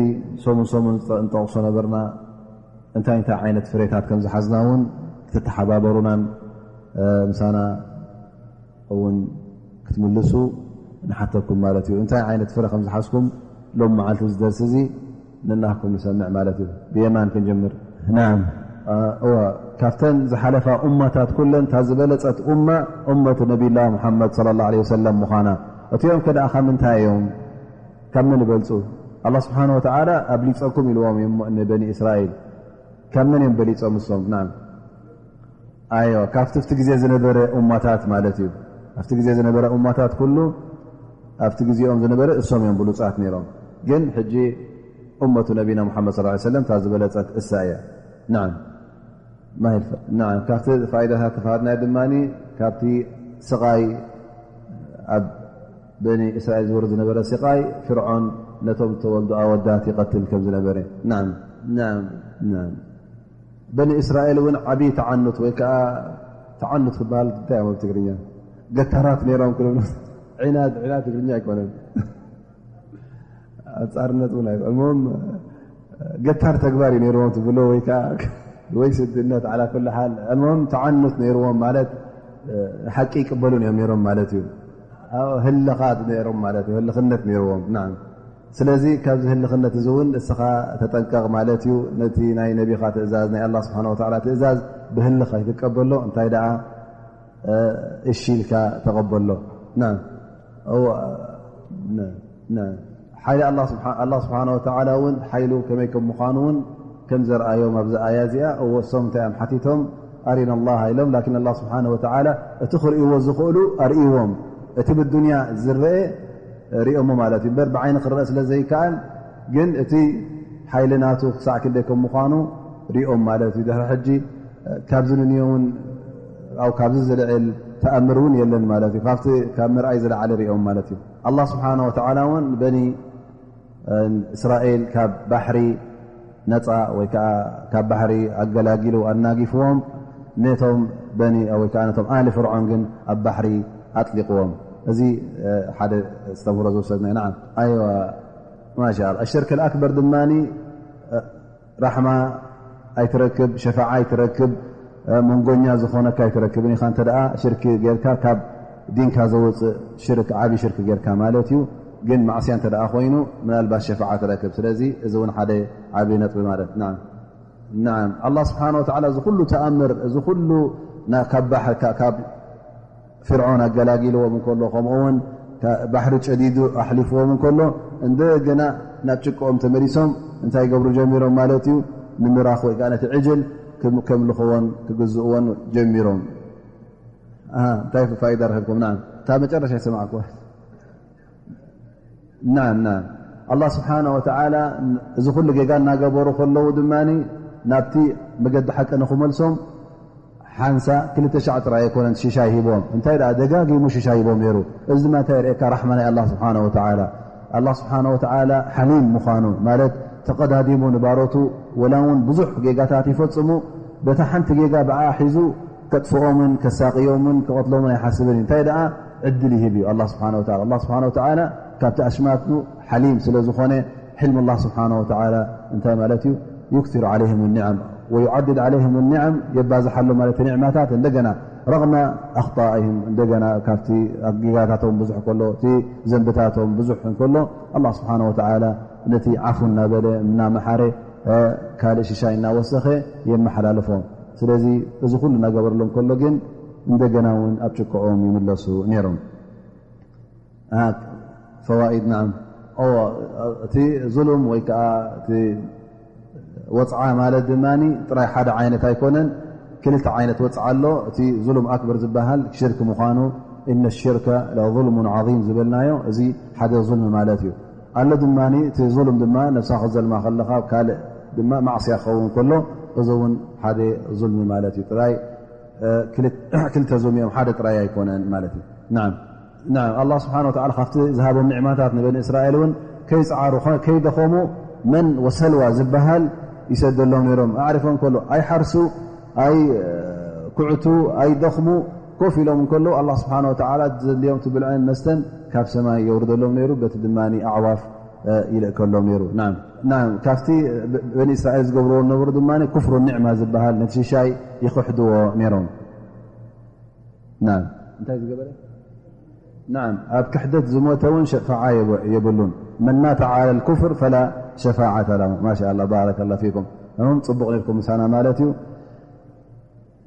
ሰሙን ሰሙን ንጠቕሶ ነበርና እንታይ እንታይ ዓይነት ፍሬታት ከም ዝሓዝና እውን ክትተሓባበሩናን ምሳና እውን ክትምልሱ ንሓተኩም ማለት እዩ። እንታይ ዓይነት ፍረ ከም ዝሓዝኩም ሎም መዓልቲ እዚ ደርሲ እዚ ንናህኩም ንሰምዕ ማለት እዩ። ብየማን ክንጀምር። ናም። እወ፣ ካብተን ዝሓለፋ ኡማታት ኩለን እታ ዝበለጸት ኡማ ኡመት ነቢላ ሙሓመድ ሰለላሁ ዐለይሂ ወሰለም ምዃና። እቲኦም ከ ደኣ ካብ ምንታይ እዮም? ካብ መን ይበልጹ? ኣላህ ስብሓነ ወተዓላ ኣብሊጸኩም ኢልዎም እዮም ንበኒ እስራኤል። ካብ መን እዮም በሊጾም እሶም? ናም። ኣይዋ፣ ካብቲ ኣብቲ ግዜ ዝነበረ ኡማታት ማለት እዩ። ኣብቲ ግዜ ዝነበረ ኡማታት ኩሉ ኣብቲ ግዜኦም ዝነበረ እሶም እዮም ብሉጻት ነይሮም። ግን ሕጂ ኡመቱ ነቢና ሙሓመድ ሰለላሁ ዐለይሂ ወሰለም እታ ዝበለጸት እሳ እያ። ናም። ማይልፈ-፣ ናም። ካብቲ ፋይዳታት ተፋድና ድማ ካብቲ ስቓይ ኣብ በኒ እስራኤል ዝወርድ ዝነበረ ስቓይ ፍርዖን ነቶም ዝተወልዱ ኣወዳት ይቐትል ከም ዝነበረ። ናም፣ ናም፣ ናም። በኒ እስራኤል እውን ዓብዪ ተዓኑት ወይ ከዓ ተዓኑት ክበሃል እንታይ እዮም ኣብ ትግርኛ? ገታራት ነይሮም ክብሉ። ዒናት፣ ዒናት ትግርኛ ኣይኮነን። ኣንጻርነት እውን ኣይኮነን። እሞም ገታር ተግባር እዩ ነይርዎም ትብሎ ወይ ከዓ ወይ ስድነት፣ ዓላ ኩሉ ሓል እሞም ተዓኑት ነይርዎም ማለት ሓቂ ይቅበሉን እዮም ነይሮም ማለት እዩ። ኣብ ህልኻት ነይሮም ማለት እዩ። ህልኽነት ነይርዎም። ናም። ስለዚ ካብዚ ህልኽነት እዚ እውን እስኻ ተጠንቀቕ ማለት እዩ። ነቲ ናይ ነቢኻ ትእዛዝ፣ ናይ ኣላህ ስብሓን ወተዓላ ትእዛዝ ብህልኽ ኣይትቀበሎ። እንታይ ደኣ፣ እ፣ እሺ ኢልካ ተቐበሎ። ናም። እዋ፣ ነ-፣ ነ-፣ ሓይሊ ኣላህ ስብሓ-፣ ኣላህ ስብሓን ወተዓላ እውን ሓይሉ ከመይ ከም ምዃኑ እውን ከም ዘርኣዮም ኣብዚ ኣያ እዚኣ፣ እወ፣ እሶም እንታይ እዮም ሓቲቶም? ኣሪና ኣላህ ኢሎም። ላኪን ኣላህ ስብሓን ወተዓላ እቲ ክርእይዎ ዝኽእሉ ኣርእይዎም። እቲ ብዱንያ ዝረአ ሪኦሞ ማለት እዩ። እምበር ብዓይኒ ክረአ ስለ ዘይከኣል፣ ግን እቲ ሓይሊ ናቱ ክሳዕ ክንደይ ከም ምዃኑ ሪኦም ማለት እዩ። ድሕሪ ሕጂ ካብዚ ንንዮ እውን፣ ኣብ ካብዚ ዝልዕል ተኣምር እውን የለን ማለት እዩ። ካብቲ ካብ ምርኣይ ዝለዓለ ሪኦም ማለት እዩ። ኣላህ ስብሓነ ወተዓላ እውን ንበኒ እስራኤል ካብ ባሕሪ ነፃ ወይ ከዓ ካብ ባሕሪ ኣገላጊሉ ኣናጊፍዎም፣ ነቶም በኒ ወይ ከዓ ነቶም ኣሊ ፍርዖን ግን ኣብ ባሕሪ ኣጥሊቕዎም። እዚ፣ እ፣ ሓደ ዝተምህሮ ዝወሰድና ኢና። ኣይዋ፣ ማሻኣላ። ኣሽርክ ኣልኣክበር ድማኒ፣ እ፣ ራሕማ ኣይትረክብ፣ ሸፋዓ ኣይትረክብ፣ እ፣ መንጎኛ ዝኾነካ ኣይትረክብን ኢኻ። እንተ ደኣ ሽርክ ጌርካ፣ ካብ ዲንካ ዘውፅእ ሽርክ፣ ዓቢ ሽርክ ጌርካ ማለት እዩ። ግን ማዕስያ እንተ ደኣ ኮይኑ፣ ምናልባት ሸፋዓ ትረክብ። ስለዚ እዚ እውን ሓደ ዓቢ ነጥቢ ማለት። ናም። ናም። ኣላህ ስብሓነ ወተዓላ እዚ ኩሉ ተኣምር፣ እዚ ኩሉ ና-፣ ካብ ባሕሪ፣ ካ-፣ ካብ ፍርዖን ኣገላጊልዎም እንከሎ፣ ከምኡ እውን ታ-፣ ባሕሪ ጨዲዱ ኣሕሊፍዎም እንከሎ፣ እንደገና ናብ ጭቃኦም ተመሊሶም እንታይ ይገብሩ ጀሚሮም ማለት እዩ? ንምራኽ ወይ ከዓ ነቲ ዕጅል ክም-፣ ከምልኽዎን ክግዝእዎን ጀሚሮም። ኣሃ፣ እንታይ ፋይዳ ረኺብኩም? ናም፣ እታ መጨረሻ ይሰማዕኩዋ። ናም፣ ናም። ኣላህ ስብሓነ ወተዓላ እዚ ኩሉ ጌጋ እናገበሩ ከለዉ ድማኒ ናብቲ መገዲ ሓቂ ንኽመልሶም ሓንሳ ክልተ ሻዕ ጥራይ ኣይኮነን ሽሻይ ሂቦም። እንታይ ደኣ ደጋጊሙ ሽሻይ ሂቦም ነይሩ። እዚ ድማ እንታይ የርእየካ? ራሕማ ናይ ኣላህ ስብሓነ ወተዓላ። ኣላህ ስብሓነ ወተዓላ ሓሊም ምዃኑ ማለት ተቐዳዲሙ ንባሮቱ ወላ እውን ብዙሕ ጌጋታት ይፈጽሙ፣ በታ ሓንቲ ጌጋ ብኣ ሒዙ ከጥፍኦምን ከሳቅዮምን ክቐትሎምን ኣይሓስብን እዩ። እንታይ ደኣ ዕድል ይህብ እዩ ኣላህ ስብሓነ ወተዓላ። ኣላህ ስብሓነ ወተዓላ ካብቲ ኣሽማቱ ሓሊም ስለ ዝኾነ፣ ሕልሚ ኣላህ ስብሓነ ወተዓላ እንታይ ማለት እዩ? ዩክቲሩ ዓለይህም ኒዓም ወዩዓድድ ዓለይህም ኒዓም፣ የባዝሓሎም ማለት ኒዕማታት። እንደገና ረቕመ ኣኽጣኢህም፣ እንደገና ካብቲ ጌጋታቶም ብዙሕ ከሎ፣ እቲ ዘንብታቶም ብዙሕ እንከሎ፣ ኣላህ ስብሓነ ወተዓላ ነቲ ዓፉ እናበለ እናመሓረ፣ እ፣ ካልእ ሽሻይ እናወሰኸ የመሓላልፎም። ስለዚ እዚ ኩሉ እናገበረሎም ከሎ ግን እንደገና እውን ኣብ ጭቅኦም ይምለሱ ነይሮም። ኣሃ፣ ፈዋኢድ፣ ናዓም። እዎ፣ እቲ ዙሉም ወይ ከዓ እቲ ወፅዓ ማለት ድማ ጥራይ ሓደ ዓይነት ኣይኮነን፣ ክልተ ዓይነት ወፅዓ ኣሎ። እቲ ዙሉም ኣክበር ዝበሃል ሽርክ ምዃኑ፣ እነ ሽርከ ለዙልሙን ዓዚም ዝበልናዮ፣ እዚ ሓደ ዙልሚ ማለት እዩ። ኣሎ ድማ እቲ ዙሉም ድማ ነብሳ ክትዘልማ ከለኻ፣ ካልእ ድማ ማዕስያ ክኸውን ከሎ፣ እዚ እውን ሓደ ዙልሚ ማለት እዩ። ጥራይ፣ እ፣ ክልተ፣ ክልተ ዙልሚ እዮም፣ ሓደ ጥራይ ኣይኮነን ማለት እዩ። ናዓም። ናዓም፣ ኣላህ ስብሓነ ወተዓላ ካብቲ ዝሃቦም ኒዕማታት ንበኒ እስራኤል እውን ከይጸዓሩ፣ ከ-፣ ከይደኸሙ መን ወሰልዋ ዝበሃል ይሰደሎም ነይሮም። ኣዕሪፎም ከሎ ኣይሓርሱ፣ ኣይ-፣ ኩዕቱ፣ ኣይደኽሙ፣ ኮፍ ኢሎም እንከለዉ ኣላህ ስብሓነ ወተዓላ ዘድልዮም እቲ ብልዕን መስተን ካብ ሰማይ የውርደሎም ነይሩ። በቲ ድማ ኣዕዋፍ፣ እ፣ ይልእከሎም ነይሩ። ናም፣ ናም፣ ካብቲ ብ-፣ በኒ እስራኤል ዝገብርዎ ዝነበሩ ድማ ኩፍሩ ኒዕማ ዝበሃል ነቲ ሽሻይ ይኽሕድዎ ነይሮም። ናም፣ እንታይ ዝገበረ? ናም፣ ኣብ ክሕደት ዝሞተ እውን ሸፋዓ የብ-፣ የብሉን። መን ማተ ዓላ ልኩፍር ፈላ ሸፋዓተ ለሁ። ማሻ ኣላህ፣ ባረከ ላሁ ፊኩም። እም፣ ጽቡቕ ነርኩም ምሳና ማለት እዩ።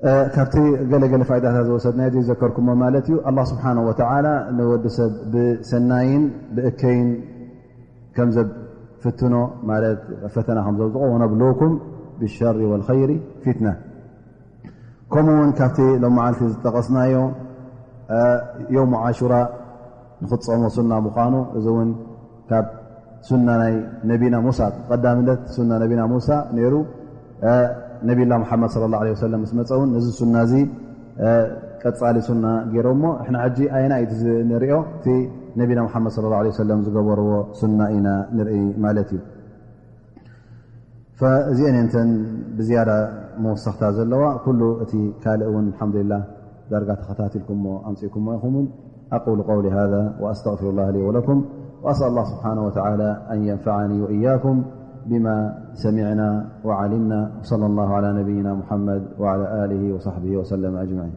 እ፣ ካብቲ ገለ ገለ ፋይዳታት ዝወሰድናዮ፣ እዚ ዘከርኩሞ ማለት እዩ፣ ኣላህ ስብሓነሁ ወተዓላ ንወዲ ሰብ ብሰናይን ብእከይን ከም ዘፍትኖ፣ ማለት ፈተና ከም ዘውድቆ፣ ወነብሉኩም ብሸሪ ወልኸይሪ ፊትና። ከምኡ እውን ካብቲ ሎም መዓልቲ ዝጠቐስናዮ፣ እ፣ የውሙ ዓሹራ ንኽትጾሞ ሱና ምዃኑ፣ እዚ እውን ካብ ሱና ናይ ነቢና ሙሳ፣ ቀዳምነት ሱና ነቢና ሙሳ ነይሩ። እ፣ ነቢላ ሙሓመድ ሰለላሁ ዐለይሂ ወሰለም ምስ መጸ እውን ነዚ ሱና እዚ፣ እ፣ ቀጻሊ ሱና ገይሮሞ። እሕና ሕጂ ኣየና እዩ እዚ ንሪኦ? እቲ ነቢና ሙሓመድ ሰለላሁ ዐለይሂ ወሰለም ዝገበርዎ ሱና ኢና ንርኢ ማለት እዩ። ፈእዚአን እየን እተን ብዝያዳ መወሰኽታ ዘለዋ። ኩሉ እቲ ካልእ እውን ኣልሓምዱሊላህ ዳርጋ ተኸታቲልኩሞ ኣምጺእኩሞ ኢኹምን። أقول قولي هذا وأستغفر الله لي ولكم، وأسأل الله سبحانه وتعالى أن ينفعني وإياكم بما سمعنا وعلمنا، وصلى الله على نبينا محمد وعلى آله وصحبه وسلم أجمعين.